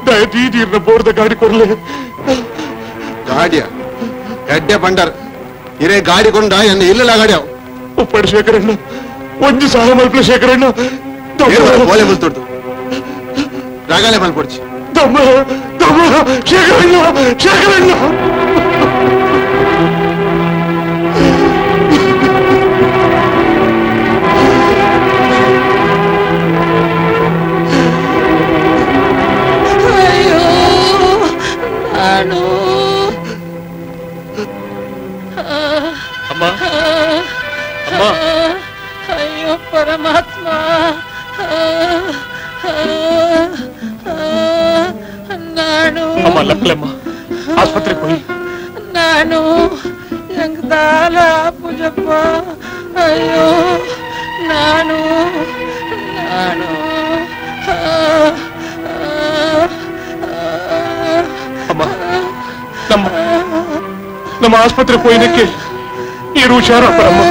ದಯದೀದಿರ್ನ ಬೋರ್ದ ಗಾಡಿ ಕೊರ್ಲೆ. ಗಾಡಿಯ ಎಡ್ಡೆ ಬಂಡರ್ ಇರೇ ಗಾಡಿ ಕೊಂಡ ಎನ್ನ ಇಲ್ಲ ಗಾಡಿ ಉಪ್ಪಡು ಶೇಖರಣ್ಣ, ಒಂಜಿ ಸಹಾಯ ಮಲ್ಪಲೆ ಶೇಖರಣ್ಣ. ಬೋಲೆ ಬಲ್ತೊಡ್ದು ರಾಗಾಲೆ ಮಲ್ಪೊಡ್ಚಿ. ದಮ್ಮ ದಮ್ಮ ಶೇಖರಣ್ಣ, ಶೇಖರಣ್ಣ. ಅಯ್ಯೋ ನಾನು ಅಮ್ಮ, ಅಮ್ಮ. ಅಯ್ಯೋ ಪರಮಾತ್ಮ, ನಾನು ಅಮ್ಮ ಲಕ್ಲಮ್ಮ ಆಸ್ಪತ್ರೆ ಹೋಗಿ. ನಾನು ಹೆಂಗ್ ದಾಲ ಪೂಜಪ್ಪ. ಅಯ್ಯೋ ನಾನು ನಾನು ಅಮ್ಮ, ನಮ್ಮ ನಮ್ಮ ಆಸ್ಪತ್ರೆ ಹೋಯ್ದಕ್ಕೆ ನೀರು ಹುಷಾರಪ್ಪರಮ್ಮ.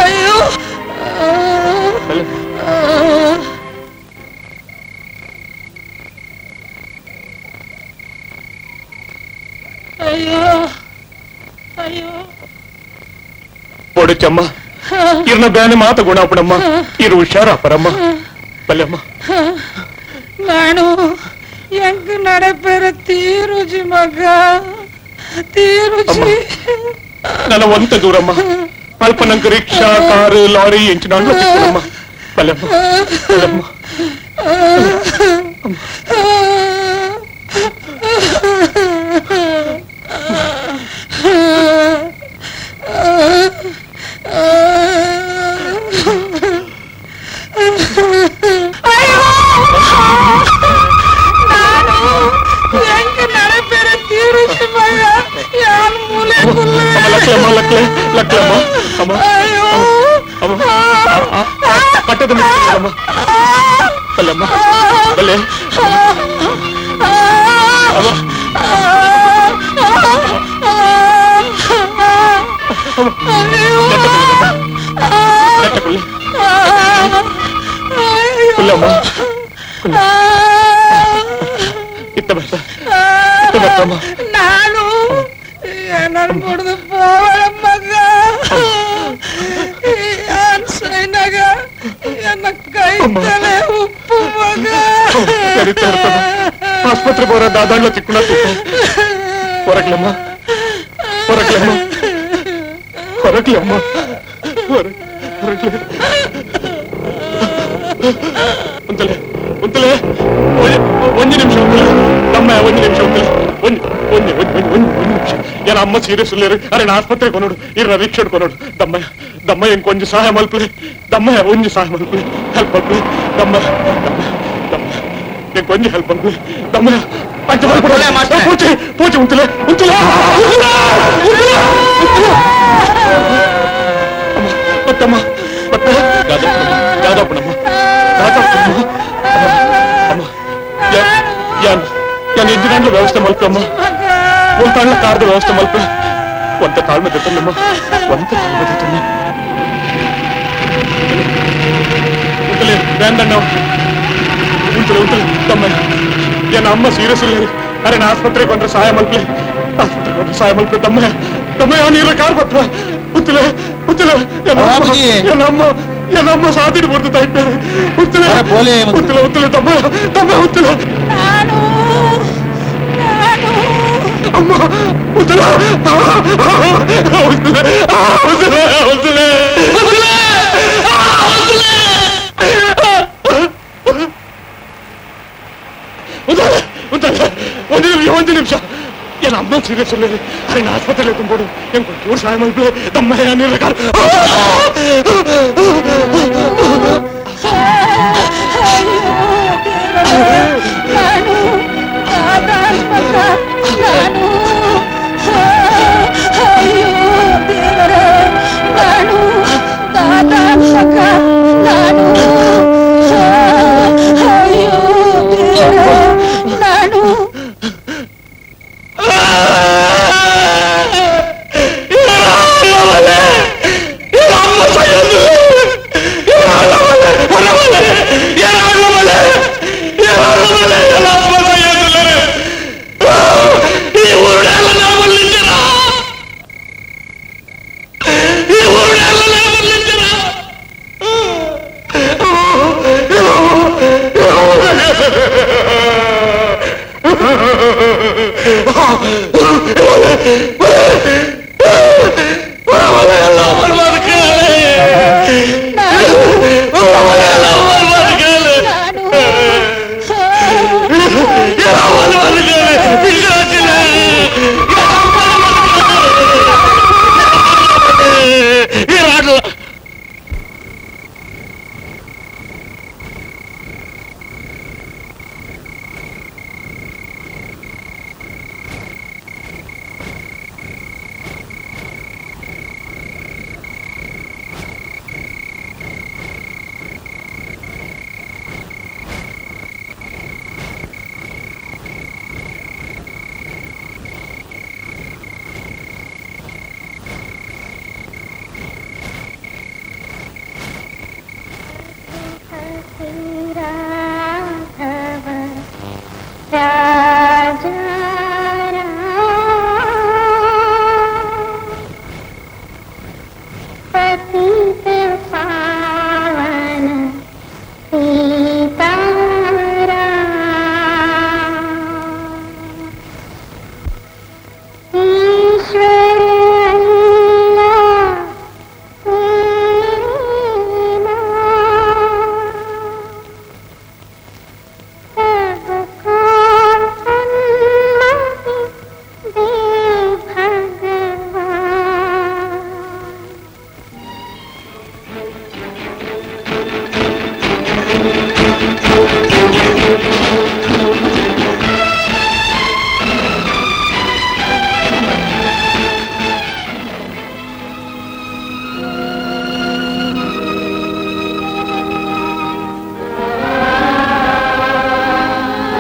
ಅಯ್ಯೋ ಅಯ್ಯೋ ಅಯ್ಯೋ పొడిచమ్మ ಇರ್ನ ಬ್ಯಾನೆ ಮಾತ ಗುಣಾಪಣಮ್ಮ, ಇರು ಹುಷಾರಪ್ಪರಮ್ಮ. ಬಲ್ಯಮ್ಮ. ನಾನು ಹೆಂಗ್ ನಡೆಪೆರ ತೀರುಜಿ ಮಗ ತೀರುಜಿ. ನನ್ನ ಒಂತ ದೂರಮ್ಮ, ಅಲ್ಪ ನಂಗೆ rickshaw car lorry ಎಂಚಿನ ಸಿಕ್ಕಮ್ಮ. ಬಲ್ಯಮ್ಮ, ಬಲ್ಯಮ್ಮ. ನಾನು ಹೆಂಗ್ ನಡೆಪೆರ ತೀರುಜಿ ಮಗ ಯಾನ್ ಮೂಲೆ ಅಮ್ಮ ಲಕ್ಲಮ್ಮ, ಲಕ್ಲೆ ಲಕ್ಲಮ್ಮ. ಅಮ್ಮ ಅಯ್ಯೋ ಅಮ್ಮ, ಪಟ್ಟದ ಅಮ್ಮ. ಬಲ್ಯಮ್ಮ, ಬಲ್ಲೆ. ಅಮ್ಮ ಕುಲ್ಲಮ್ಮ, ಇತ್ತ ಬರ್ತ ಇತ್ತ ಬರ್ತಮ್ಮ. ನಾನು ಏನನ್ ಬಡ್ದು ಪೋವಳ ಮಗ ಯಾನ್ ಸೈನಾಗ ಎನ್ನ ಕೈ ತಲೆ ಉಪ್ಪು ಮಗ. ಸರಿ ತರ್ತಮ್ಮ, ಆಸ್ಪತ್ರೆ ಬರೋ ದಾದಾಣ್ಣ ಚಿಕ್ಕಣ ಹೊರಗ್ಲಮ್ಮ, ಹೊರಗ್ಲಮ್ಮ, ಹೊರಗ್ಲಮ್ಮ, ಹೊರಗ್ಲೆ. ಉಂತಲೆ ಉಂತಲೆ ಒಂದು ನಿಮಿಷ ಉಂತಲೆ ತಮ್ಮ, ಒಂದು ನಿಮಿಷ ಉಂತಲೆ, ಒಂದು ಒಂದು ಒಂದು ಒಂದು ಒಂದು ನಿಮಿಷ. ಏನ ಅಮ್ಮ ಸೀರಿಯಸ್ ಇಲ್ಲೇರು, ಅರೆ ನಾ ಆಸ್ಪತ್ರೆಗೆ ಕೊನೋಡು, ಇರ ರಿಕ್ಷಾ ಕೊನೋಡು. ದಮ್ಮಯ್ಯ ದಮ್ಮಯ್ಯ ಇಂಕೊಂಜು ಸಹಾಯ ಮಲ್ಪಲೆ ದಮ್ಮಯ್ಯ, ಒಂಜಿ ಸಹಾಯ ಮಲ್ಪಲೆ, ಹೆಲ್ಪ್ ಮಲ್ಪಲೆ ದಮ್ಮಯ್ಯ, ದಮ್ಮಯ್ಯ ದಮ್ಮಯ್ಯ ಇಂಕೊಂಜಿ ಹೆಲ್ಪ್ ಮಲ್ಪಲೆ ದಮ್ಮಯ್ಯ. ಅಂಚ ಮಲ್ಪಡೆ ಪೂಜೆ ಪೂಜೆ ಉಂತಲೆ ಉಂತಲೆ ಉಂತಲೆ ಉಂತಲೆ. ಮತ್ತಮ್ಮ ಮತ್ತೆ ದಾದಾಪಣಮ್ಮ, ದಾದಾಪಣಮ್ಮ. ಅಮ್ಮ ಯಾನ್ ಯಾನ್ ಎಜ್ಜಿನಾಂಡ್ಲ ವ್ಯವಸ್ಥೆ ಮಲ್ಪಮ್ಮ, ಒಂತಾಂಡ್ಲ ಕಾರ್ದ ವ್ಯವಸ್ಥೆ ಮಲ್ಪ. ಒಂತ ತಾಳ್ಮೆ ದೆತ್ತೊಂದಮ್ಮ, ಒಂತ ತಾಳ್ಮೆ ದೆತ್ತೊಂದ. ಉಂತಲೆ ಬೇಂದಣ್ಣ ಉಂತಲೆ ಉಂತಲೆ ತಮ್ಮ. ಏನ ಅಮ್ಮ ಸೀರಿಯಸ್ ಇಲ್ಲ, ಅರೆ ನಾ ಆಸ್ಪತ್ರೆಗೆ ಬಂದ್ರೆ ಸಹಾಯ ಮಲ್ಪಲೆ, ಆಸ್ಪತ್ರೆಗೆ ಬಂದ್ರೆ ಸಹಾಯ ಮಲ್ಪಲೆ ತಮ್ಮ. ತಮ್ಮ ನೀರ ಕಾರ್ ಬತ್ತ ಉತ್ತಲೆ ಉತ್ತಲೆ. ಏನಮ್ಮ ಏನಮ್ಮ ಸಾಧಿನ ಬರ್ದು ತಾಯಿದ್ದಾರೆ. ಉತ್ತಲೆ ಉತ್ತಲೆ ಉತ್ತಲೆ ತಮ್ಮ ತಮ್ಮ ಉತ್ತಲೆ. ಅಮ್ಮ ಉತ್ತಲೆ ಉತ್ತಲೆ ಉತ್ತಲೆ ಉತ್ತಲೆ ಉತ್ತಲೆ ಉತ್ತಲೆ. ಒಂದು ನಿಮಿಷ, ಒಂದು ನಿಮಿಷ. ಏನ ಅಮ್ಮ ಸೀರಿಯಸ್ ಇಲ್ಲ, ಅರೆ ನಾ ಆಸ್ಪತ್ರೆಗೆ ತುಂಬೋಡು ಹೆಂಗ್ ಚೂರು ಸಹಾಯ ಮಲ್ಪಲೆ ತಮ್ಮ. ನೀರ ಕಾರ್ ನಾನು ಮಗ ನಾನು ಅಯ್ಯೋ ದೇವರೇ ನಾನು ದಾದಾ ಮಗ ನಾನು ಅಯ್ಯೋ ದೇವರೇ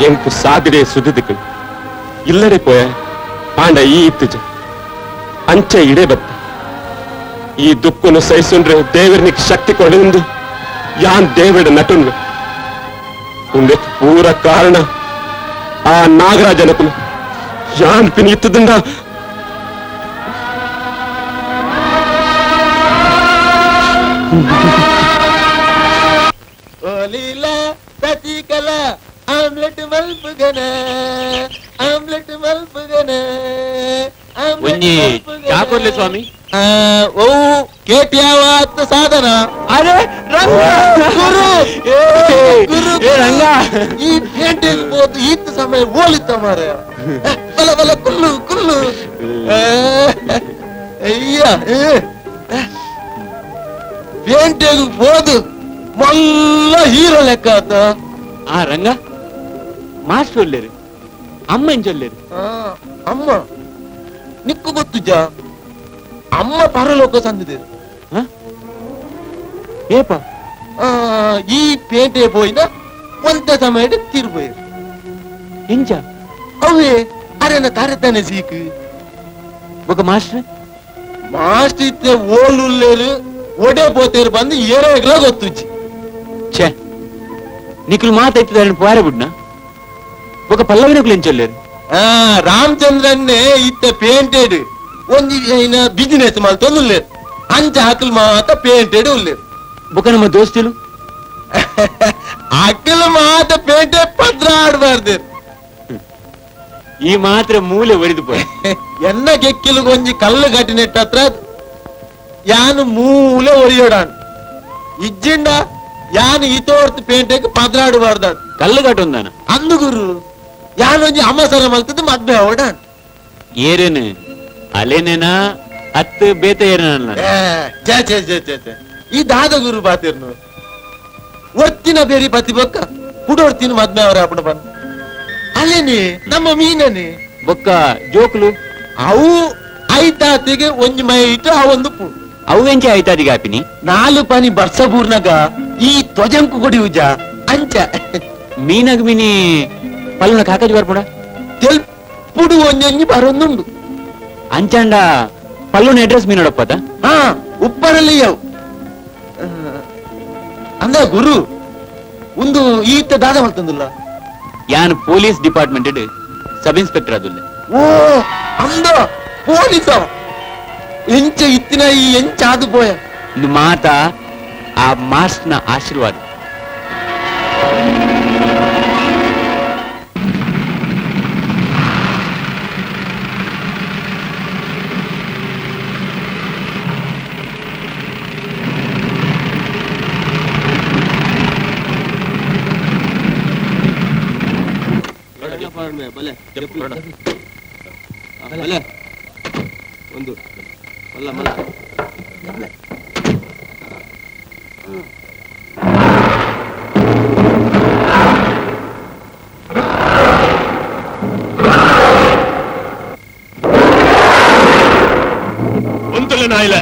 ಎಂಕು ಸಾದಿಡೆ ಸುದಿದಕ್ಕೆ ಇಲ್ಲಡೆ ಪೋಯ ಆಂಡ ಈ ಇತ್ತುಜ ಅಂಚೆ ಇಡೆ ಬತ್ತ ಈ ದುಕ್ಕನು ಸಹಿಸುಂಡ್ರೆ ದೇವರನಿಗೆ ಶಕ್ತಿ ಕೊಡುಂದು ಯಾನ್ ದೇವರ ನಟುನ್ ಉಂದಕ್ಕೆ ಪೂರ ಕಾರಣ ಆ ನಾಗರಾಜನಕುನು ಯಾನ್ ಪಿನ್ ಇತ್ತದಿಂದ ಲೀಲಾ ಸಸಿಕಲಾ ಆಮ್ಲೆಟ್ ಮಲ್ಪುಗನ ಆಮ್ಲೆಟ್ ಮಲ್ಪುಗನ. ಒಂಜಿ ಚಾ ಕೊರ್ಲೆ ಸ್ವಾಮಿ. ಓ ಕೇಟ್ಯಾವಾತ್ ಸಾಧನ. ಅರೆ ರಂಗ ಗುರು ಗುರು ರಂಗ ಈ ಪೇಂಟೆಗೆ ಹೋದು ಈತ ಸಮಯ ಓಲಿತ್ತ ಮಾರಾಯ. ಬಲ ಬಲ ಕುಲ್ಲು ಕುಲ್ಲು. ಅಯ್ಯ ಪೇಂಟೆಗೆ ಹೋದು ಮಲ್ಲ ಹೀರೋ ಲೆಕ್ಕ ಆತ. ಆ ರಂಗ ಮಾಸ್ಟರ್ ಒಲ್ಲೇರು ಅಮ್ಮ ಎಂಚೊಲ್ಲೇರು? ಅಮ್ಮ ನಿಕ್ಕು ಗೊತ್ತುಜ ಅಮ್ಮ ಪರಲೋಕ ಸಂದಿದೆ. ಏಪ ಈ ಪೇಟೆ ಪೋಯಿನ ಒಂತ ಸಮಯ ತೀರ್ಪೋಯರು. ಎಂಚ ಅವೇ ಅರೆನ ತಾರೆತಾನೆ ಸೀಕು. ఒక ಮಾಸ್ಟರ್ ಮಾಸ್ಟರ್ ಇತ್ತೆ ಓಲುಲ್ಲೇರು ಒಡೆ ಪೋತೇರು ಬಂದು ಏರೇಗ್ಲ ಗೊತ್ತುಜ್ಜಿ. ಛೇ ನಿಕ್ಲು ಮಾತಾಯ್ತದ ಪೋರೆ ಬಿಡ್ನ. ఒక ಪಲ್ಲವಿನకులు ಎಂಚೊಲ್ಲೇರು? ರಾಮಚಂದ್ರನ್ನೇ ಇತ್ತ ಪೇಂಟೆಡ್ ಒಂಜಿ ಬಿಸಿನೆಸ್ ಮಲ್ತೊಂದುಲ್ಲೇರು. ಅಂಚ ಹಾಕಲ್ ಮಾತ ಪೇಂಟೆಡ್ ಉಲ್ಲೇರು. ಬೊಕ ನಮ್ಮ ದೋಸ್ತಿಲು ಅಕ್ಕಲ್ ಮಾತ ಪೇಂಟೆ ಪದ್ರ ಆಡ್ಬಾರ್ದು. ಈ ಮಾತ್ರ ಮೂಲೆ ಒರಿದು ಪೋಯ್. ಎನ್ನ ಕೆಕ್ಕಿಲು ಒಂಜಿ ಕಲ್ಲು ಕಟ್ಟಿನೆಟ್ಟ ಹತ್ರ ಯಾನು ಮೂಲೆ ಒರಿಯೋಡಾನ್ ಇಜ್ಜಿಂಡ ಯಾನು ಇತೋರ್ತು ಪೇಂಟೆಗೆ ಪದ್ರಾಡಬಾರ್ದ. ಕಲ್ಲು ಕಟ್ಟೊಂದಾನ ಅಂದು ಗುರು ಯಾನೊಂಜಿ ಅಮಸರ ಮಲ್ತದ್ದು ಮದ್ವೆ ಅವಡಾನ್. ಏರೇನು ಅಲೇನೇನಾ ಅತ್ತು ಬೇತ ಏರೇನ? ಚೇ ಚೇ ಚೇ ಚೇ ಚೇ ಈ ದಾದ ಗುರು ಬಾತಿರ್ನು ಒರ್ತಿನ ಬೇರಿ ಪತಿ ಬೊಕ್ಕ ಪುಡೋರ್ತಿನ ಮದ್ವೆ ಅವರ ಅಪ್ಪಣ ಬಂದು ಅಲ್ಲೇನೆ ನಮ್ಮ ಮೀನನೆ ಬೊಕ್ಕ ಜೋಕ್ಲು ಅವು ಐತಾತಿಗೆ ಒಂಜಿ ಮೈ ಇಟ್ಟು ಆ ಒಂದು ಪು ಅವು ಎಂಚೆ ಐತಾದಿಗೆ ಆಪಿನಿ ನಾಲು ಪನಿ ಬರ್ಸಬೂರ್ನಗ ಈ ತ್ವಜಂಕು ಕೊಡಿಯುಜ ಅಂಚ ಮೀನಗ್ ಮೀನಿ ಪಲ್ಲುನ ಕಾಕಾಜಿ ಬರ್ಪುಡ ತೆಲ್ಪುಡು ಒಂಜೊಂಜಿ ಬರೊಂದುಂಡು. ಅಂಚಾಂಡ ಪಲ್ಲುನ ಅಡ್ರೆಸ್ ಮೀನೋಡಪ್ಪದ? ಹಾ ಉಪ್ಪರಲ್ಲಿ ಅವು ಅಂದ ಗುರು ಒಂದು ಈತ ದಾದ ಮಲ್ತಂದುಲ್ಲ. ಯಾನ್ ಪೊಲೀಸ್ ಡಿಪಾರ್ಟ್ಮೆಂಟ್ ಸಬ್ ಇನ್ಸ್ಪೆಕ್ಟರ್ ಅದುಲ್ಲ. ಓ ಅಂದ ಪೊಲೀಸ ಎಂಚ ಇತ್ತಿನ ಈ ಎಂಚ ಆದು ಪೋಯ ಮಾತಾ ಆ ಮಾಸ್ಟರ್ನ ಆಶೀರ್ವಾದ. ಒಂದು ಮಲ್ಲ ಮಲ್ಲ ಒಂತಲ್ಲ ನಾಯಿಲ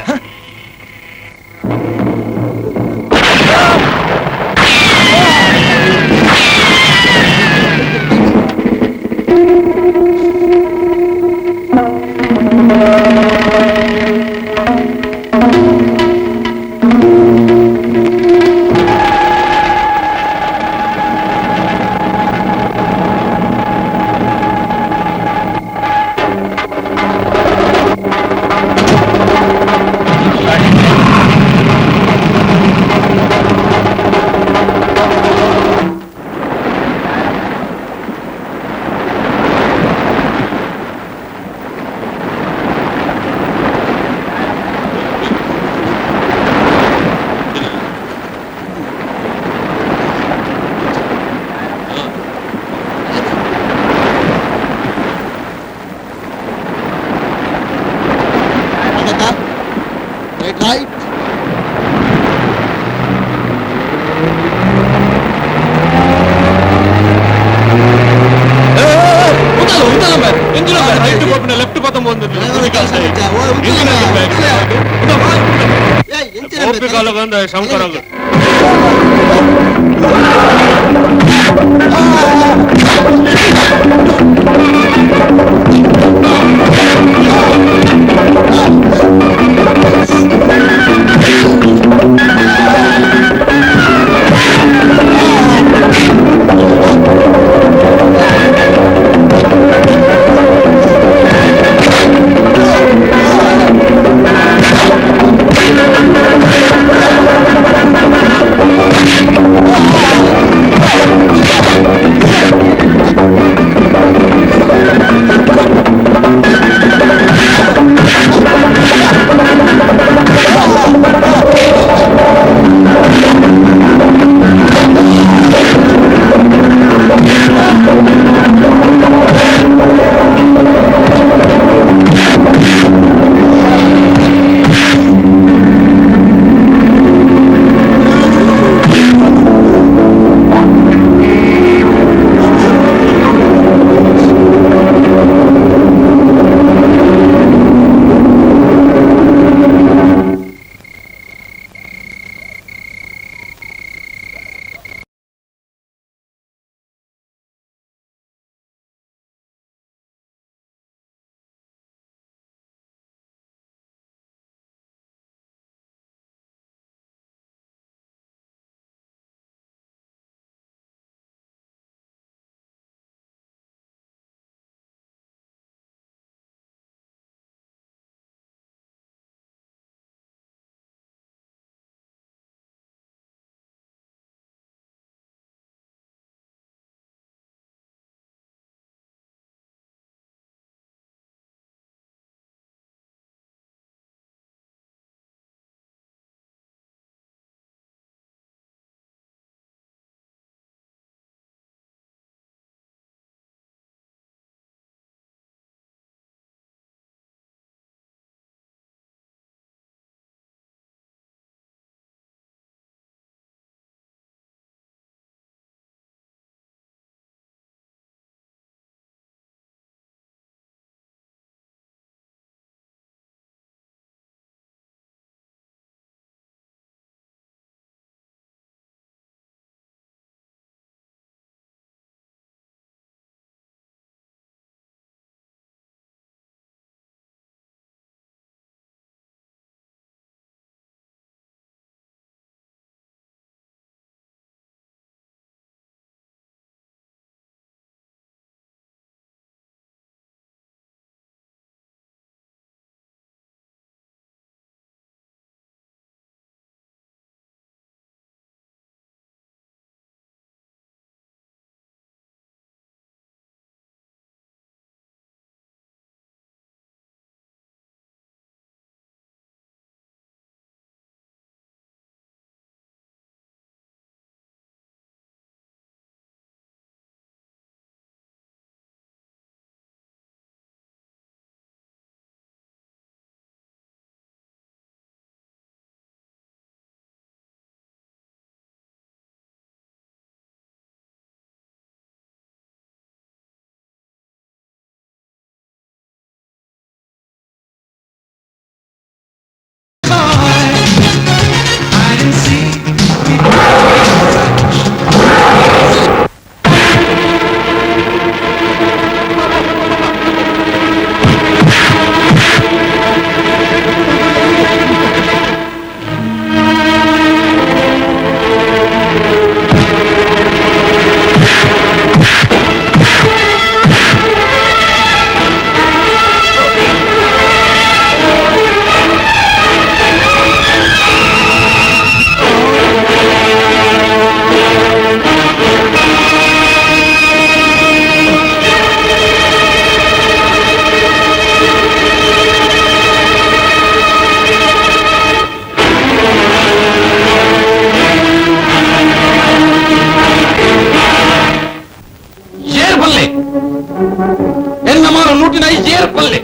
ಎನ್ನ ಮಾರ ಲೂಟಿನ ಏರ್ ಪಲ್ಲೆ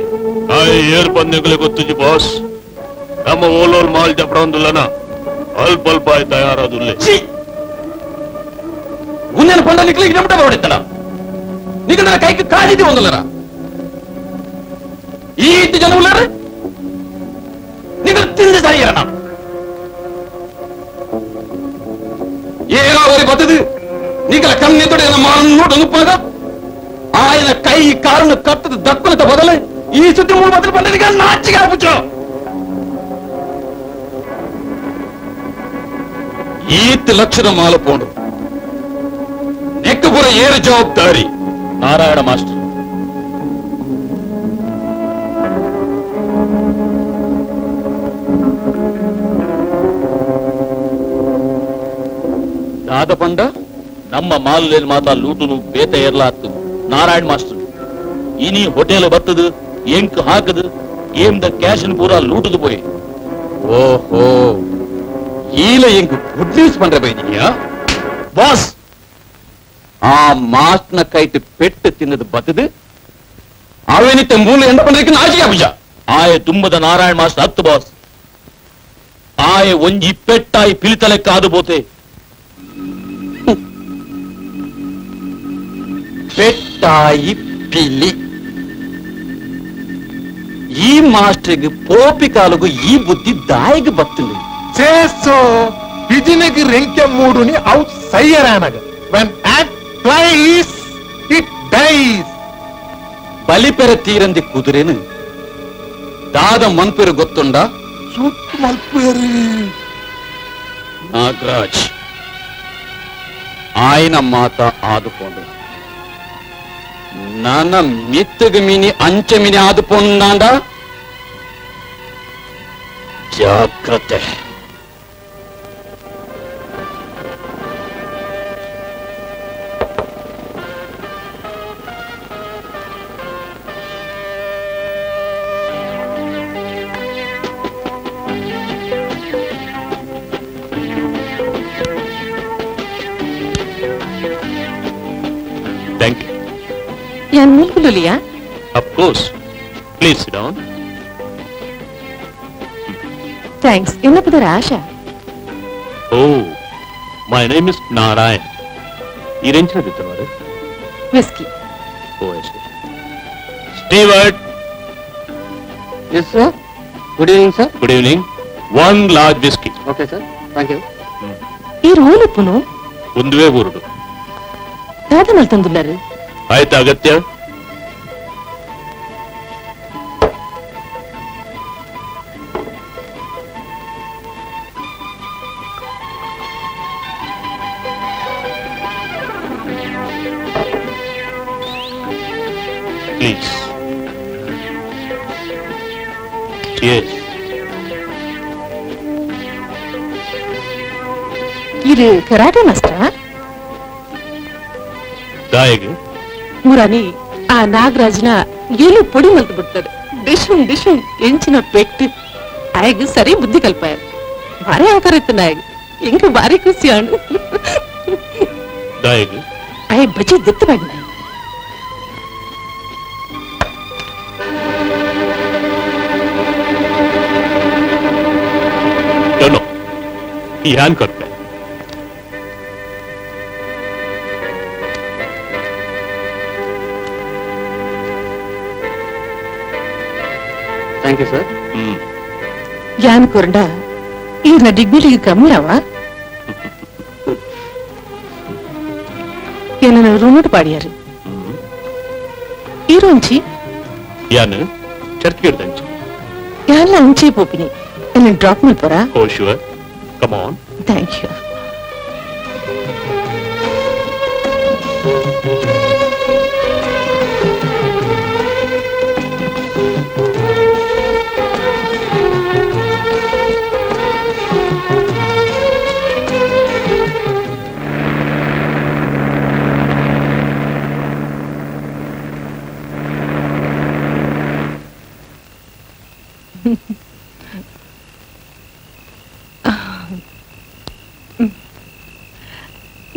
ಏರ್ ಪಂದ್ಯಗಳೇ ಗೊತ್ತುಜಿ ಬಾಸ್. ನಮ್ಮ ಓಲೋಲ್ ಮಾಲ್ ಜಪ್ರೊಂದುಲ್ಲನ ಅಲ್ಪ ಅಲ್ಪ ತಯಾರಾದುಲ್ಲೆ. ಉನ್ನೇನು ಪಂಡ ನಿಕ್ಲಿಗೆ ನಮಟ ಬರೋಡಿತ್ತನ ನಿಗಡ ಕೈಗೆ ಕಾಲಿದೆ ಒಂದಲ್ಲರ ಈ ಇತ್ತು ಜನ ಉಳ್ಳಾರ ನಿಗಡ ತಿಂದು ಸರಿಯರ ಏನಾವರಿ ಬತ್ತದು ನಿಗಲ ಕಣ್ಣೆದುಡೆ ನಮ್ಮ ನೋಟ ನುಪ್ಪಾಗ ಆಯನ ಕೈ ಕಾರನ್ನು ಕತ್ತದ ದಕ್ಕುಲತ ಬದಲು ಈ ಸುದ್ದಿ ಮೂರು ಬದಲು ಬಂದ ನಾಚಿಗೆ ಆಗ್ಬಿಟ್ಟು ಈತ್ ಲಕ್ಷದ ಮಾಲ ಪೋಂಡು ನೆಕ್ಕಪುರ ಏರು ಜವಾಬ್ದಾರಿ ನಾರಾಯಣ ಮಾಸ್ಟರ್. ದಾದ ಪಂಡ ನಮ್ಮ ಮಾಲಲ್ಲಿ ಮಾತಾ ಲೂಟುನು ಬೇತ ಏರ್ಲಾತ್ತು ನಾರಾಯಣ ಮಾಸ್ಟರ್. ಇನಿ ಹೋಟೆಲ್ ಬತ್ತದು ಎಂಕ್ ಹಾಕದು ಏಮ್ದ ಕ್ಯಾಶ್ ಪೂರಾ ಲೂಟುದು ಪೋಯಿ. ಓಹೋ ಈಲ ಎಂಕ್ ಗುಡ್ ನ್ಯೂಸ್ ಪಂಡ್ರೆ ಬೈದಿಯಾ ಬಾಸ್? ಆ ಮಾಸ್ಟ್ನ ಕೈಟ್ ಪೆಟ್ಟು ತಿನ್ನದು ಬತ್ತದು ಅವೇನಿತ್ತೆ ಮೂಲ ಎಂಡ ಪಂಡ್ರಕ್ಕೆ ನಾಚಿಕೆ ಅಭಿಜ. ಆಯೆ ತುಂಬದ ನಾರಾಯಣ ಮಾಸ್ಟರ್ ಹತ್ತು ಬಾಸ್. ಆಯೆ ಒಂಜಿ ಪೆಟ್ಟಾಯಿ ಪಿಲಿತಲೆ ಕಾದು ಬೋತೆ. ಪೆಟ್ಟಾಯಿ ಪಿಲಿ ಈ ಮಾಸ್ಟರ್ಗೆ ಪೋಪಿ ಕಾಲಗು ಈ ಬುದ್ಧಿ ದಾಯಿಗೆ ಬತ್ತುಂಡು. చేసో బిజినెకి రెంకె మూడుని అవుట్ సయ్యరానగ. When ant flies, it dies. ಬಲಿಪೆರ ತೀರಂದಿ ಕುದುರೆನು ದಾದ ಮನ್ಪೆರು ಗೊತ್ತುಂಡ ಸುಟ್ಟು ಮಲ್ಪೇರಿ. ನಾಗರಾಜ್ ಆಯ್ನ ಮಾತ ಆದುಕೊಂಡು ನನ್ನ ಮಿತ್ತಗ ಮಿನಿ ಅಂಚ ಮಿನಿ ಆದುಕೊಂಡಾಂಡ ಜಾಗ್ರತೆ. Thank you. ಯಾನ್ ಮೂಲ್ಕುಲುಲಿಯಾ? Of course. Please sit down. Thanks. ಎನ್ನ ಪುದರ Asha. Oh, my name is Narayan. ಈ ರೆಂಚಿನ ದಿತ್ತನವರು? Whisky. Oh, I see. Steward. Yes sir. Good evening sir. Good evening. One large whisky. Okay sir, thank you. ಈ ರೋಲುಪ್ಪುನು? ಒಂದುವೇ ಊರುಡು. ದಾದ ಮಲ್ತೊಂದುಲ್ಲರು? ಆಯ್ತು ಅಗತ್ಯ. Please. Yes. ಇದು karate ಮಾಸ್ಟರಾ? ದಾಯಗ್ ಮುರಾನಿ ಆ ನಾಗರಾಜ್ನ ಏನು ಪೊಡಿ ಮಲ್ತು ಬಿಡ್ತಾರೆ. ಡಿಶುಂ ಡಿಶುಂ ಎಂಚಿನ ಪೆಟ್ಟು ಆಯಗ್ ಸರಿ ಬುದ್ಧಿ ಕಲ್ಪಾಯ. ಭಾರಿ ಅವಕಾರ ಇತ್ತು ನಾಯಗ್ ಎಂಕ ಭಾರಿ ಖುಷಿ ಆಂಡು. ದಾಯಗ್ ಆಯ್ ಬಜಿ ದೆತ್ತು ಬಾಡಿನ. ಡೋನೋ ಯಾನ್ ಕೊರ್ಪೆ. Thank you sir. ಯಾನ್ ಕೊರಂಡ ಈರ್ನ ಡಿಗ್ನಿಟಿಗೆ ಕಮ್ಮಿ ಅವ. ಏನನ್ನ ರೂಮುಟ್ ಪಾಡಿಯಾರು ಈರೋಂಚಿ ಯಾನ್ ಚರ್ಚ್ ಗಿಡ್ದಂಚಿ ಯಾನ್ಲ ಅಂಚೆ ಪೋಪಿನಿ ಎನ್ನ drop ಮಲ್ಪರಾ? Oh sure, come on. Thank you.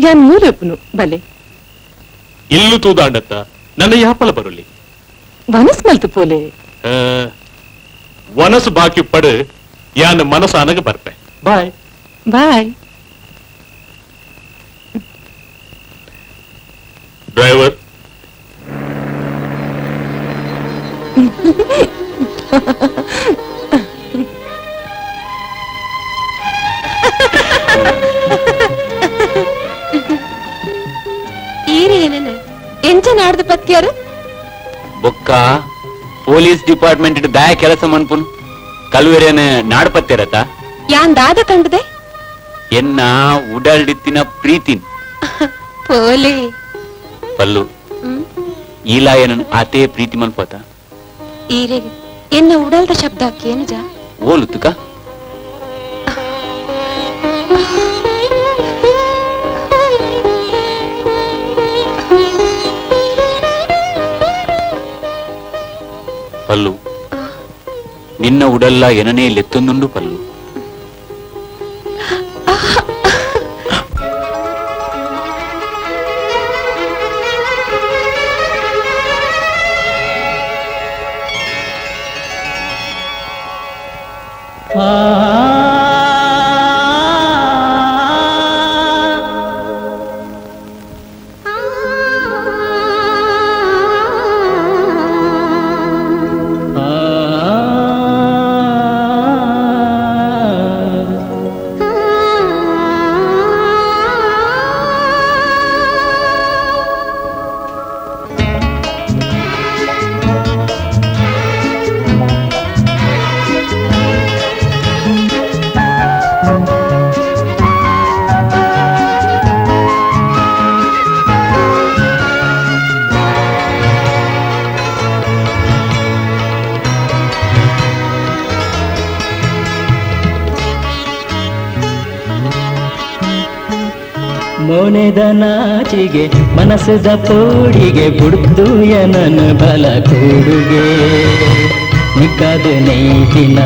ಯಾನ್ ಮೂಲೆಪ್ಪುನು ಬಲೆ ಇಲ್ಲು ತೂದಾಂಡತ್ತ ನನ್ನ ಯಾಪಲ ಬರುಲಿ ವನಸ್ ಮಲ್ತು ಪೋಲೆ ವನಸು ಬಾಕಿ ಪಡು ಯಾನ್ ಮನಸ್ಸು ಅನಗ ಬರ್ಪೆ. Boy boy. ಡ್ರೈವರ್. ಈರೇನ ಎಂಚ ನಾಡ್ದು ಪತ್ಕ್ಯಾರು? ಬೊಕ್ಕ ಪೊಲೀಸ್ ಡಿಪಾರ್ಟ್ಮೆಂಟ್ ದಾಯ ಕೆಲಸ ಮನ್ಪುನ್ ಕಲ್ವೆರೇನ ನಾಡ್ಪತ್ತೇರತ ಯಾನ್ ದಾದ ಕಂಡದೆ ಎನ್ನ ಉಡಲ್ಡಿತ್ತಿನ ಪ್ರೀತಿನ್ ಪೋಲೆ ಪಲ್ಲು ಈಲಾ ಏನನ್ ಆತೇ ಪ್ರೀತಿ ಮನ್ಪೋತ ಈರೆ ಎನ್ನ ಉಡಲ್ದ ಶಬ್ದ ಕೇನುಜ ಓಲುತ್ತುಕ ಪಲ್ಲು ನಿನ್ನ ಉಡಲ್ಲ ಏನನೇ ಲೆತ್ತೊಂದುಂಡು ಪಲ್ಲು. ಮೋನೆದ ನಾಚಿಗೆ ಮನಸ್ಸದ ಪೋಡಿಗೆ ಬುಡ್ದು ಎನನು ಬಲ ಕೂಡುಗೆ ನಿಕ್ಕದು ನೈತಿನ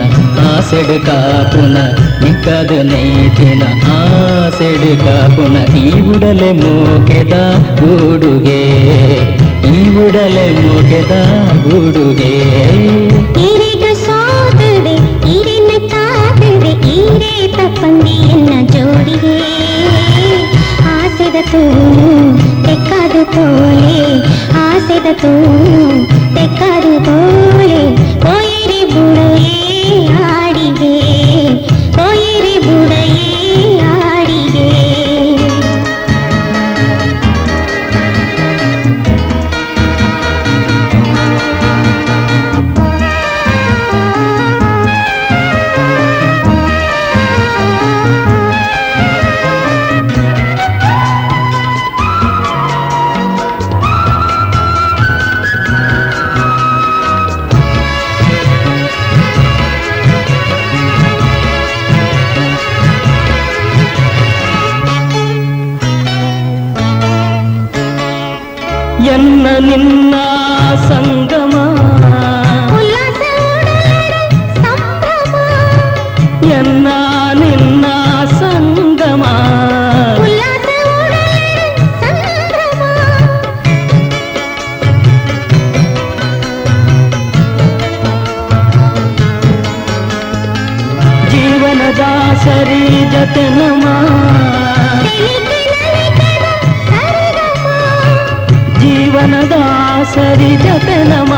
ಆಸೆಡು ಕಾಪುನ ನಿಕ್ಕದು ನೈತಿನ ಆಸೆಡು ಕಾಪುನ ಈ ಉಡಲೆ ಮೋಕೆದ ಗೂಡುಗೆ ಈ ಉಡಲೆ ಮೋಕೆದ ಗೂಡುಗೆ ಜೋಡಿಗೆ ಆಸೆದ ತೂನು ತೆಕ್ಕಾದು ತೋಲೆ ಆಸೆದ ತೂನು ತೆಕ್ಕಾದು ತೋಲೆ ಕೋಯಿರಿ ಬುಡಯೇ ಆಡಿಗೆ ಕೋಯಿರಿ ಬುಡಯೇ ಆಡಿಗೆ. ಎನ್ನ ನಿನ್ನ ಸಂಗಮ ಎನ್ನ ನಿನ್ನ ಸಂಗಮ ಜೀವನದ ಸರಿ ಜತೆ ನಮ ಜೀವನದ ಸರಿ ಜತೆ ನಮ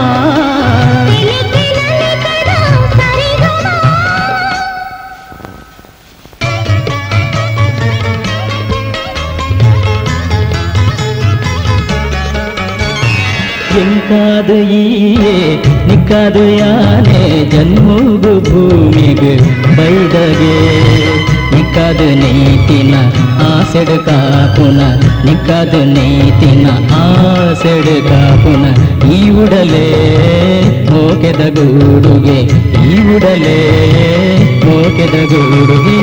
ಎಂಕಾದು ಈಯೇ ನಿಕ್ಕಾದು ಯಾನೆ ಜನ್ಮೋಗು ಭೂಮಿಗೆ ಬೈದಗೆ ನಿಕ್ಕಾದು ನೈತಿನ ಆಸೆಡು ಕಾಪುನ ನಿಕ್ಕಾದು ನೈತಿನ ಆಸೆಡು ಕಾಪುನ ಈ ಉಡಲೆ ಮೋಕೆದ ಗೂಡುಗೆ ಈ ಉಡಲೆ ಮೋಕೆದ ಗೂಡುಗೆ.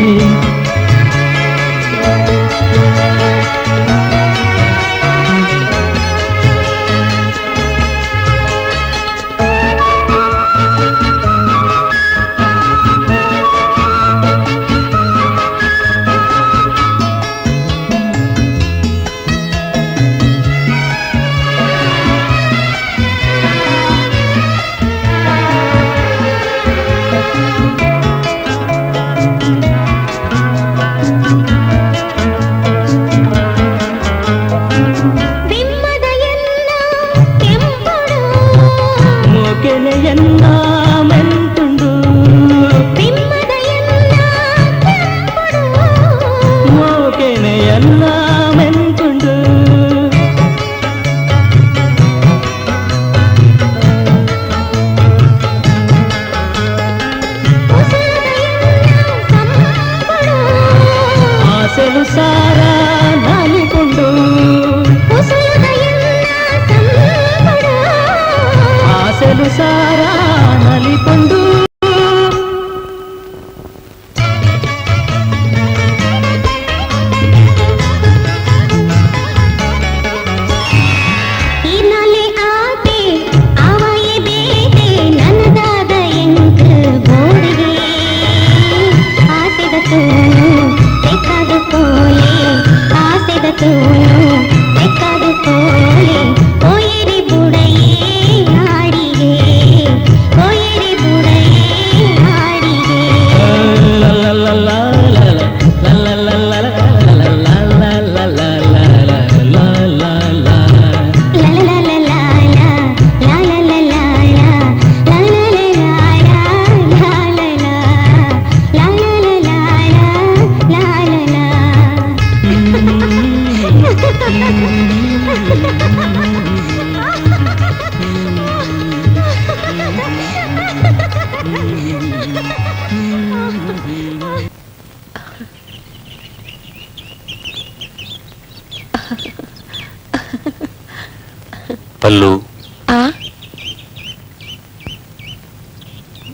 ಪಲ್ಲು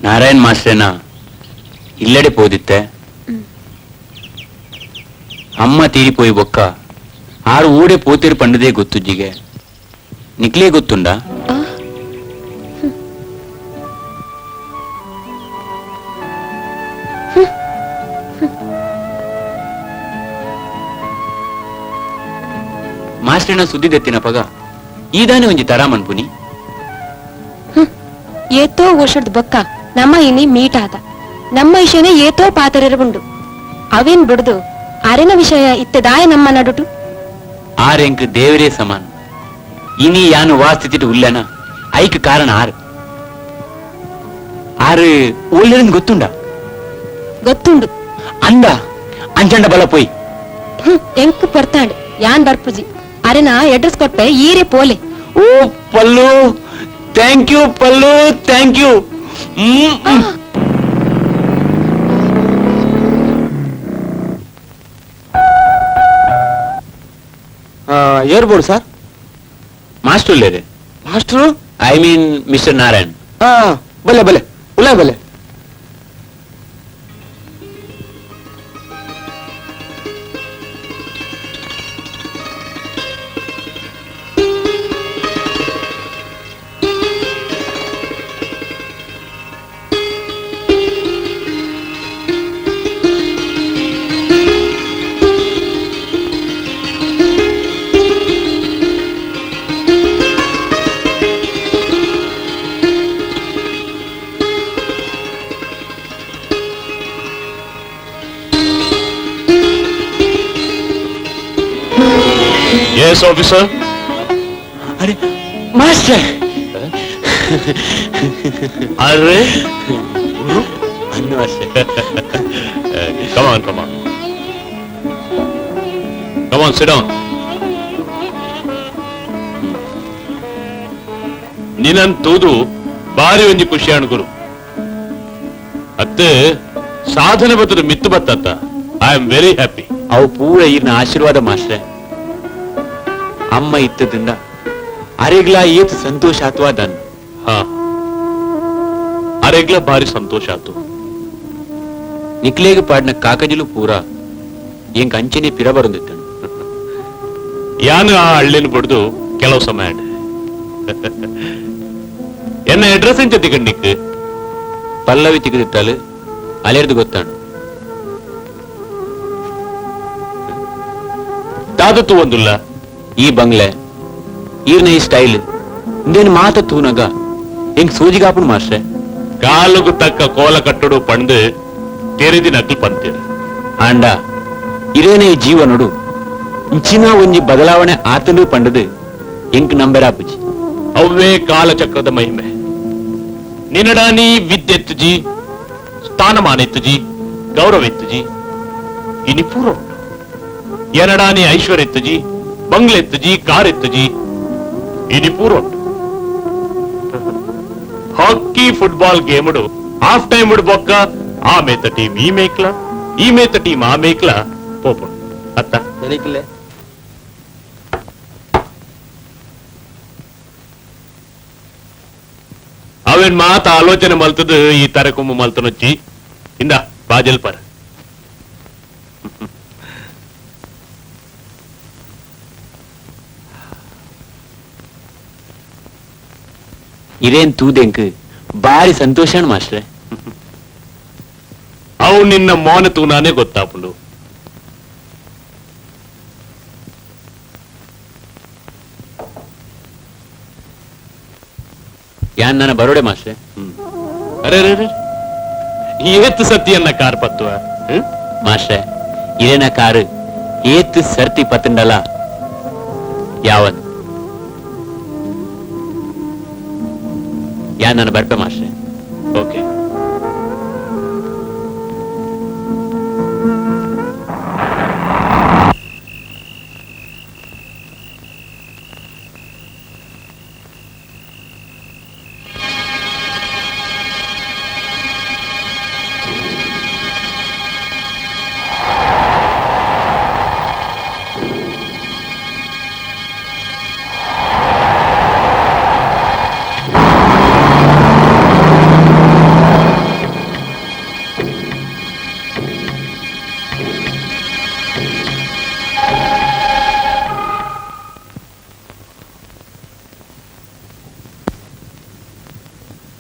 ನಾರಾಯಣ್ ಮಾಸ್ಟ್ರೇನ ಇಲ್ಲಡೆ ಪೋದಿತ್ತೆ. ಅಮ್ಮ ತೀರಿಪೋಯಿ ಬೊಕ್ಕ ಆರು ಊಡೆ ಪೋತಿರು ಪಂಡದೇ ಗೊತ್ತುಜ್ಜಿಗೆ. ನಿಕ್ಲೇ ಗೊತ್ತುಂಡ? ಮಾಸ್ಟ್ರೇನ ಸುದ್ದಿ ದೆತ್ತಿನ ಪಗ ಈದಾನೆ ಒಂಜಿ ತರ ಮನ್ಪುನಿ. ಏತೋ ವರ್ಷದ ಬೊಕ್ಕ ನಮ್ಮ ಇನಿ ಮೀಟ್ ಆದ ನಮ್ಮ ವಿಷಯನೇ ಏತೋ ಪಾತರಿರಬುಂಡು ಅವೇನ್ ಬಿಡುದು ಅರೆನ ವಿಷಯ ಇತ್ತದಾಯ ನಮ್ಮ ನಡುಟು. ಆರೆಂಕ್ ದೇವರೇ ಸಮಾನ. ಇನಿ ಯಾನು ವಾ ಸ್ಥಿತಿಟ್ ಉಲ್ಲನ ಐಕ್ ಕಾರಣ ಆರು. ಆರು ಒಳ್ಳೆರಿಂದ ಗೊತ್ತುಂಡ? ಗೊತ್ತುಂಡು. ಅಂದ ಅಂಚಂಡ ಬಲ ಪೋಯ್ ಎಂಕು ಪರ್ತಾಂಡ್ ಯಾನ್ ಬರ್ಪುಜಿ ಅರೆನ ಅಡ್ರೆಸ್ ಕೊಟ್ಟೆ ಈರೆ ಪೋಲೆ. ಓ Pallu, thank you Pallu, thank you. ಏರ್ಬೋರ್ಡ್ sir. Master ಇಲ್ಲೇರೆ? Master? I mean mister Narayan. ಬಲ್ಲೆ ಬಲ್ಲೆ ಉಲ್ಲ ಬಲ್ಲೆ. Yes, officer. ಅರೆ ಮಾಸ್ಟರ್. ಅರೆ ಅನ್ನು master. Come on, come on. Come on, sit down. ನಿನನ್ ತೂದು ಬಾರಿ ಒಂಜಿ ಖುಷಿ ಗುರು. ಅತ್ತೆ ಸಾಧನೆ ಬತ್ತದ ಮಿತ್ತು ಬತ್ತತ್ತ. I am very happy. ಅವು ಪೂರ ಈರ್ನ ಆಶೀರ್ವಾದ ಮಾಸ್ಟರ್. ಅಮ್ಮ ಇತ್ತದಿಂದ ಅರೆಗ್ಲ ಏತ್ ಸಂತೋಷ ಆತ್ವಾ ದನ್. ಹಾ, ಅರೆಗ್ಲ ಭಾರಿ ಸಂತೋಷ ಆತು. ನಿಕ್ಲೇಗ ಪಾಡ್ನ ಕಾಕಜಲು ಪೂರ ಎಂಕ್ ಅಂಚನೆ ಪಿರ ಬರುಂದಿತ್ತನು. ಯಾನು ಆ ಹಳ್ಳಿನ ಬಿಡ್ದು ಕೆಲವು ಸಮಯ ಎನ್ನ ಅಡ್ರೆಸ್ ಎಂಚ ತಿಕಂಡಿಕ್? ಪಲ್ಲವಿ ತಿಗದಿತ್ತಾಳು ಅಲೆರ್ದು ಗೊತ್ತಾನು. ದಾದತ್ತು ಒಂದುಲ್ಲ ಈ ಬಂಗ್ಲೆ ಈರ್ನ ಈ ಸ್ಟೈಲ್ ಇಂದೇನು ಮಾತ ತೂನಗ ಹೆಂಗ್ ಸೂಜಿಗಾಪುನ್ ಮಾಸ್ಟ್ರೆ. ಕಾಲುಗು ತಕ್ಕ ಕೋಲ ಕಟ್ಟಡು ಪಂಡು ತೆರೆದಿ ನಕಲು ಪಂತೀರ. ಆಂಡ ಇರೇನೆ ಈ ಜೀವನಡು ಇಂಚಿನ ಒಂಜಿ ಬದಲಾವಣೆ ಆತನು ಪಂಡದು ಎಂಕ್ ನಂಬೆರಾಪುಜಿ. ಅವ್ವೇ ಕಾಲಚಕ್ರದ ಮಹಿಮೆ. ನಿನಡಾನಿ ವಿದ್ಯೆತ್ತುಜಿ, ಸ್ಥಾನಮಾನ ಎತ್ತುಜಿ, ಗೌರವ ಎತ್ತುಜಿ, ಇನಿ ಪೂರ ಉಂಟು. ಎನಡಾನಿ ಐಶ್ವರ್ಯ ಎತ್ತುಜಿ, ಬಂಗ್ಲೆ ಎತ್ತುಜಿ, ಕಾರ್ ಎತ್ತುಜಿ, ಇನಿ ಪೂರ ಉಂಟು. ಹಾಕಿ ಫುಟ್ಬಾಲ್ ಗೇముడు ಹಾಫ್ ಟೈಮ್ ಬೊಕ್ಕ ಆ ಮೇತ ಟೀಮ್ ಈ ಮೇಕ್ಲ, ಈ ಮೇತ ಟೀಮ್ ಆ ಮೇಕ್ಲ ಪೋಪುಂಡು. ಅತ್ತ ಅವೇನ್ ಮಾತ ಆಲೋಚನೆ ಮಲ್ತದ ಈ ತರಕೊಮ್ಮ ಮಲ್ತನೊಚ್ಚಿ. ಇಂದ ಬಾಜಲ್ ಪರ್. ಇದೇನ್ ತೂದೆಂಕ್ ಬಾರಿ ಸಂತೋಷ ಮಾಸ್ಟ್ರೆ. ಅವು ನಿನ್ನ ಮೌನ ತೂನಾನೇ ಗೊತ್ತಾಪುಂಡು. ಯಾನ್ ನನ್ನ ಬರೋಡೆ ಮಾಸ್ಟ್ರೆ. ಅರೆ ಅರೆ ಏತ್ ಸತಿಯನ್ನ ಕಾರ್ ಪತ್ತುವ ಮಾಸ್ಟ್ರೆ? ಇದೇನ ಕಾರು ಏತ್ ಸರ್ತಿ ಪತ್ತಂಡಲ ಯಾವನ್ ಯಾನ್ ನನ್ನ ಬರ್ಪೆ ಮಾಸ್ಟ್ರೆ. ಓಕೆ.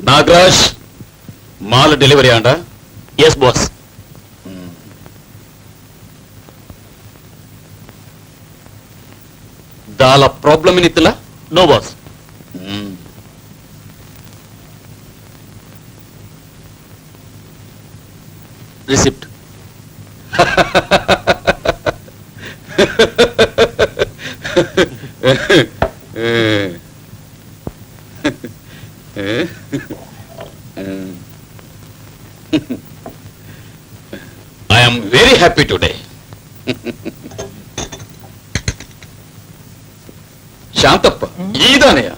Nagaraj, mall delivery ಆಂಡ? Yes boss. ದಾಲ ಪ್ರಾಬ್ಲಮ್ ಏನಿತ್ತಲ್ಲ? No boss. Receipt. I am very happy today. Shantappa, ಈದಾನೆಯ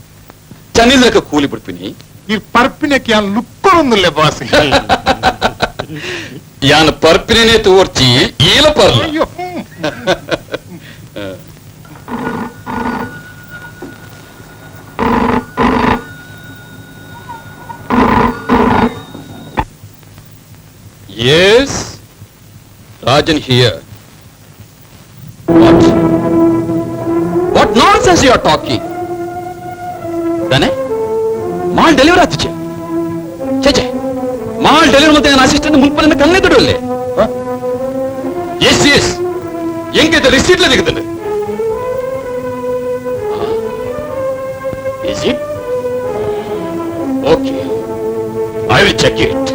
ಚನಿಲಕ ಕೂಲಿ ಬಿಡ್ತೀನಿ. ಈ ಪರ್ಪಿನಕ್ಕೆ ಯಾನ್ ಲುಕ್ಕೊರೊಂದುಲ್ಲೆ ಬಾಸ್. ಯಾನ್ ಪರ್ಪಿನೇ ತೋರ್ಚಿ ಈಲ ಪರ್ಲ. ಅಯ್ಯೋ. Yes, Rajan here. What? What nonsense you are talking? ತಾನೆ ಮಾಲ್ ಡೆಲಿವರಿ ಆತಿಚೆ. ಛೇ ಛೇ, ಮಾಲ್ ಡೆಲಿವರಿ ಮತ್ತೆ ನನ್ನ ಅಸಿಸ್ಟೆಂಟ್ ಮುಲ್ಪನಿಂದ ಕಣ್ಣೆ ದುಡಲ್ಲಿ. ಎಸ್ ಎಸ್, ಹೆಂಗೆ ರಿಸೀಟ್ ತೆಗೆದಂಡೆ? Is it? Okay, I will check it.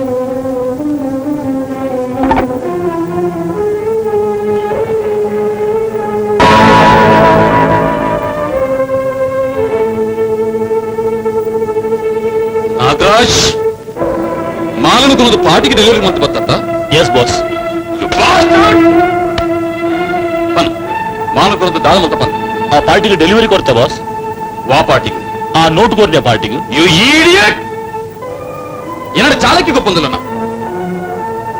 Nagaraj, ಮಾಲನು ಪಾರ್ಟಿಗೆ ಡೆಲಿವರಿ ಮಾಡ್ತು ಬತ್ತತ್ತ? Yes boss. ಮಾಲನು ಕೊರದು ದಾದ ಮಂತ ಬಂದ. ಆ ಪಾರ್ಟಿಗೆ ಡೆಲಿವರಿ ಕೊಡ್ತೆ ಬಾಸ್. ವಾ ಪಾರ್ಟಿಗೆ? ಆ ನೋಟ್ ಕೊಡ್ದೆ ಪಾರ್ಟಿಗೆ. You idiot! ಏನಾರ ಚಾಲಕಿ ಗೊಪ್ಪಂದಿಲ್ಲ ನಾ.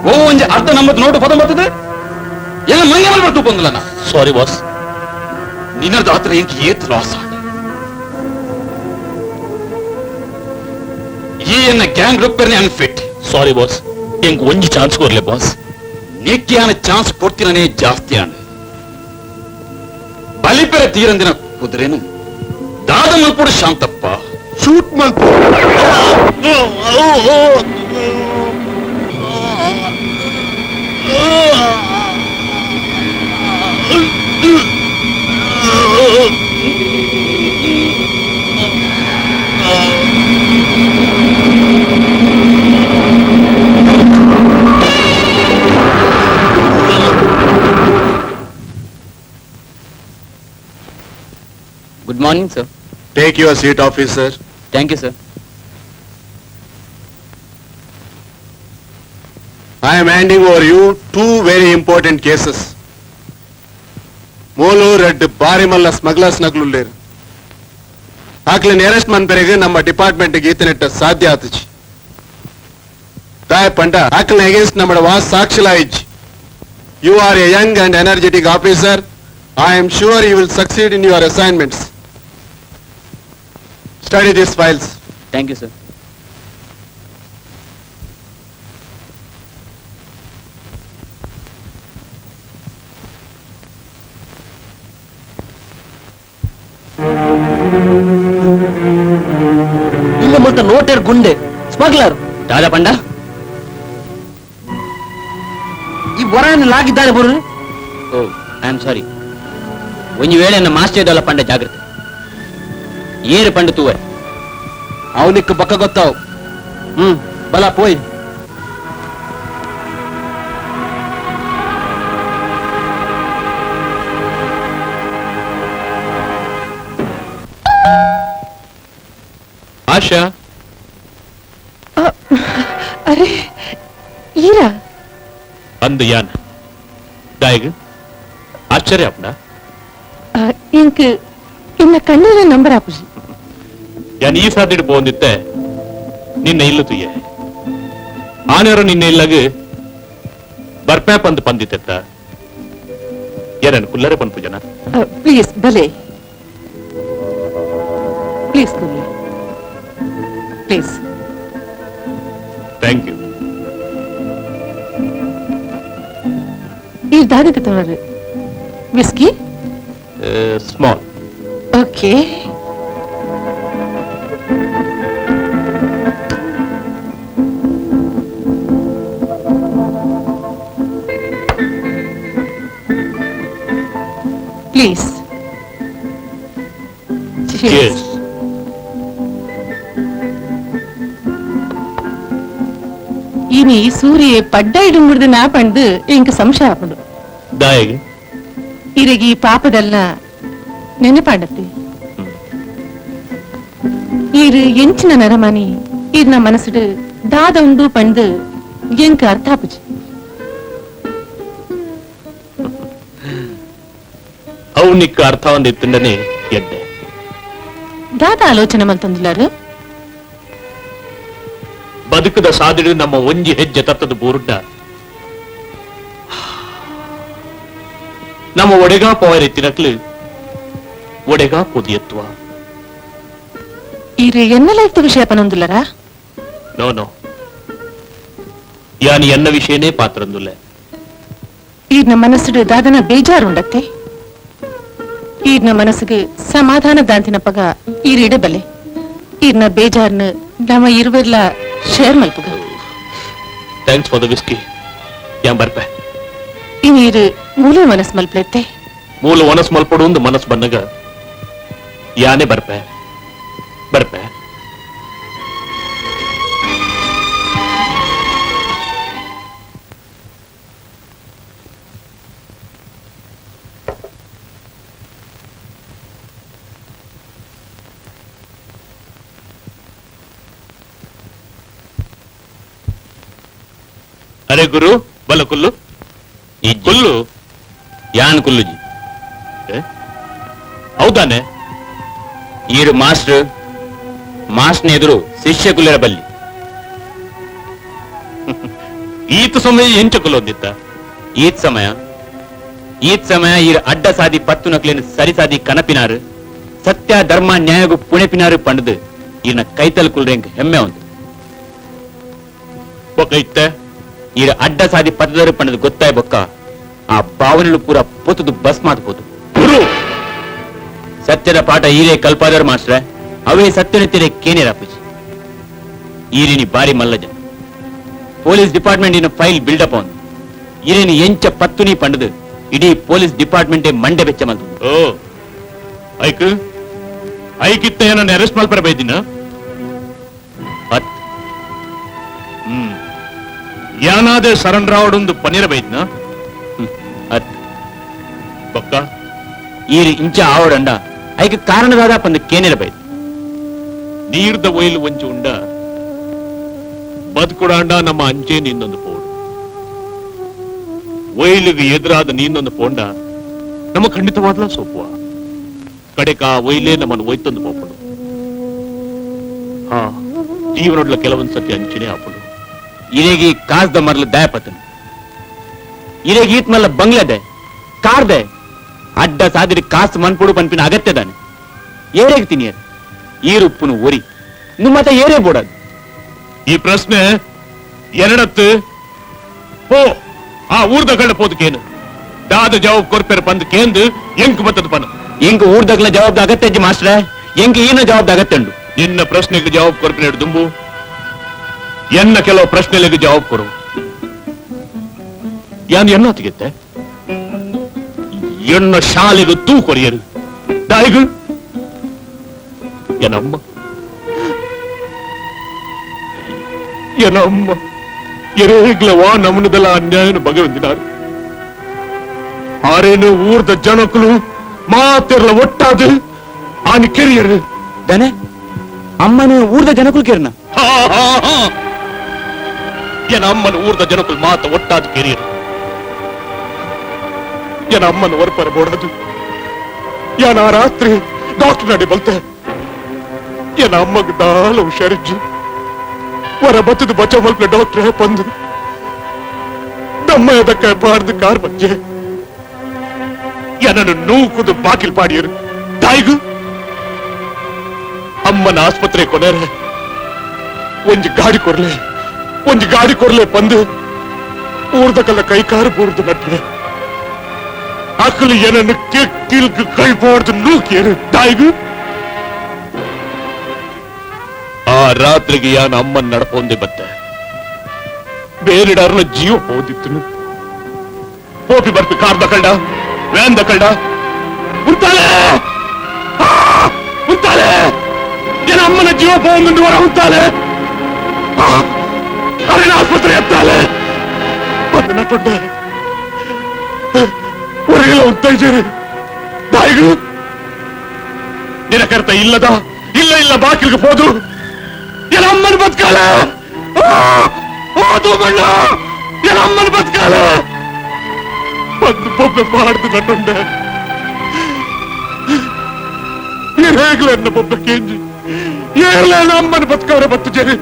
ಓ ಒಂಜಿ ಅರ್ಧ ನಮ್ಮದು ನೋಟು ಪದ ಬರ್ತದೆ, ಎಲ್ಲ ಮಂಗೆ ಮೇಲೆ ಬರ್ತು ಬಂದಿಲ್ಲ ನಾ. Sorry boss. ನಿನ್ನದು ಆತರ ಎಂಕ್ ಏತ್ ಲಾಸ್ ಆಂಡ್. ಈ ಎನ್ನ ಗ್ಯಾಂಗ್ ರೂಪರ್ನೆ ಅನ್ಫಿಟ್. ಸಾರಿ ಬಾಸ್, ಎಂಕ್ ಒಂಜಿ ಚಾನ್ಸ್ ಕೊರ್ಲೆ ಬಾಸ್. ನಿಕ್ಕಿಯಾನ ಚಾನ್ಸ್ ಕೊಡ್ತೀನೇ ಜಾಸ್ತಿ ಆಂಡ್. ಬಲಿಪೆರ ತೀರಂದಿನ ಕುದುರೆನು ದಾದ ಮಲ್ಪುಡು ಶಾಂತಪ್ಪ. ಶೂಟ್ ಮಲ್ಪು. Good morning, sir. Take your seat, officer. Thank you, sir. I am handing over you two very important cases. Molu red ಬಾರಿಮಲ್ಲ smugglers ನಕಲುಲ್ಲೇರು. ಆಕ್ಲಿನ arrest ಮನ್ಪೆರೆಗೆ ನಮ್ಮ ಡಿಪಾರ್ಟ್ಮೆಂಟ್ ಈತನೆಟ್ಟ ಸಾಧ್ಯ ಆತಚಿ. ತಾಯ್ ಪಂಡ ಆಕ್ಲಿನ ಅಗೇನ್ಸ್ಟ್ ನಮ್ಮ was ಸಾಕ್ಷಿಲಾಯಿಜ್. You are a young and energetic officer. I am sure you will succeed in your assignments. Study these files. Thank you, sir. ಇಲ್ಲ ಮತ್ತೆ ನೋಟೇರ್ ಗುಂಡೆ smuggler ದಾದಾ ಪಂಡ ಈ ವರಾನ ಲಾಗಿದ್ದಾನೆ ಬರು. ಓ, I am sorry. ಒಂಜಿ ವೇಳೆ ಮಾಸ್ಟರ್ ದಲ್ಲ ಪಂಡ ಜಾಗ್ರತೆ ಏರು ಪಂಡ ತೂವೆ. ಅವನಿಕ್ ಬಕ್ಕ ಗೊತ್ತಾವ್. ಬಲ ಪೋಯ್. ಆಶಾ. ಅರೆ ಈರಾ ಅಂದು ಯಾನ್ ದಾಯಗ್ ಆಶ್ಚರ್ಯ ಅಪ್ನ. ಇಂಕ್ ಇನ್ನ ಕಣ್ಣರ ನಂಬರ್ ಆಪುಜಿ. ಯಾನ್ ಈ ಸಾದಿಡ್ ಪೋಂದಿತ್ತೆ ನಿನ್ನ ಇಲ್ಲು ತುಯ್ಯೆ ಆನೇರ ನಿನ್ನ ಇಲ್ಲಗ ಬರ್ಪೆ ಪಂದ್ ಪಂದಿತ್ತೆತ್ತ ಏನನ್ ಕುಲ್ಲರೆ ಪನ್ಪು ಜನ. ಪ್ಲೀಸ್ ಬಲೆ ಪ್ಲೀಸ್ ಕುಲ್ಲೆ please. Thank you. ಈ ದಾದಕ್ಕೆ ತೋಳರು whisky small. Okay. Please. Cheers. ಇನಿ ಸೂರ್ಯ ಪಡ್ಡ ಇಡುಂಗುಡ್ದು ನಾ ಪಂಡು ಎಂಕ್ ಸಂಶಯ ಆಪುಂಡು. ದಾಯಗ್ ಇರೆಗಿ ಪಾಪದಲ್ಲ ನೆನಪಾಂಡತಿ. ಈರು ಎಂಚಿನ ನರಮನಿ ಈರ್ನ ಮನಸ್ಸುಡು ದಾದ ಉಂಡು ಪಂಡು ಎಂಕ್ ಅರ್ಥ ಆಪುಜಿ. ಅವು ನಿಕ್ಕ ಅರ್ಥ ಒಂದಿತ್ತಂಡನೆ ಎಡ್ಡೆ. ದಾದ ಆಲೋಚನೆ ಮಲ್ತಂದುಲಾರು? ಬದುಕದ ಸಾದಿಡು ನಮ್ಮ ಒಂಜಿ ಹೆಜ್ಜೆ ತತ್ತದ ಬೂರುಡ್ಡ ನಮ್ಮ ಒಡೆಗಾ ಪೋಯರೆತ್ತಿನಕ್ಲು ಒಡೆಗಾ ಪೊದಿಯತ್ವ. ಈರು ಎನ್ನ ಲೈಫ್ ವಿಷಯ ಪನೊಂದುಲ್ಲರಾ? ನೋ ನೋ, ಯಾನ್ ಎನ್ನ ವಿಷಯನೇ ಪಾತ್ರಂದುಲ್ಲೆ. ಈರ್ನ ಮನಸ್ಸುಡು ದಾದನ ಬೇಜಾರುಂಡತ್ತೆ. ಈರ್ನ ಮನಸ್ಸಿಗೆ ಸಮಾಧಾನ ದಾಂತಿನ ಪಗ ಈರಿಡಬಲೆ. ಈರ್ನ ಬೇಜಾರ್ನ ನಮ್ಮ ಇರುವೆಲ್ಲ share ಮಲ್ಪುಗ. Thanks for the whisky. ಯಾನ್ ಬರ್ಪೆ. ಇನ್ನೀರು ಮೂಲ ಮನಸ್ ಮಲ್ಪಲೆತ್ತೆ. ಮೂಲ ಮನಸ್ ಮಲ್ಪಡು ಒಂದು ಮನಸ್ ಬಂದಾಗ ಯಾನೇ ಬರ್ಪೆ ಬರ್ಪೆ. ಅರೆ ಗುರು ಬಲ ಕುಲ್ಲು ಕುಲ್ಲು ಯಾನ್ ಕುಲ್ಲುಜಿ. ಹೌದಾನೆ? ಈರು ಮಾಸ್ಟರ್ ಮಾಸ್ಟರ್ನ ಎದುರು ಶಿಷ್ಯ ಕುಲ್ಲರ ಬಲ್ಲಿ. ಈತ ಸಮಯ ಎಂಚ ಕುಲ್ಲೊಂದಿತ್ತ? ಈತ್ ಸಮಯ ಈರು ಅಡ್ಡ ಸಾದಿ ಪತ್ತು ನಕ್ಲೇನು ಸರಿಸಾದಿ ಕನಪಿನಾರು ಸತ್ಯ ಧರ್ಮ ನ್ಯಾಯಗು ಪುಣೆಪಿನಾರು ಪಂಡದು ಈರ್ನ ಕೈತಲ್ ಕುಲ್ರೆಂಕ್ ಹೆಮ್ಮೆ ಉಂಟು. ಬೊಕ್ಕ ಇತ್ತೆ ಈರು ಅಡ್ಡ ಸಾದಿ ಪತ್ತದರು ಪಂಡದು ಗೊತ್ತಾಯ್ ಬೊಕ್ಕ ಆ ಭಾವನೆಗಳು ಪೂರ ಪೊತ್ತದು ಬಸ್ ಮಾತ್ಬೋದು. ಗುರು ಸತ್ಯದ ಪಾಠ ಈರೇ ಕಲ್ಪಾದರು ಮಾಸ್ಟ್ರೆ, ಅವೇ ಸತ್ಯನಿತ್ಯರೇ ಕೇನೇರಾಪುಜಿ. ಈರಿನಿ ಬಾರಿ ಮಲ್ಲಜ ಪೊಲೀಸ್ ಡಿಪಾರ್ಟ್ಮೆಂಟ್ ಇನ್ನು file build up ಅವನು ಈರೇನು ಎಂಚ ಪತ್ತುನಿ ಪಂಡದು ಇಡೀ ಪೊಲೀಸ್ ಡಿಪಾರ್ಟ್ಮೆಂಟೇ ಮಂಡೆ ಬೆಚ್ಚ ಮಲ್ತು. ಓ ಐಕ್ ಐಕಿತ್ತ ಏನನ್ನ ಅರೆಸ್ಟ್ ಮಲ್ಪರ ಬೈದಿನ? ಅತ್ ಯಾನಾದೆ ಸರೆಂಡರ್ ಆವಡೊಂದು ಪನೀರ ಬೈದ್ನ? ಅತ್ ಬೊಕ್ಕ ಈರು ಇಂಚ ಆವಡಂಡ ಐಕ್ ಕಾರಣದಾದ ಪಂದು ಕೇನೇರ ಬೈದ್. ನೀರ್ದ ಒಯ್ಲು ಒಂಚು ಉಂಡ ಬದುಕುಡಾಂಡ ನಮ್ಮ ಅಂಚೆ ನೀಂದೊಂದು ಪೋಡು. ಒಯ್ಲಿಗೆ ಎದುರಾದ ನೀಂದೊಂದು ಪೋಂಡ ನಮ್ಮ ಖಂಡಿತವಾದ್ಲ ಸೋಪುವ. ಕಡೆಕ ಒಯ್ಲೇ ನಮ್ಮನ್ನು ಒಯ್ತೊಂದು ಪೋಪುಂಡು. ಹಾ, ಜೀವನೊಡ್ಲ ಕೆಲವೊಂದು ಸತಿ ಅಂಚೆನೇ ಆಪುಂಡು. ಇರೇಗಿ ಕಾಸ್ದ ಮರಲು ದಯಪತನು ಇರೇಗಿ ಈತ್ ಮಲ್ಲ ಬಂಗ್ಲದೆ ಕಾರ್ದೆ ಅಡ್ಡ ಸಾದಿರಿ ಕಾಸು ಮನ್ಪುಡು ಪನ್ಪಿನ ಅಗತ್ಯದಾನೆ. ಏರೇಗ್ ತಿನಿಯರ್ ಈರುಪ್ಪುನು ಒರಿ ನಿಮ್ಮತ್ತ ಏರೇ ಬೋಡದು. ಈ ಪ್ರಶ್ನೆ ಎರಡತ್ತು ಪೋ ಆ ಊರ್ದ ಕಳ್ಳ ಪೋದಕ್ಕೇನು ದಾದ ಜವಾಬ್ ಕೊರ್ಪೆರ ಬಂದು ಕೇಂದು ಎಂಕ್ ಬತ್ತದ ಪನ. ಎಂಕ್ ಊರ್ದಗ್ಲ ಜವಾಬ್ದ ಅಗತ್ಯ ಮಾಸ್ಟ್ರೆ, ಎಂಕ್ ಈನ ಜವಾಬ್ದ ಅಗತ್ಯ ಉಂಡು. ನಿನ್ನ ಪ್ರಶ್ನೆಗೆ ಜವಾಬ್ ಕೊರ್ಪಿನ ದುಂಬು ಎನ್ನ ಕೆಲವು ಪ್ರಶ್ನೆಗಳಿಗೆ ಜವಾಬ್ ಕೊರು. ಯಾನ್ ಎನ್ನ ತೆಗೆತ್ತೆ ಎನ್ನ ಶಾಲೆಗೆ ತೂ ಕೊರಿಯರು ದಾಯಿಗು ಏನಮ್ಮ ಏನಮ್ಮ ಎರೇಗ್ಲ ವಾ ನಮನದಲ್ಲ ಅನ್ಯಾಯನ ಬಗೆವಂದಿನಾರು. ಆರೇನು ಊರ್ದ ಜನಕ್ಕಳು ಮಾತಿರ್ಲ ಒಟ್ಟಾದು ಆನಿ ಕೆರಿಯರು. ದನೆ ಅಮ್ಮನ ಊರ್ದ ಜನಕ್ಕಳು ಕೆರ್ನ? ಎನ ಅಮ್ಮನ ಊರ್ದ ಜನಕ್ಕಳು ಮಾತ ಒಟ್ಟಾದು ಕೆರಿಯರು. ಎನ ಅಮ್ಮನ ಹೊರಪರ ಬೋಡದು. ಯಾನ ಆ ರಾತ್ರಿ ಡಾಕ್ಟರ್ ನಡಿ ಬಲ್ತೆ ಎನ ಅಮ್ಮಗ್ ದಾಲ ಹುಷಾರಿಜ್ಜಿ ವರ ಬತ್ತದ ಬಚ್ಚ ಮಲ್ಪಲೆ ಡಾಕ್ಟರ್ ಬಂದು ನಮ್ಮ ಎದಕ್ಕ ಬಾರ್ದು ಕಾರ್ ಬಚ್ಚೆ ಏನನ್ನು ನೂಕುದು ಬಾಕಿಲ್ ಪಾಡಿಯರು. ತಾಯಿಗು ಅಮ್ಮನ ಆಸ್ಪತ್ರೆ ಕೊನೆರೆ ಒಂಜಿ ಗಾಡಿ ಕೊರ್ಲೆ ಒಂಜಿ ಗಾಡಿ ಕೊರ್ಲೆ ಬಂದು ಊರ್ದಕಲ್ಲ ಕೈ ಕಾರು ಬೂರ್ದು ನಟ್ರೆ ಅಕ್ಕಲು ಏನನ್ನು ಕಿಲ್ಕು ಕೈ ಬಾರ್ದು ನೂಕಿಯರು. ತಾಯಿಗು ಆ ರಾತ್ರಿಗೆ ಯಾನ ಅಮ್ಮನ್ ನಡ್ಕೊಂಡೆ ಬತ್ತೆ ಬೇರೆಡಾರ್ನ ಜೀವ ಹೋದಿತ್ತು. ಪೋಪಿ ಬರ್ಪಿ ಕಾರ್ ದಕಲ್ಡ ವ್ಯಾನ್ ದಕಲ್ಡ ಉಂತಾಲೆ ಉಂತಾಲೆ ಎನ್ನ ಅಮ್ಮನ ಜೀವ ಪೋಂದುಂಡು ವರ ಉಂತಾಲೆ ಅರಿನ ಆಸ್ಪತ್ರೆ ಎತ್ತಾಲೆ ಬಂದು ನಟ್ಟೊಂಡೆ ಹೊರಗೆಲ್ಲ ಉಂತಾಯಿದ್ದೀರಿ ಬಾಯಿಗಳು ನಿನಕರ್ತ ಇಲ್ಲದ ಇಲ್ಲ ಇಲ್ಲ ಬಾಕಿಲ್ಗೆ ಹೋದ್ರು ಎನ್ನ ಅಮ್ಮನ ಬದುಕಾಲೆ ಓದು ಬಣ್ಣ ಎನ್ನ ಅಮ್ಮನ ಬದುಕಾಲೆ ಬಂದು ಬೊಬ್ಬೆ ಮಾಡ್ದು ನಟ್ಟೊಂಡೆ ಹೇಗ್ಲ ಎನ್ನ ಬೊಬ್ಬೆ ಕೇಂಜಿ ಏರ್ಲ ಅಮ್ಮನ ಬದುಕವರ ಬತ್ತು ಜರಿ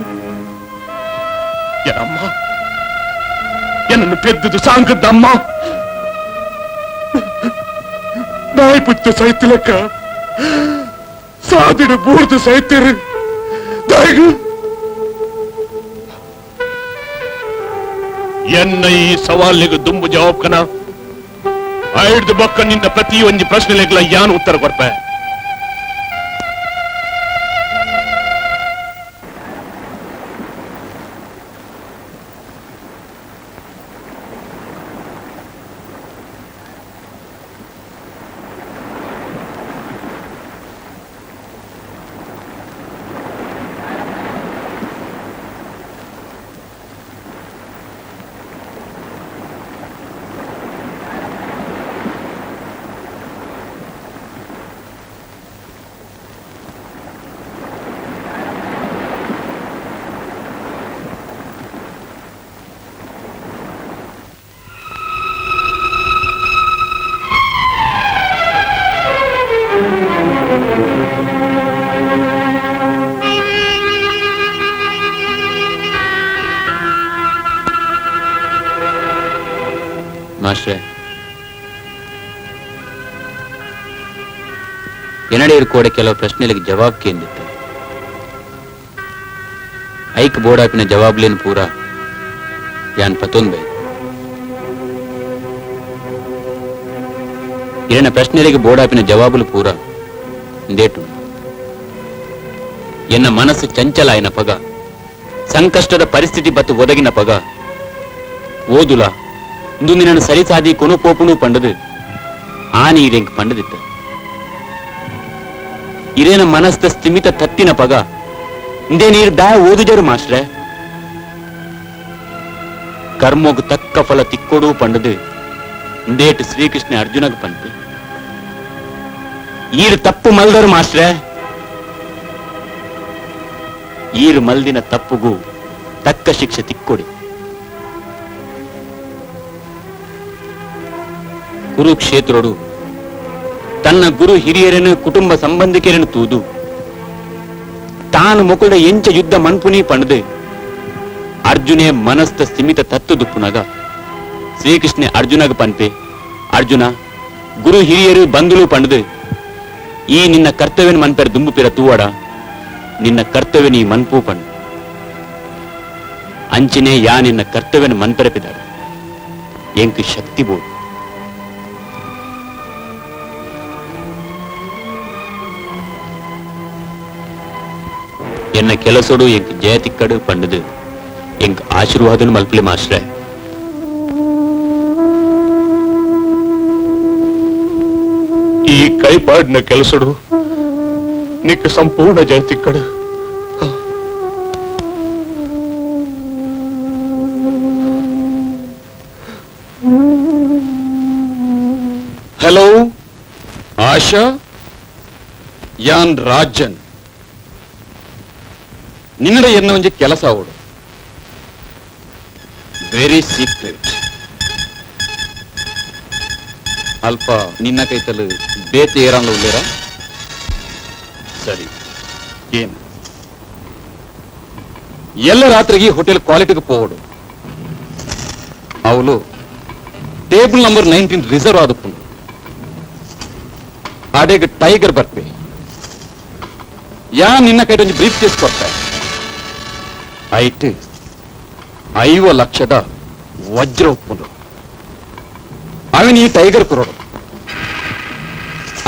ಏನಮ್ಮ ಏನನ್ನು ಪೆದ್ದುದು ಸಾಂಕದ್ದಮ್ಮ ನಾಯಿ ಪುತ್ತ ಸೈತಿಲಕ್ಕ ಸಾದಿಡು ಬೂರ್ದು ಸೈತಿರು ದಾಯಿಗು ಎನ್ನ ಈ ಸವಾಲಿಗೆ ದುಂಬು ಜವಾಬ್ಕನ ಐಡ್ದು ಬೊಕ್ಕ ನಿನ್ನ ಪ್ರತಿ ಒಂಜಿ ಪ್ರಶ್ನೆಲೆಗ್ಲ ಯಾನು ಉತ್ತರ ಕೊಡ್ಪೆ. ಮಾಸ್ಟ್ರೆ, ಎನಡೇರು ಕೂಡ ಕೆಲವು ಪ್ರಶ್ನೆಗಳಿಗೆ ಜವಾಬ್ ಕೇಂದಿತ್ತು. ಐಕ್ ಬೋರ್ಡಾಪಿನ ಜವಾಬ್ಲೇನು ಪೂರ ಯಾನ್ ಪತೊಂದು ಬೈ. ಇರನ ಪ್ರಶ್ನೆಗಳಿಗೆ ಬೋರ್ಡಾಪಿನ ಜವಾಬುಲು ಪೂರ ಇಂದೇಟು. ಎನ್ನ ಮನಸ್ಸು ಚಂಚಲ ಆಯ್ನ ಪಗ, ಸಂಕಷ್ಟದ ಪರಿಸ್ಥಿತಿ ಬತ್ತು ಒದಗಿನ ಪಗ ಓದುಲ ಇಂದು ನಿನ್ನನ್ನು ಸರಿಸಾದಿ ಕೊನು ಪೋಪುನು ಪಂಡದು ಆನಿ ಇರೆಂಕ್ ಪಂಡದಿತ್ತ. ಇರೇನ ಮನಸ್ತ ಸ್ಥಿಮಿತ ತತ್ತಿನ ಪಗ ಇಂದೇ ನೀರು ದಾ ಓದುಜರು ಮಾಸ್ಟ್ರೆ. ಕರ್ಮೋಗು ತಕ್ಕ ಫಲ ತಿಕ್ಕೊಡು ಪಂಡದು ಇಂದೇಟು ಶ್ರೀಕೃಷ್ಣ ಅರ್ಜುನಗ ಪಂಪಿ. ಈರು ತಪ್ಪು ಮಲ್ದರು ಮಾಸ್ಟ್ರೆ, ಈರು ಮಲ್ದಿನ ತಪ್ಪುಗೂ ತಕ್ಕ ಶಿಕ್ಷೆ ತಿಕ್ಕೊಡಿ. ಕುರುಕ್ಷೇತ್ರೋಡು ತನ್ನ ಗುರು ಹಿರಿಯರನ್ನು ಕುಟುಂಬ ಸಂಬಂಧಿಕರನ್ನು ತೂದು ತಾನು ಮುಕುಳ ಎಂಚ ಯುದ್ಧ ಮನ್ಪುನಿ ಪಣದು ಅರ್ಜುನೇ ಮನಸ್ತ ಸ್ಥಿಮಿತ ತತ್ತು ದುಪ್ಪುನಗ ಶ್ರೀಕೃಷ್ಣ ಅರ್ಜುನಗ ಪನ್ಪೆ, ಅರ್ಜುನ ಗುರು ಹಿರಿಯರು ಬಂಧುಲು ಪಣದು ಈ ನಿನ್ನ ಕರ್ತವ್ಯನ ಮನ್ಪೆರ ದುಂಬುಪಿರ ತೂವಡ, ನಿನ್ನ ಕರ್ತವ್ಯ ನೀ ಮನ್ಪು ಪಂಡು ಅಂಚಿನೇ ಯಾ ನಿನ್ನ ಕರ್ತವ್ಯನ ಮನ್ಪೆರಪಿದಾರ ಎಂಕ್ ಶಕ್ತಿ ಬೋದು. ಎನ್ನ ಕೆಲಸೋಡು ಎಂಕ್ ಜಯ ತಿಕ್ಕಡು ಪಂಡದು ಎಂಕ್ ಆಶೀರ್ವಾದನು ಮಲ್ಪಲೆ ಮಾಸ್ಟ್ರೆ. ಈ ಕೈಪಾಡಿನ ಕೆಲಸಡು ನಿಕ್ಕ ಸಂಪೂರ್ಣ ಜಯ ತಿಕ್ಕಡು. ಹಲೋ ಆಶಾ, ಯಾನ್ ರಾಜನ್. ನಿನ್ನಡ ಎನ್ನ ಒಂಜಿ ಕೆಲಸ ಅವಡು, ವೆರಿ ಸೀಕ್ರೆಟ್. ಅಲ್ಪ ನಿನ್ನ ಕೈತಲು ಬೇತೆ ಏರಾಂದ ಉಳ್ಳೇರ? ಸರಿ, ಏನು ಎಲ್ಲ ರಾತ್ರಿಗೆ ಹೋಟೆಲ್ ಕ್ವಾಲಿಟಿಗೆ ಪೋವಡು. ಅವಳು table number 19 reserve ಆದಪ್ಪು. ಆಡೇಗ tiger ಬರ್ಪೆ. ಯಾ ನಿನ್ನ ಕೈ ಒಂಜಿ ಬ್ರೀಫ್ ಕೇಸ್ ಕೊಡ್ತ. ಐಟ್ 5 ಲಕ್ಷದ ವಜ್ರ ಒಪ್ಪುಂಡು. ಅವನ್ ಈ ಟೈಗರ್ ಕೊರೋಡು.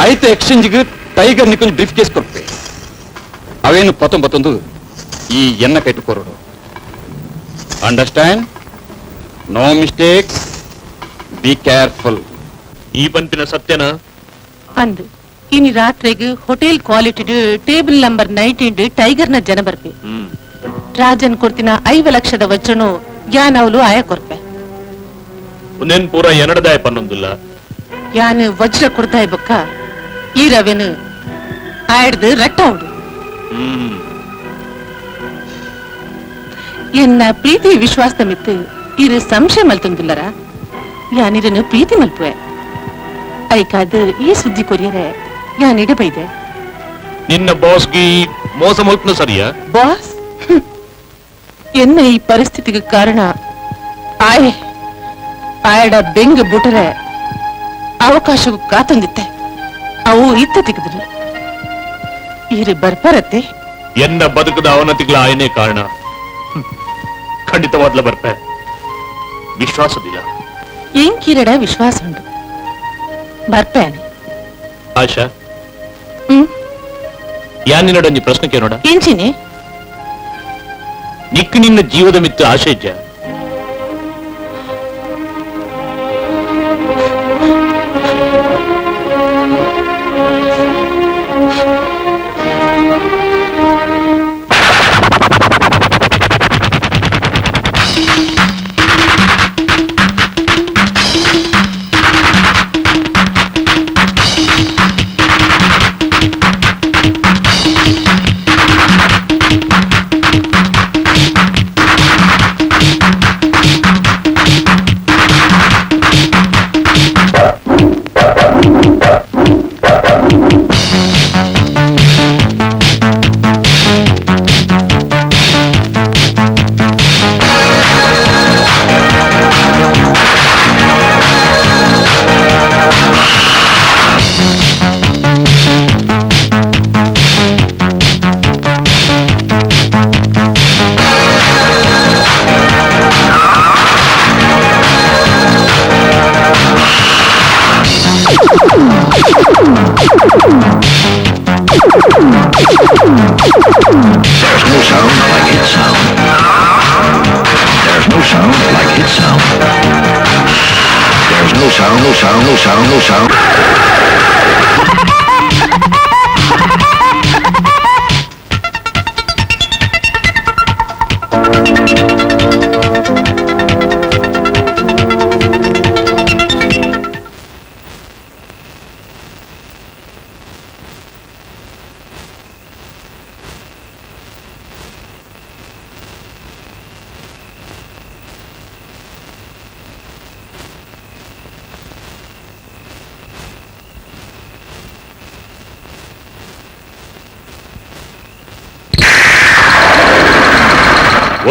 ಐತ ಎಕ್ಸ್ಚೇಂಜ್ಗೆ ಟೈಗರ್ ನಿಕ್ಕೊಂದು ಬ್ರೀಫ್ ಕೇಸ್ ಕೊಡ್ಪೆ. ಅವೇನು 19 ಈ ಎನ್ನ kite ಕೊರೋಡು. Understand? No mistakes, be careful. ಈ ಬಂಪಿನ ಸತ್ಯನ ಅಂದು ಇನಿ ರಾತ್ರಿಗೆ hotel quality table number 19 tiger ನ ಜನ ಬರ್ಪೆ. ರಾಜನ್ ಕೊಡ್ತಿನ 5 ಲಕ್ಷದ ವಜ್ರನು ಯಾನ್ ಅವಲು ಆಯ ಕೊರ್ಪೆ. ಉನ್ನೇನ್ ಪೂರ ಎನಡದಾಯ ಪನ್ನೊಂದಿಲ್ಲ. ಯಾನ್ ವಜ್ರ ಕೊಡ್ತಾಯ ಬೊಕ್ಕ ಈ ರವೆನು ಆಯ್ದು ರಟ್ಟ ಉಂಡು. ಎನ್ನ ಪ್ರೀತಿ ವಿಶ್ವಾಸದ ಮಿತ್ತು ಇರು ಸಂಶಯ ಮಲ್ತೊಂದುಲ್ಲರ ಯಾನಿರನು ಪ್ರೀತಿ ಮಲ್ಪುವೆ. ಐಕಾದ ಈ ಸುದ್ದಿ ಕೊರಿಯರೆ ಯಾನ್ ಇಡಬೈದೆ. ನಿನ್ನ ಬಾಸ್ಗೆ ಮೋಸ ಮಲ್ಪನ ಸರಿಯಾ? ಬಾಸ್ ಎನ್ನ ಈ ಪರಿಸ್ಥಿತಿಗೆ ಕಾರಣ ಆಯೆ. ಆಯಡ ಬೆಂಗ್ ಬುಟರೆ ಅವಕಾಶಕ್ಕೂ ಕಾತಂದಿತ್ತೆ. ಅವು ಇತ್ತ ತೆಗೆದ್ರು ಇರು ಬರ್ಪರತ್ತೆ. ಎನ್ನ ಬದುಕದ ಅವನತಿಗಳ ಆಯನೇ ಕಾರಣ. ಖಂಡಿತವಾದ್ಲ ಬರ್ಪೆ, ವಿಶ್ವಾಸದಿಲ್ಲ. ಎಂಕಿರಡ ವಿಶ್ವಾಸ ಉಂಟು, ಬರ್ಪೇನೆ. ಆಶಾ, ಯಾನಿನಡ ನೀ ಪ್ರಶ್ನೆ ಕೇಳೋಣ. ಎಂಚಿನಿ ನಿಕ್ ನಿನ್ನ ಜೀವದ ಮಿತ್ತು ಆಶೆ ಇಜ್ಜ?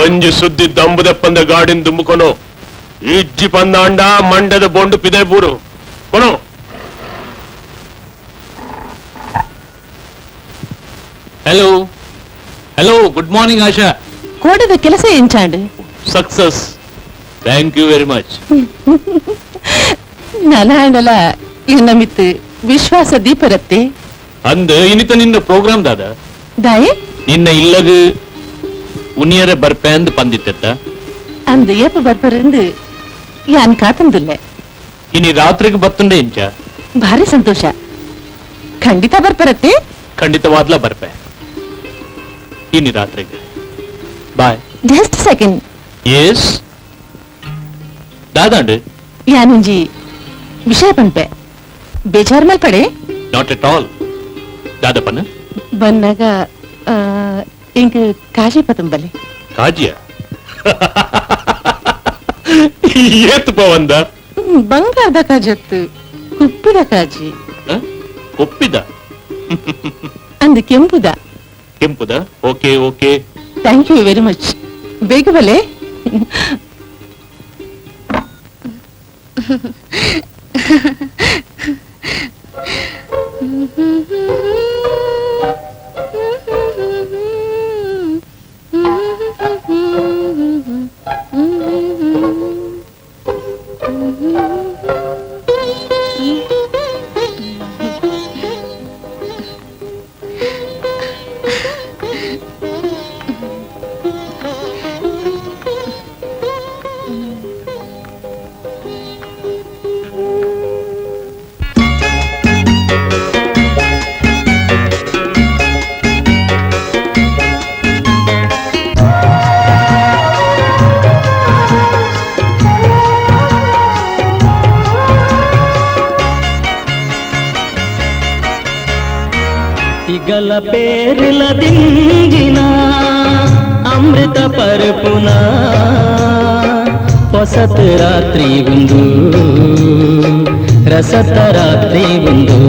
ಒಂಜಿ ಸುದ್ದಿ ದಂಬುದಪ್ಪಂದ ಗಾಡಿನ ದುಂಬುಕೊನು ಇಜ್ಜಿ ಪಂದಾಂಡ ಮಂಡದ ಬೊಂಡು ಪಿದೈಪೂರು ಕೊನು. Hello hello, good morning Asha. ಕೋಡದ ಕೆಲಸ ಎಂಚಾಂಡ್? Success, thank you very much. ನನಾಂಡಲ ಇನ್ನ ಮಿತ್ತು ವಿಶ್ವಾಸ ದೀಪರತ್ತೆ. ಅಂದ ಇನಿತ ನಿನ್ನ ಪ್ರೋಗ್ರಾಮ್ ದಾದ ದಾಯೆ ನಿನ್ನ ಇಲ್ಲಗ ಉನಿಯರ ಬರ್ಪೆ ಅಂದ್ ಪಂದಿತ್ತ. ಅಂದ ಏಪ ಬರ್ಪರಂದು ಯಾನ್ ಕಾತಂದುಲ್ಲೆ. ಇನಿ ರಾತ್ರಿಗೆ ಬತ್ತುಂಡೆ ಇಂಚ? ಭಾರಿ ಸಂತೋಷ, ಖಂಡಿತ ಬರ್ಪರತ್ತೆ. ಖಂಡಿತವಾದ್ಲ ಬರ್ಪೆ ಇನಿ ರಾತ್ರಿಗೆ. ಬಾಯ್. Just second. S ದಾದಾಂಡು ಯಾನುಂಜಿ ವಿಷಯ ಪನ್ಪೆ, ಬೇಜಾರ್ ಮಲ್ಪಡೆ. Not at all. ದಾದಪ್ಪನ ಬನ್ನಾಗ ಇಂಕ್ ಕಾಜಿ ಪತಂಬಲಿ. ಕಾಜಿಯ ಏತ್ ಪವಂದ? ಬಂಗಾರದ ಕಾಜತ್ತು, ಕುಪ್ಪಿದ ಕಾಜಿ. ಕುಪ್ಪಿದ ಅಂದ ಕೆಂಪುದ. ಕೆಂಪುದ? Okay okay, thank you very much. ಬೇಗ ಬಲೆ. ತಿಗಲ ಪೇರಿಲ ದಿಂಜಿನ ಅಮೃತ ಪರಪುನ ಹೊಸತ ರಾತ್ರಿ ಒಂದು ರಸತ ರಾತ್ರಿ ಒಂದು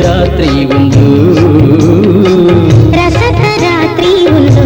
ರಾತ್ರಿ ಒಂದು ರಸತ ರಾತ್ರಿ ಒಂದು.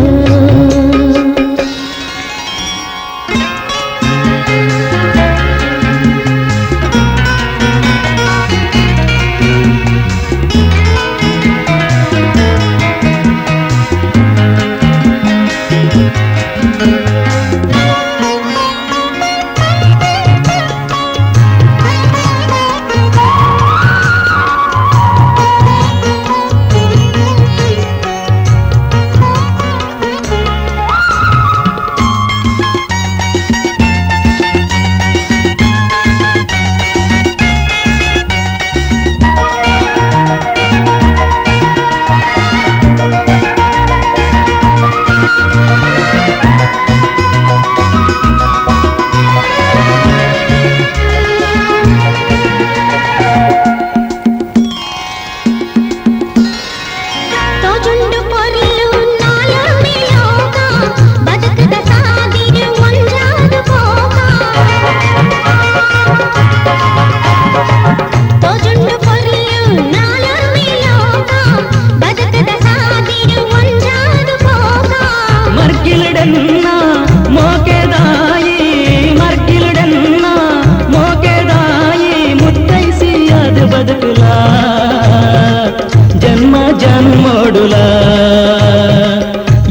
ಜನ್ಮ ಜನ್ಮೋಡುಲ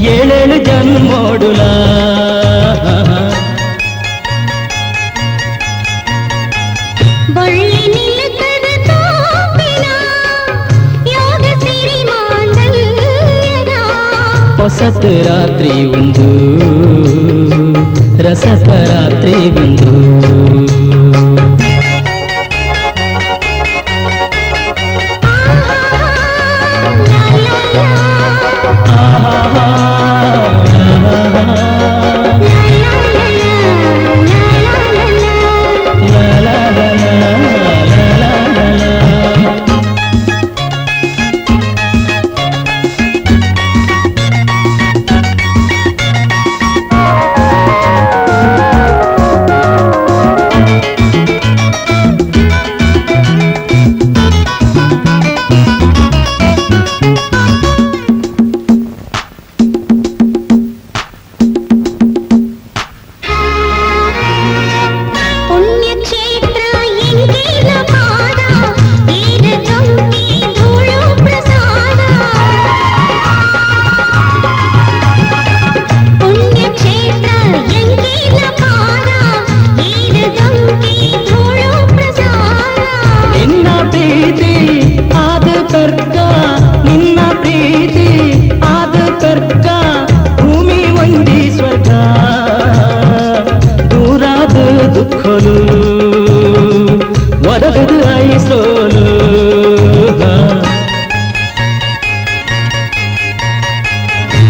ಏಳೇಳು ಜನ್ಮೋಡುಲ ಹೊಸತ ರಾತ್ರಿ ಒಂದು ರಸತ ರಾತ್ರಿ ಒಂದು.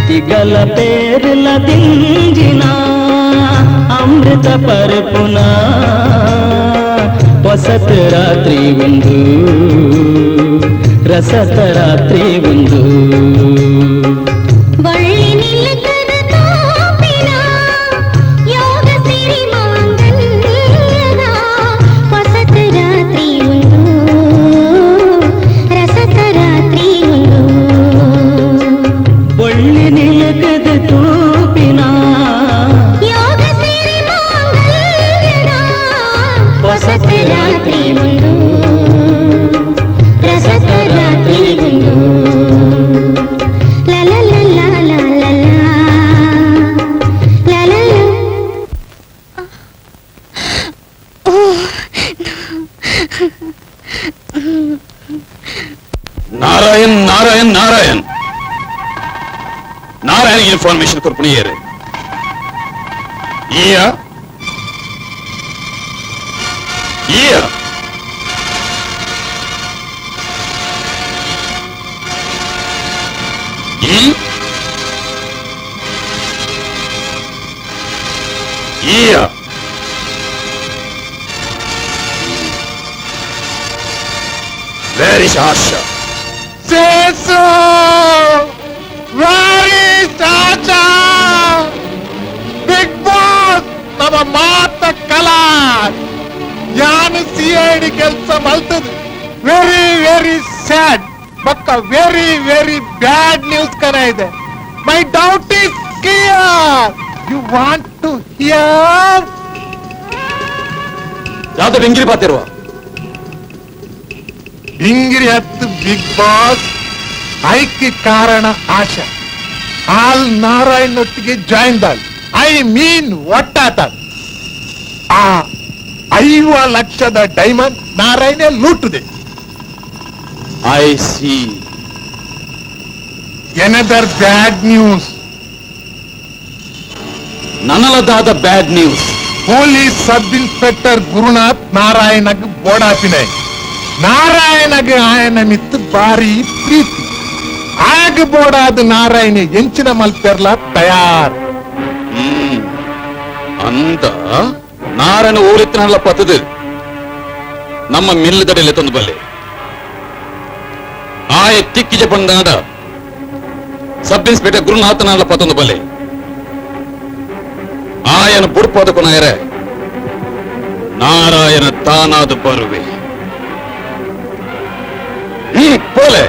ತಿಗಲ ಪೇರ್ಲ ದಿಂಜಿನ ಅಮೃತ ಪರಪುನ ಹೊಸತ ರಾತ್ರಿ ಒಂದು ರಸತ ರಾತ್ರಿ ಒಂದು. ನಾರಾಯಣ್ ನಾರಾಯಣ್ ನಾರಾಯಣ್ ನಾರಾಯಣ ಇನ್ಫಾರ್ಮೇಶನ್ ಕೊರ್ಪುಣಿಯೇರು. ಈಯ Yeah. Hmm? Yeah. Where is Asha? Sesu! Where is Asha? Big boss! ನಮ್ಮ ಮಾತ ಕಲಾ ಯಾನು ಸಿಐಡಿ ಕೆಲಸ ಮಲ್ತದ very very sad ಬಕ್ಕ very very bad news ಕನ ಇದೆ. My doubt is clear. You want to hear? ಯಾವ್ದು ಬೆಂಗಿರಿ ಪಾತಿರುವ? ಬೆಂಗಿರಿ ಹತ್ತು ಬಿಗ್ ಬಾಸ್. ಐಕ್ಕೆ ಕಾರಣ ಆಶಾ. ಆಲ್ ನಾರಾಯಣೊಟ್ಟಿಗೆ ಜಾಯಿನ್ ದಾಲ್, I mean ಒಟ್ಟಾತ. ಆ 50 ಲಕ್ಷದ ಡೈಮಂಡ್ ನಾರಾಯಣ ಲೂಟುದೆ. I see. Another bad news. ನನಲದಾದ bad news. Police sub inspector Gurunath ನಾರಾಯಣಗ್ ಬೋಡಾಪಿನ. ನಾರಾಯಣಗ್ ಆಯನ ಮಿತ್ತು ಭಾರಿ ಪ್ರೀತಿ. ಆಗ ಬೋಡಾದ ನಾರಾಯಣ ಎಂಚಿನ ಮಲ್ಪೆರ್ಲ ತಯಾರ್. ಅಂತ ನಾರಾಯಣ ಊರಿತ್ತನಲ್ಲ ಪತ್ತದು ನಮ್ಮ ಮಿಲ್ಲದಡೆಯಲ್ಲಿ ತಂದು ಬಲ್ಲೆ. ಆಯ ತಿಕ್ಕಿಜ ಬಂದಾದ ಸಬ್ ಇನ್ಸ್ಪೆಕ್ಟರ್ ಗುರುನಾಥನಲ್ಲ ಪತ್ತೊಂದು ಬಲ್ಲೆ. ಆಯನ ಬುಡ್ಪಾದ ಕೊನಾಯರೆ ನಾರಾಯಣ ತಾನಾದ ಬರುವೆ. ಪೋಲೆ.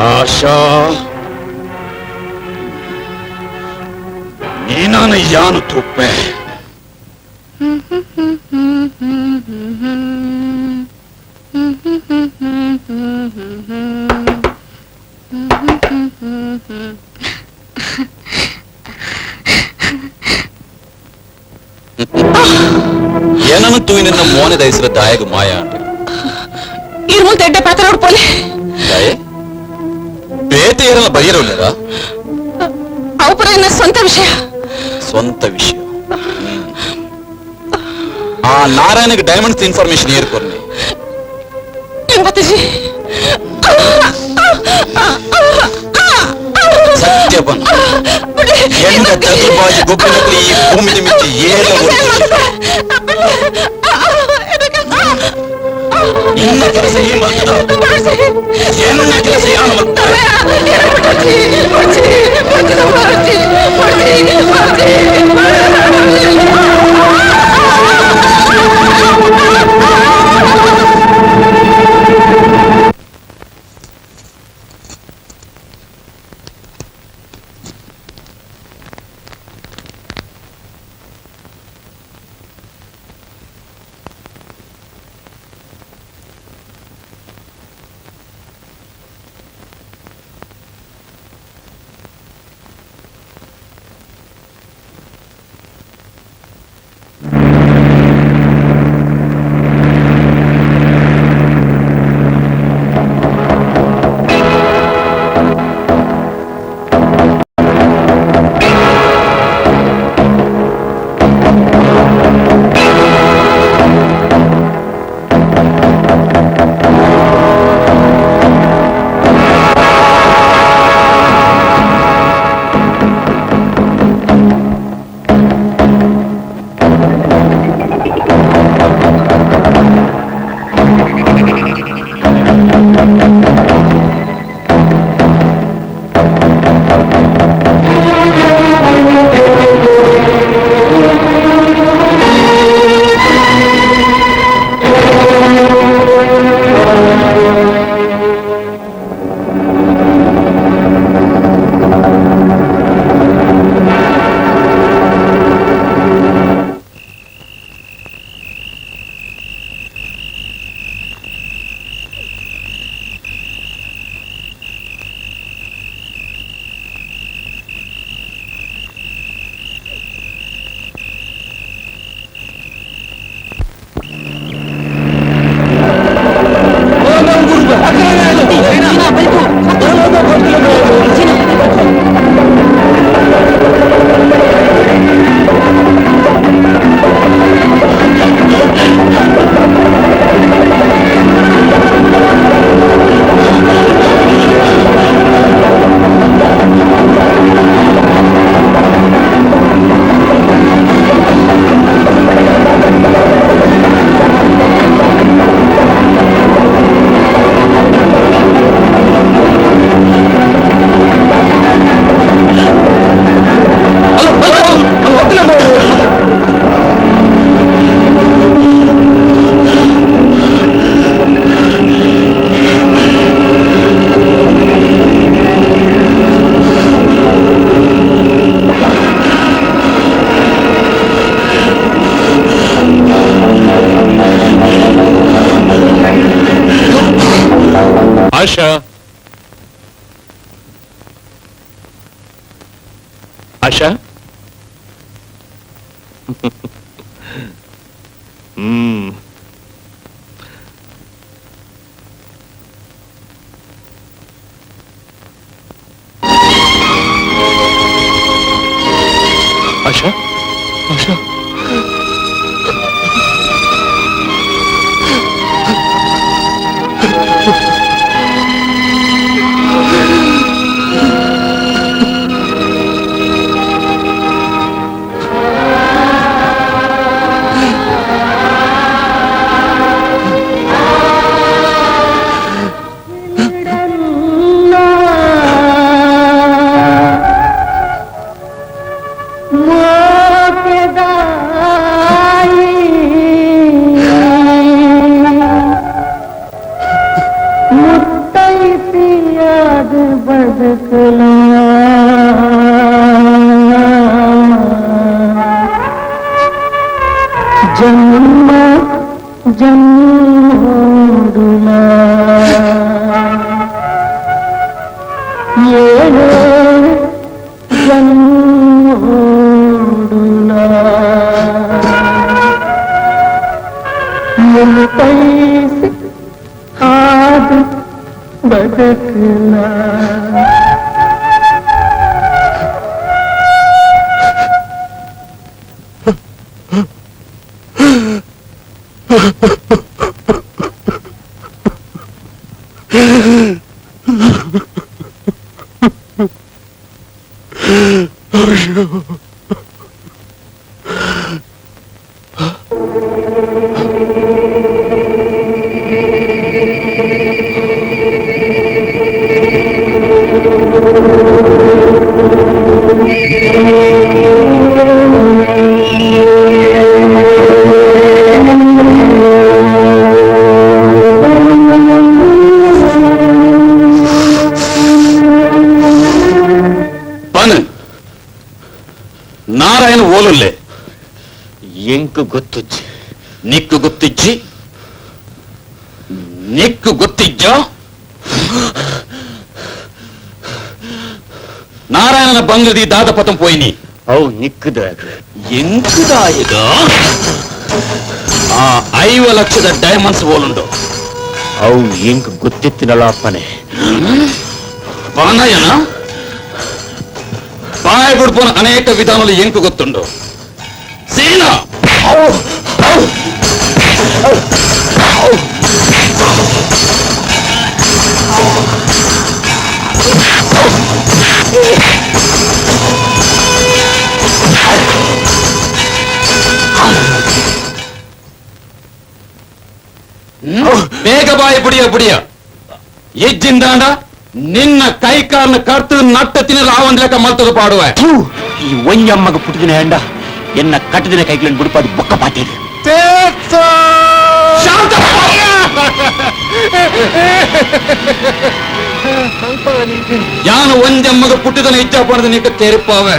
ಆಶಾ, ನೀನಾನ ಯಾನು ತುಪ್ಪೆ. ಏನನ್ನು ತೂಯಿ ನಿನ್ನ ಮೋನೆ ದಯಸಿರ ದಾಯಗ ಮಾಯ ಇರ್ಮುಲ್ ದೊಡ್ಡ ಪಾತ್ರ ಪೋಲೆ. ದಾಯೆ ಬೇತೆ ಏರಲ್ಲ ಬರೆಯಲ್ಲ. ಅವು ಸ್ವಂತ ವಿಷಯ. ಸ್ವಂತ ವಿಷಯ. ಆ ನಾರಾಯಣಗೆ ಡೈಮಂಡ್ಸ್ ಇನ್ಫಾರ್ಮೇಶನ್ ಏರ್ಕೊರ್ನಿ. ಸತ್ಯ ಬನ್ನ ಎಂದ ತಗುಬಾಜಿ ಗೊಬ್ಬರದಲ್ಲಿ ಈ ಭೂಮಿ ನಿಮಿತ್ತ ಏರ ಇನ್ನ ಕೆಲಸ ಈ ಮಾಡ್ತದ, ಎನ್ನ ಕೆಲಸ ಯಾನು ಮಾಡ್ತಾರೆ? ಆಶಾ, ಆಶಾ. ಹ್ಮ್ ಆಶಾ, ಆಶಾ. ಜನ್ಮ ಜನ್ಮೋಡುಲ ಏಳು ಜನ್ಮೋಡುಲ ಮುತ್ತೈಸಿ ಆದ ಬದುಕಲ. ನಾರಾಯಣ ಓಲುಲ್ಲೆ ಎಂಕು ಗೊತ್ತುಜ್ಜಿ. ನಿಕ್ಕು ಗೊತ್ತಿಜ್ಜಿ? ನಿಕ್ಕು ಗೊತ್ತಿಜ್ಜ? ನಾರಾಯಣನ ಬಂಗದಿ ದಾದ ಪತಂ ಪೋಯಿನಿ. ಅವು ನಿಕ್ಕುದಾಗ. ಎಂಕುದಾಯಗ ಆ 50 ಲಕ್ಷದ ಡೈಮಂಡ್ಸ್ ಓಲುಂಡು. ಅವು ಎಂಕು ಗೊತ್ತಿತ್ತಿನಲ್ಲ ಅಪ್ಪನೆ. ಪಾನಯನ ಬಾಯ್ ಬಿಡ್ಪೋನ ಅನೇಕ ವಿಧಾನలు ಎಂಕು ಗೊತ್ತುಂಡು. ಸೀನಾ ಬೇಗ ಬಾಯಿ ಬುಡಿಯ ಬುಡಿಯ ಎಜ್ಜಿಂದಾಂಡ ನಿನ್ನ ಕೈ ಕಾಲನ್ನ ಕರ್ತು ನಟ್ಟ ತಿನ್ನಲು ಆವಂದ್ ಲೆಕ್ಕ ಮಲ್ತದ ಪಾಡುವೆ. ಈ ಒಂಜಮ್ಮಗ ಪುಟ್ಟಿದಿನ ಹೆಂಡ ಎನ್ನ ಕಟ್ಟದಿನ ಕೈಗಳನ್ನು ಬಿಡುಪಾದು ಬೊಕ್ಕ ಪಾತೇರು. ಯಾನು ಒಂಜಮ್ಮಗ ಪುಟ್ಟಿದನ ಇಚ್ಛಾ ಪಡೆದ ನಿಕ್ಕ ತೇರಿಪಾವೆ.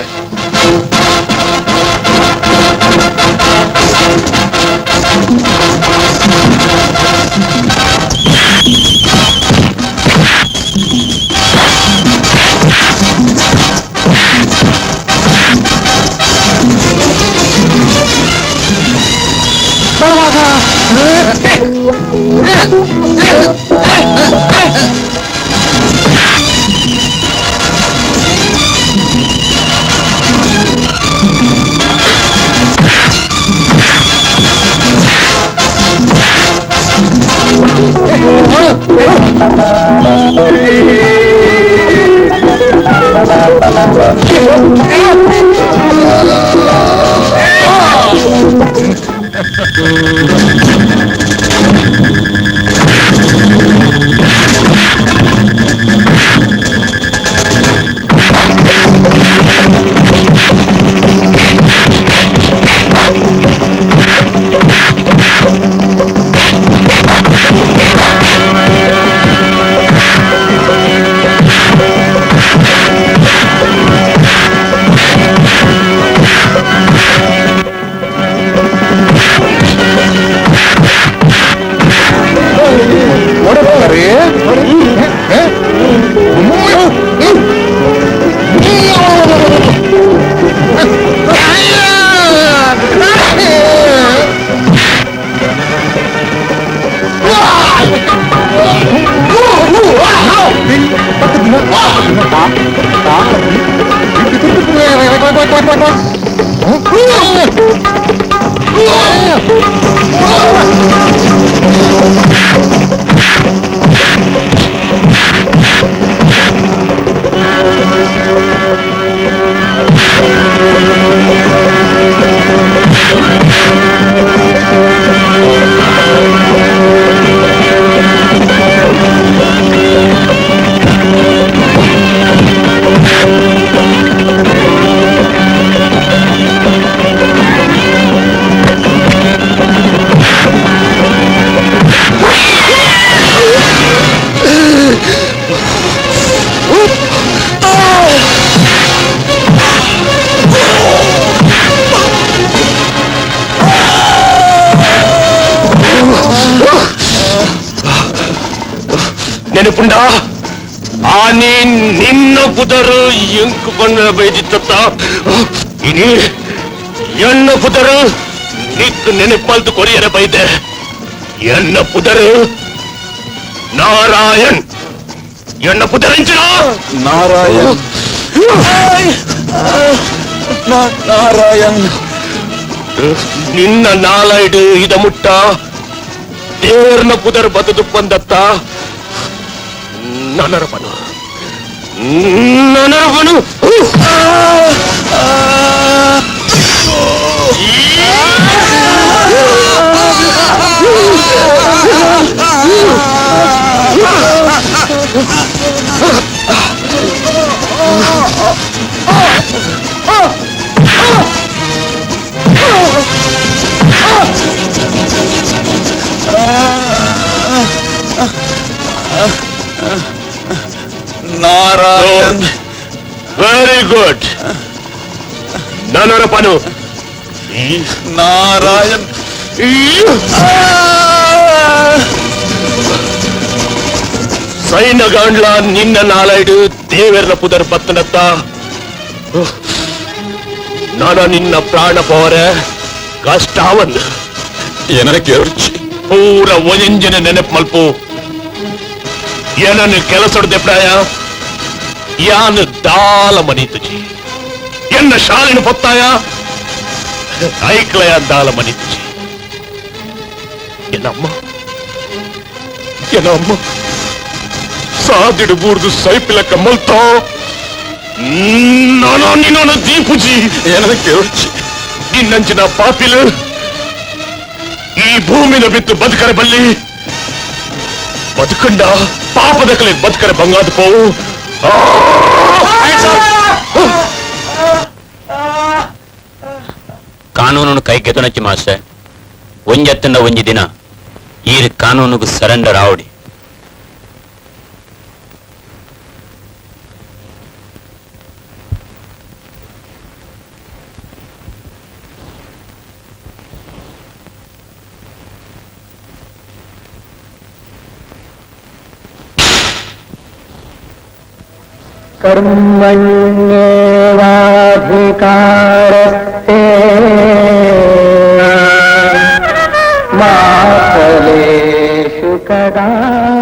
ನೆನಪುಂಡ ಆನಿ ನಿನ್ನ ಪುದರು ಎಂಕು ಬಣ್ಣ ಬೈದಿತ್ತ ಇನಿ ಎಣ್ಣ ಪುದರು ನಿಕ್ಕು ನೆನಪಲ್ದು ಕೊರಿಯರ ಬೈದೆ. ಎಣ್ಣ ಪುದರು ನಾರಾಯಣ್. ಎಣ್ಣ ಪುದರಿಂಚನ ನಾರಾಯಣ್ ನಾರಾಯಣ್. ನಿನ್ನ ನಾಲೈಡು ಇದ ಮುಟ್ಟ ದೇರ್ನ ಪುದರ್ ಬದುದು ಬಂದತ್ತ ನನರಪನು ನನರಪನು. ನಾರಾಯಣ್. Very good. ನನರಪನು ನಾರಾಯಣ್. ಸೈನಗಾಂಡ್ಲ ನಿನ್ನ ನಾಲೈಡು ದೇವೆರ್ನ ಪುದರ್ ಬತ್ತನತ್ತ ನಾನ ನಿನ್ನ ಪ್ರಾಣ ಪೋರೆ ಕಷ್ಟಾವನ್ ಏನಾರ ಕೇಳ್ಚಿ ಪೂರ ಒಯಂಜನ ನೆನಪು ಮಲ್ಪು. ಏನನ್ನು ಕೆಲಸೊಡ್ದೆ ಪ್ರಾಯ ಯಾನು ದಾಲ ಮನೀತುಜಿ ಎನ್ನ ಶಾಲಿನ ಪೊತ್ತಾಯ ಐಕ್ಲಯ ದಾಲ ಮನೀತುಜಿ. ಏನಮ್ಮ ಏನಮ್ಮ ಸಾದಿಡು ಬೂರ್ದು ಸೈಪಿಲಕ್ಕ ಮಲ್ತೋ ನಾನು ನಿನ್ನನ್ನು ದೀಪುಜಿ. ಏನಾರ ಕೇಳ್ಚಿ ನಿನ್ನಂಚಿನ ಪಾಪಿಲು ಈ ಭೂಮಿನ ಬಿತ್ತು ಬದುಕರೆ ಬಲ್ಲಿ ಬದುಕಂಡ ಪಾಪದ ಕಲೆ ಬದುಕರೆ ಬಂಗಾದ ಪೋವು. ಕಾನೂನು ಕೈಗೆತೊನಚ್ಚಿ ಮಾಸ್ಟರ್ ಒಂಜತ್ತಂಡ ಒಂಜಿ ದಿನ ಈ ಕಾನೂನುకు ಸರೆಂಡರ್ ಆವಡಿ. कर्मण्येवाधिकारस्ते मा फलेषु कदाचन.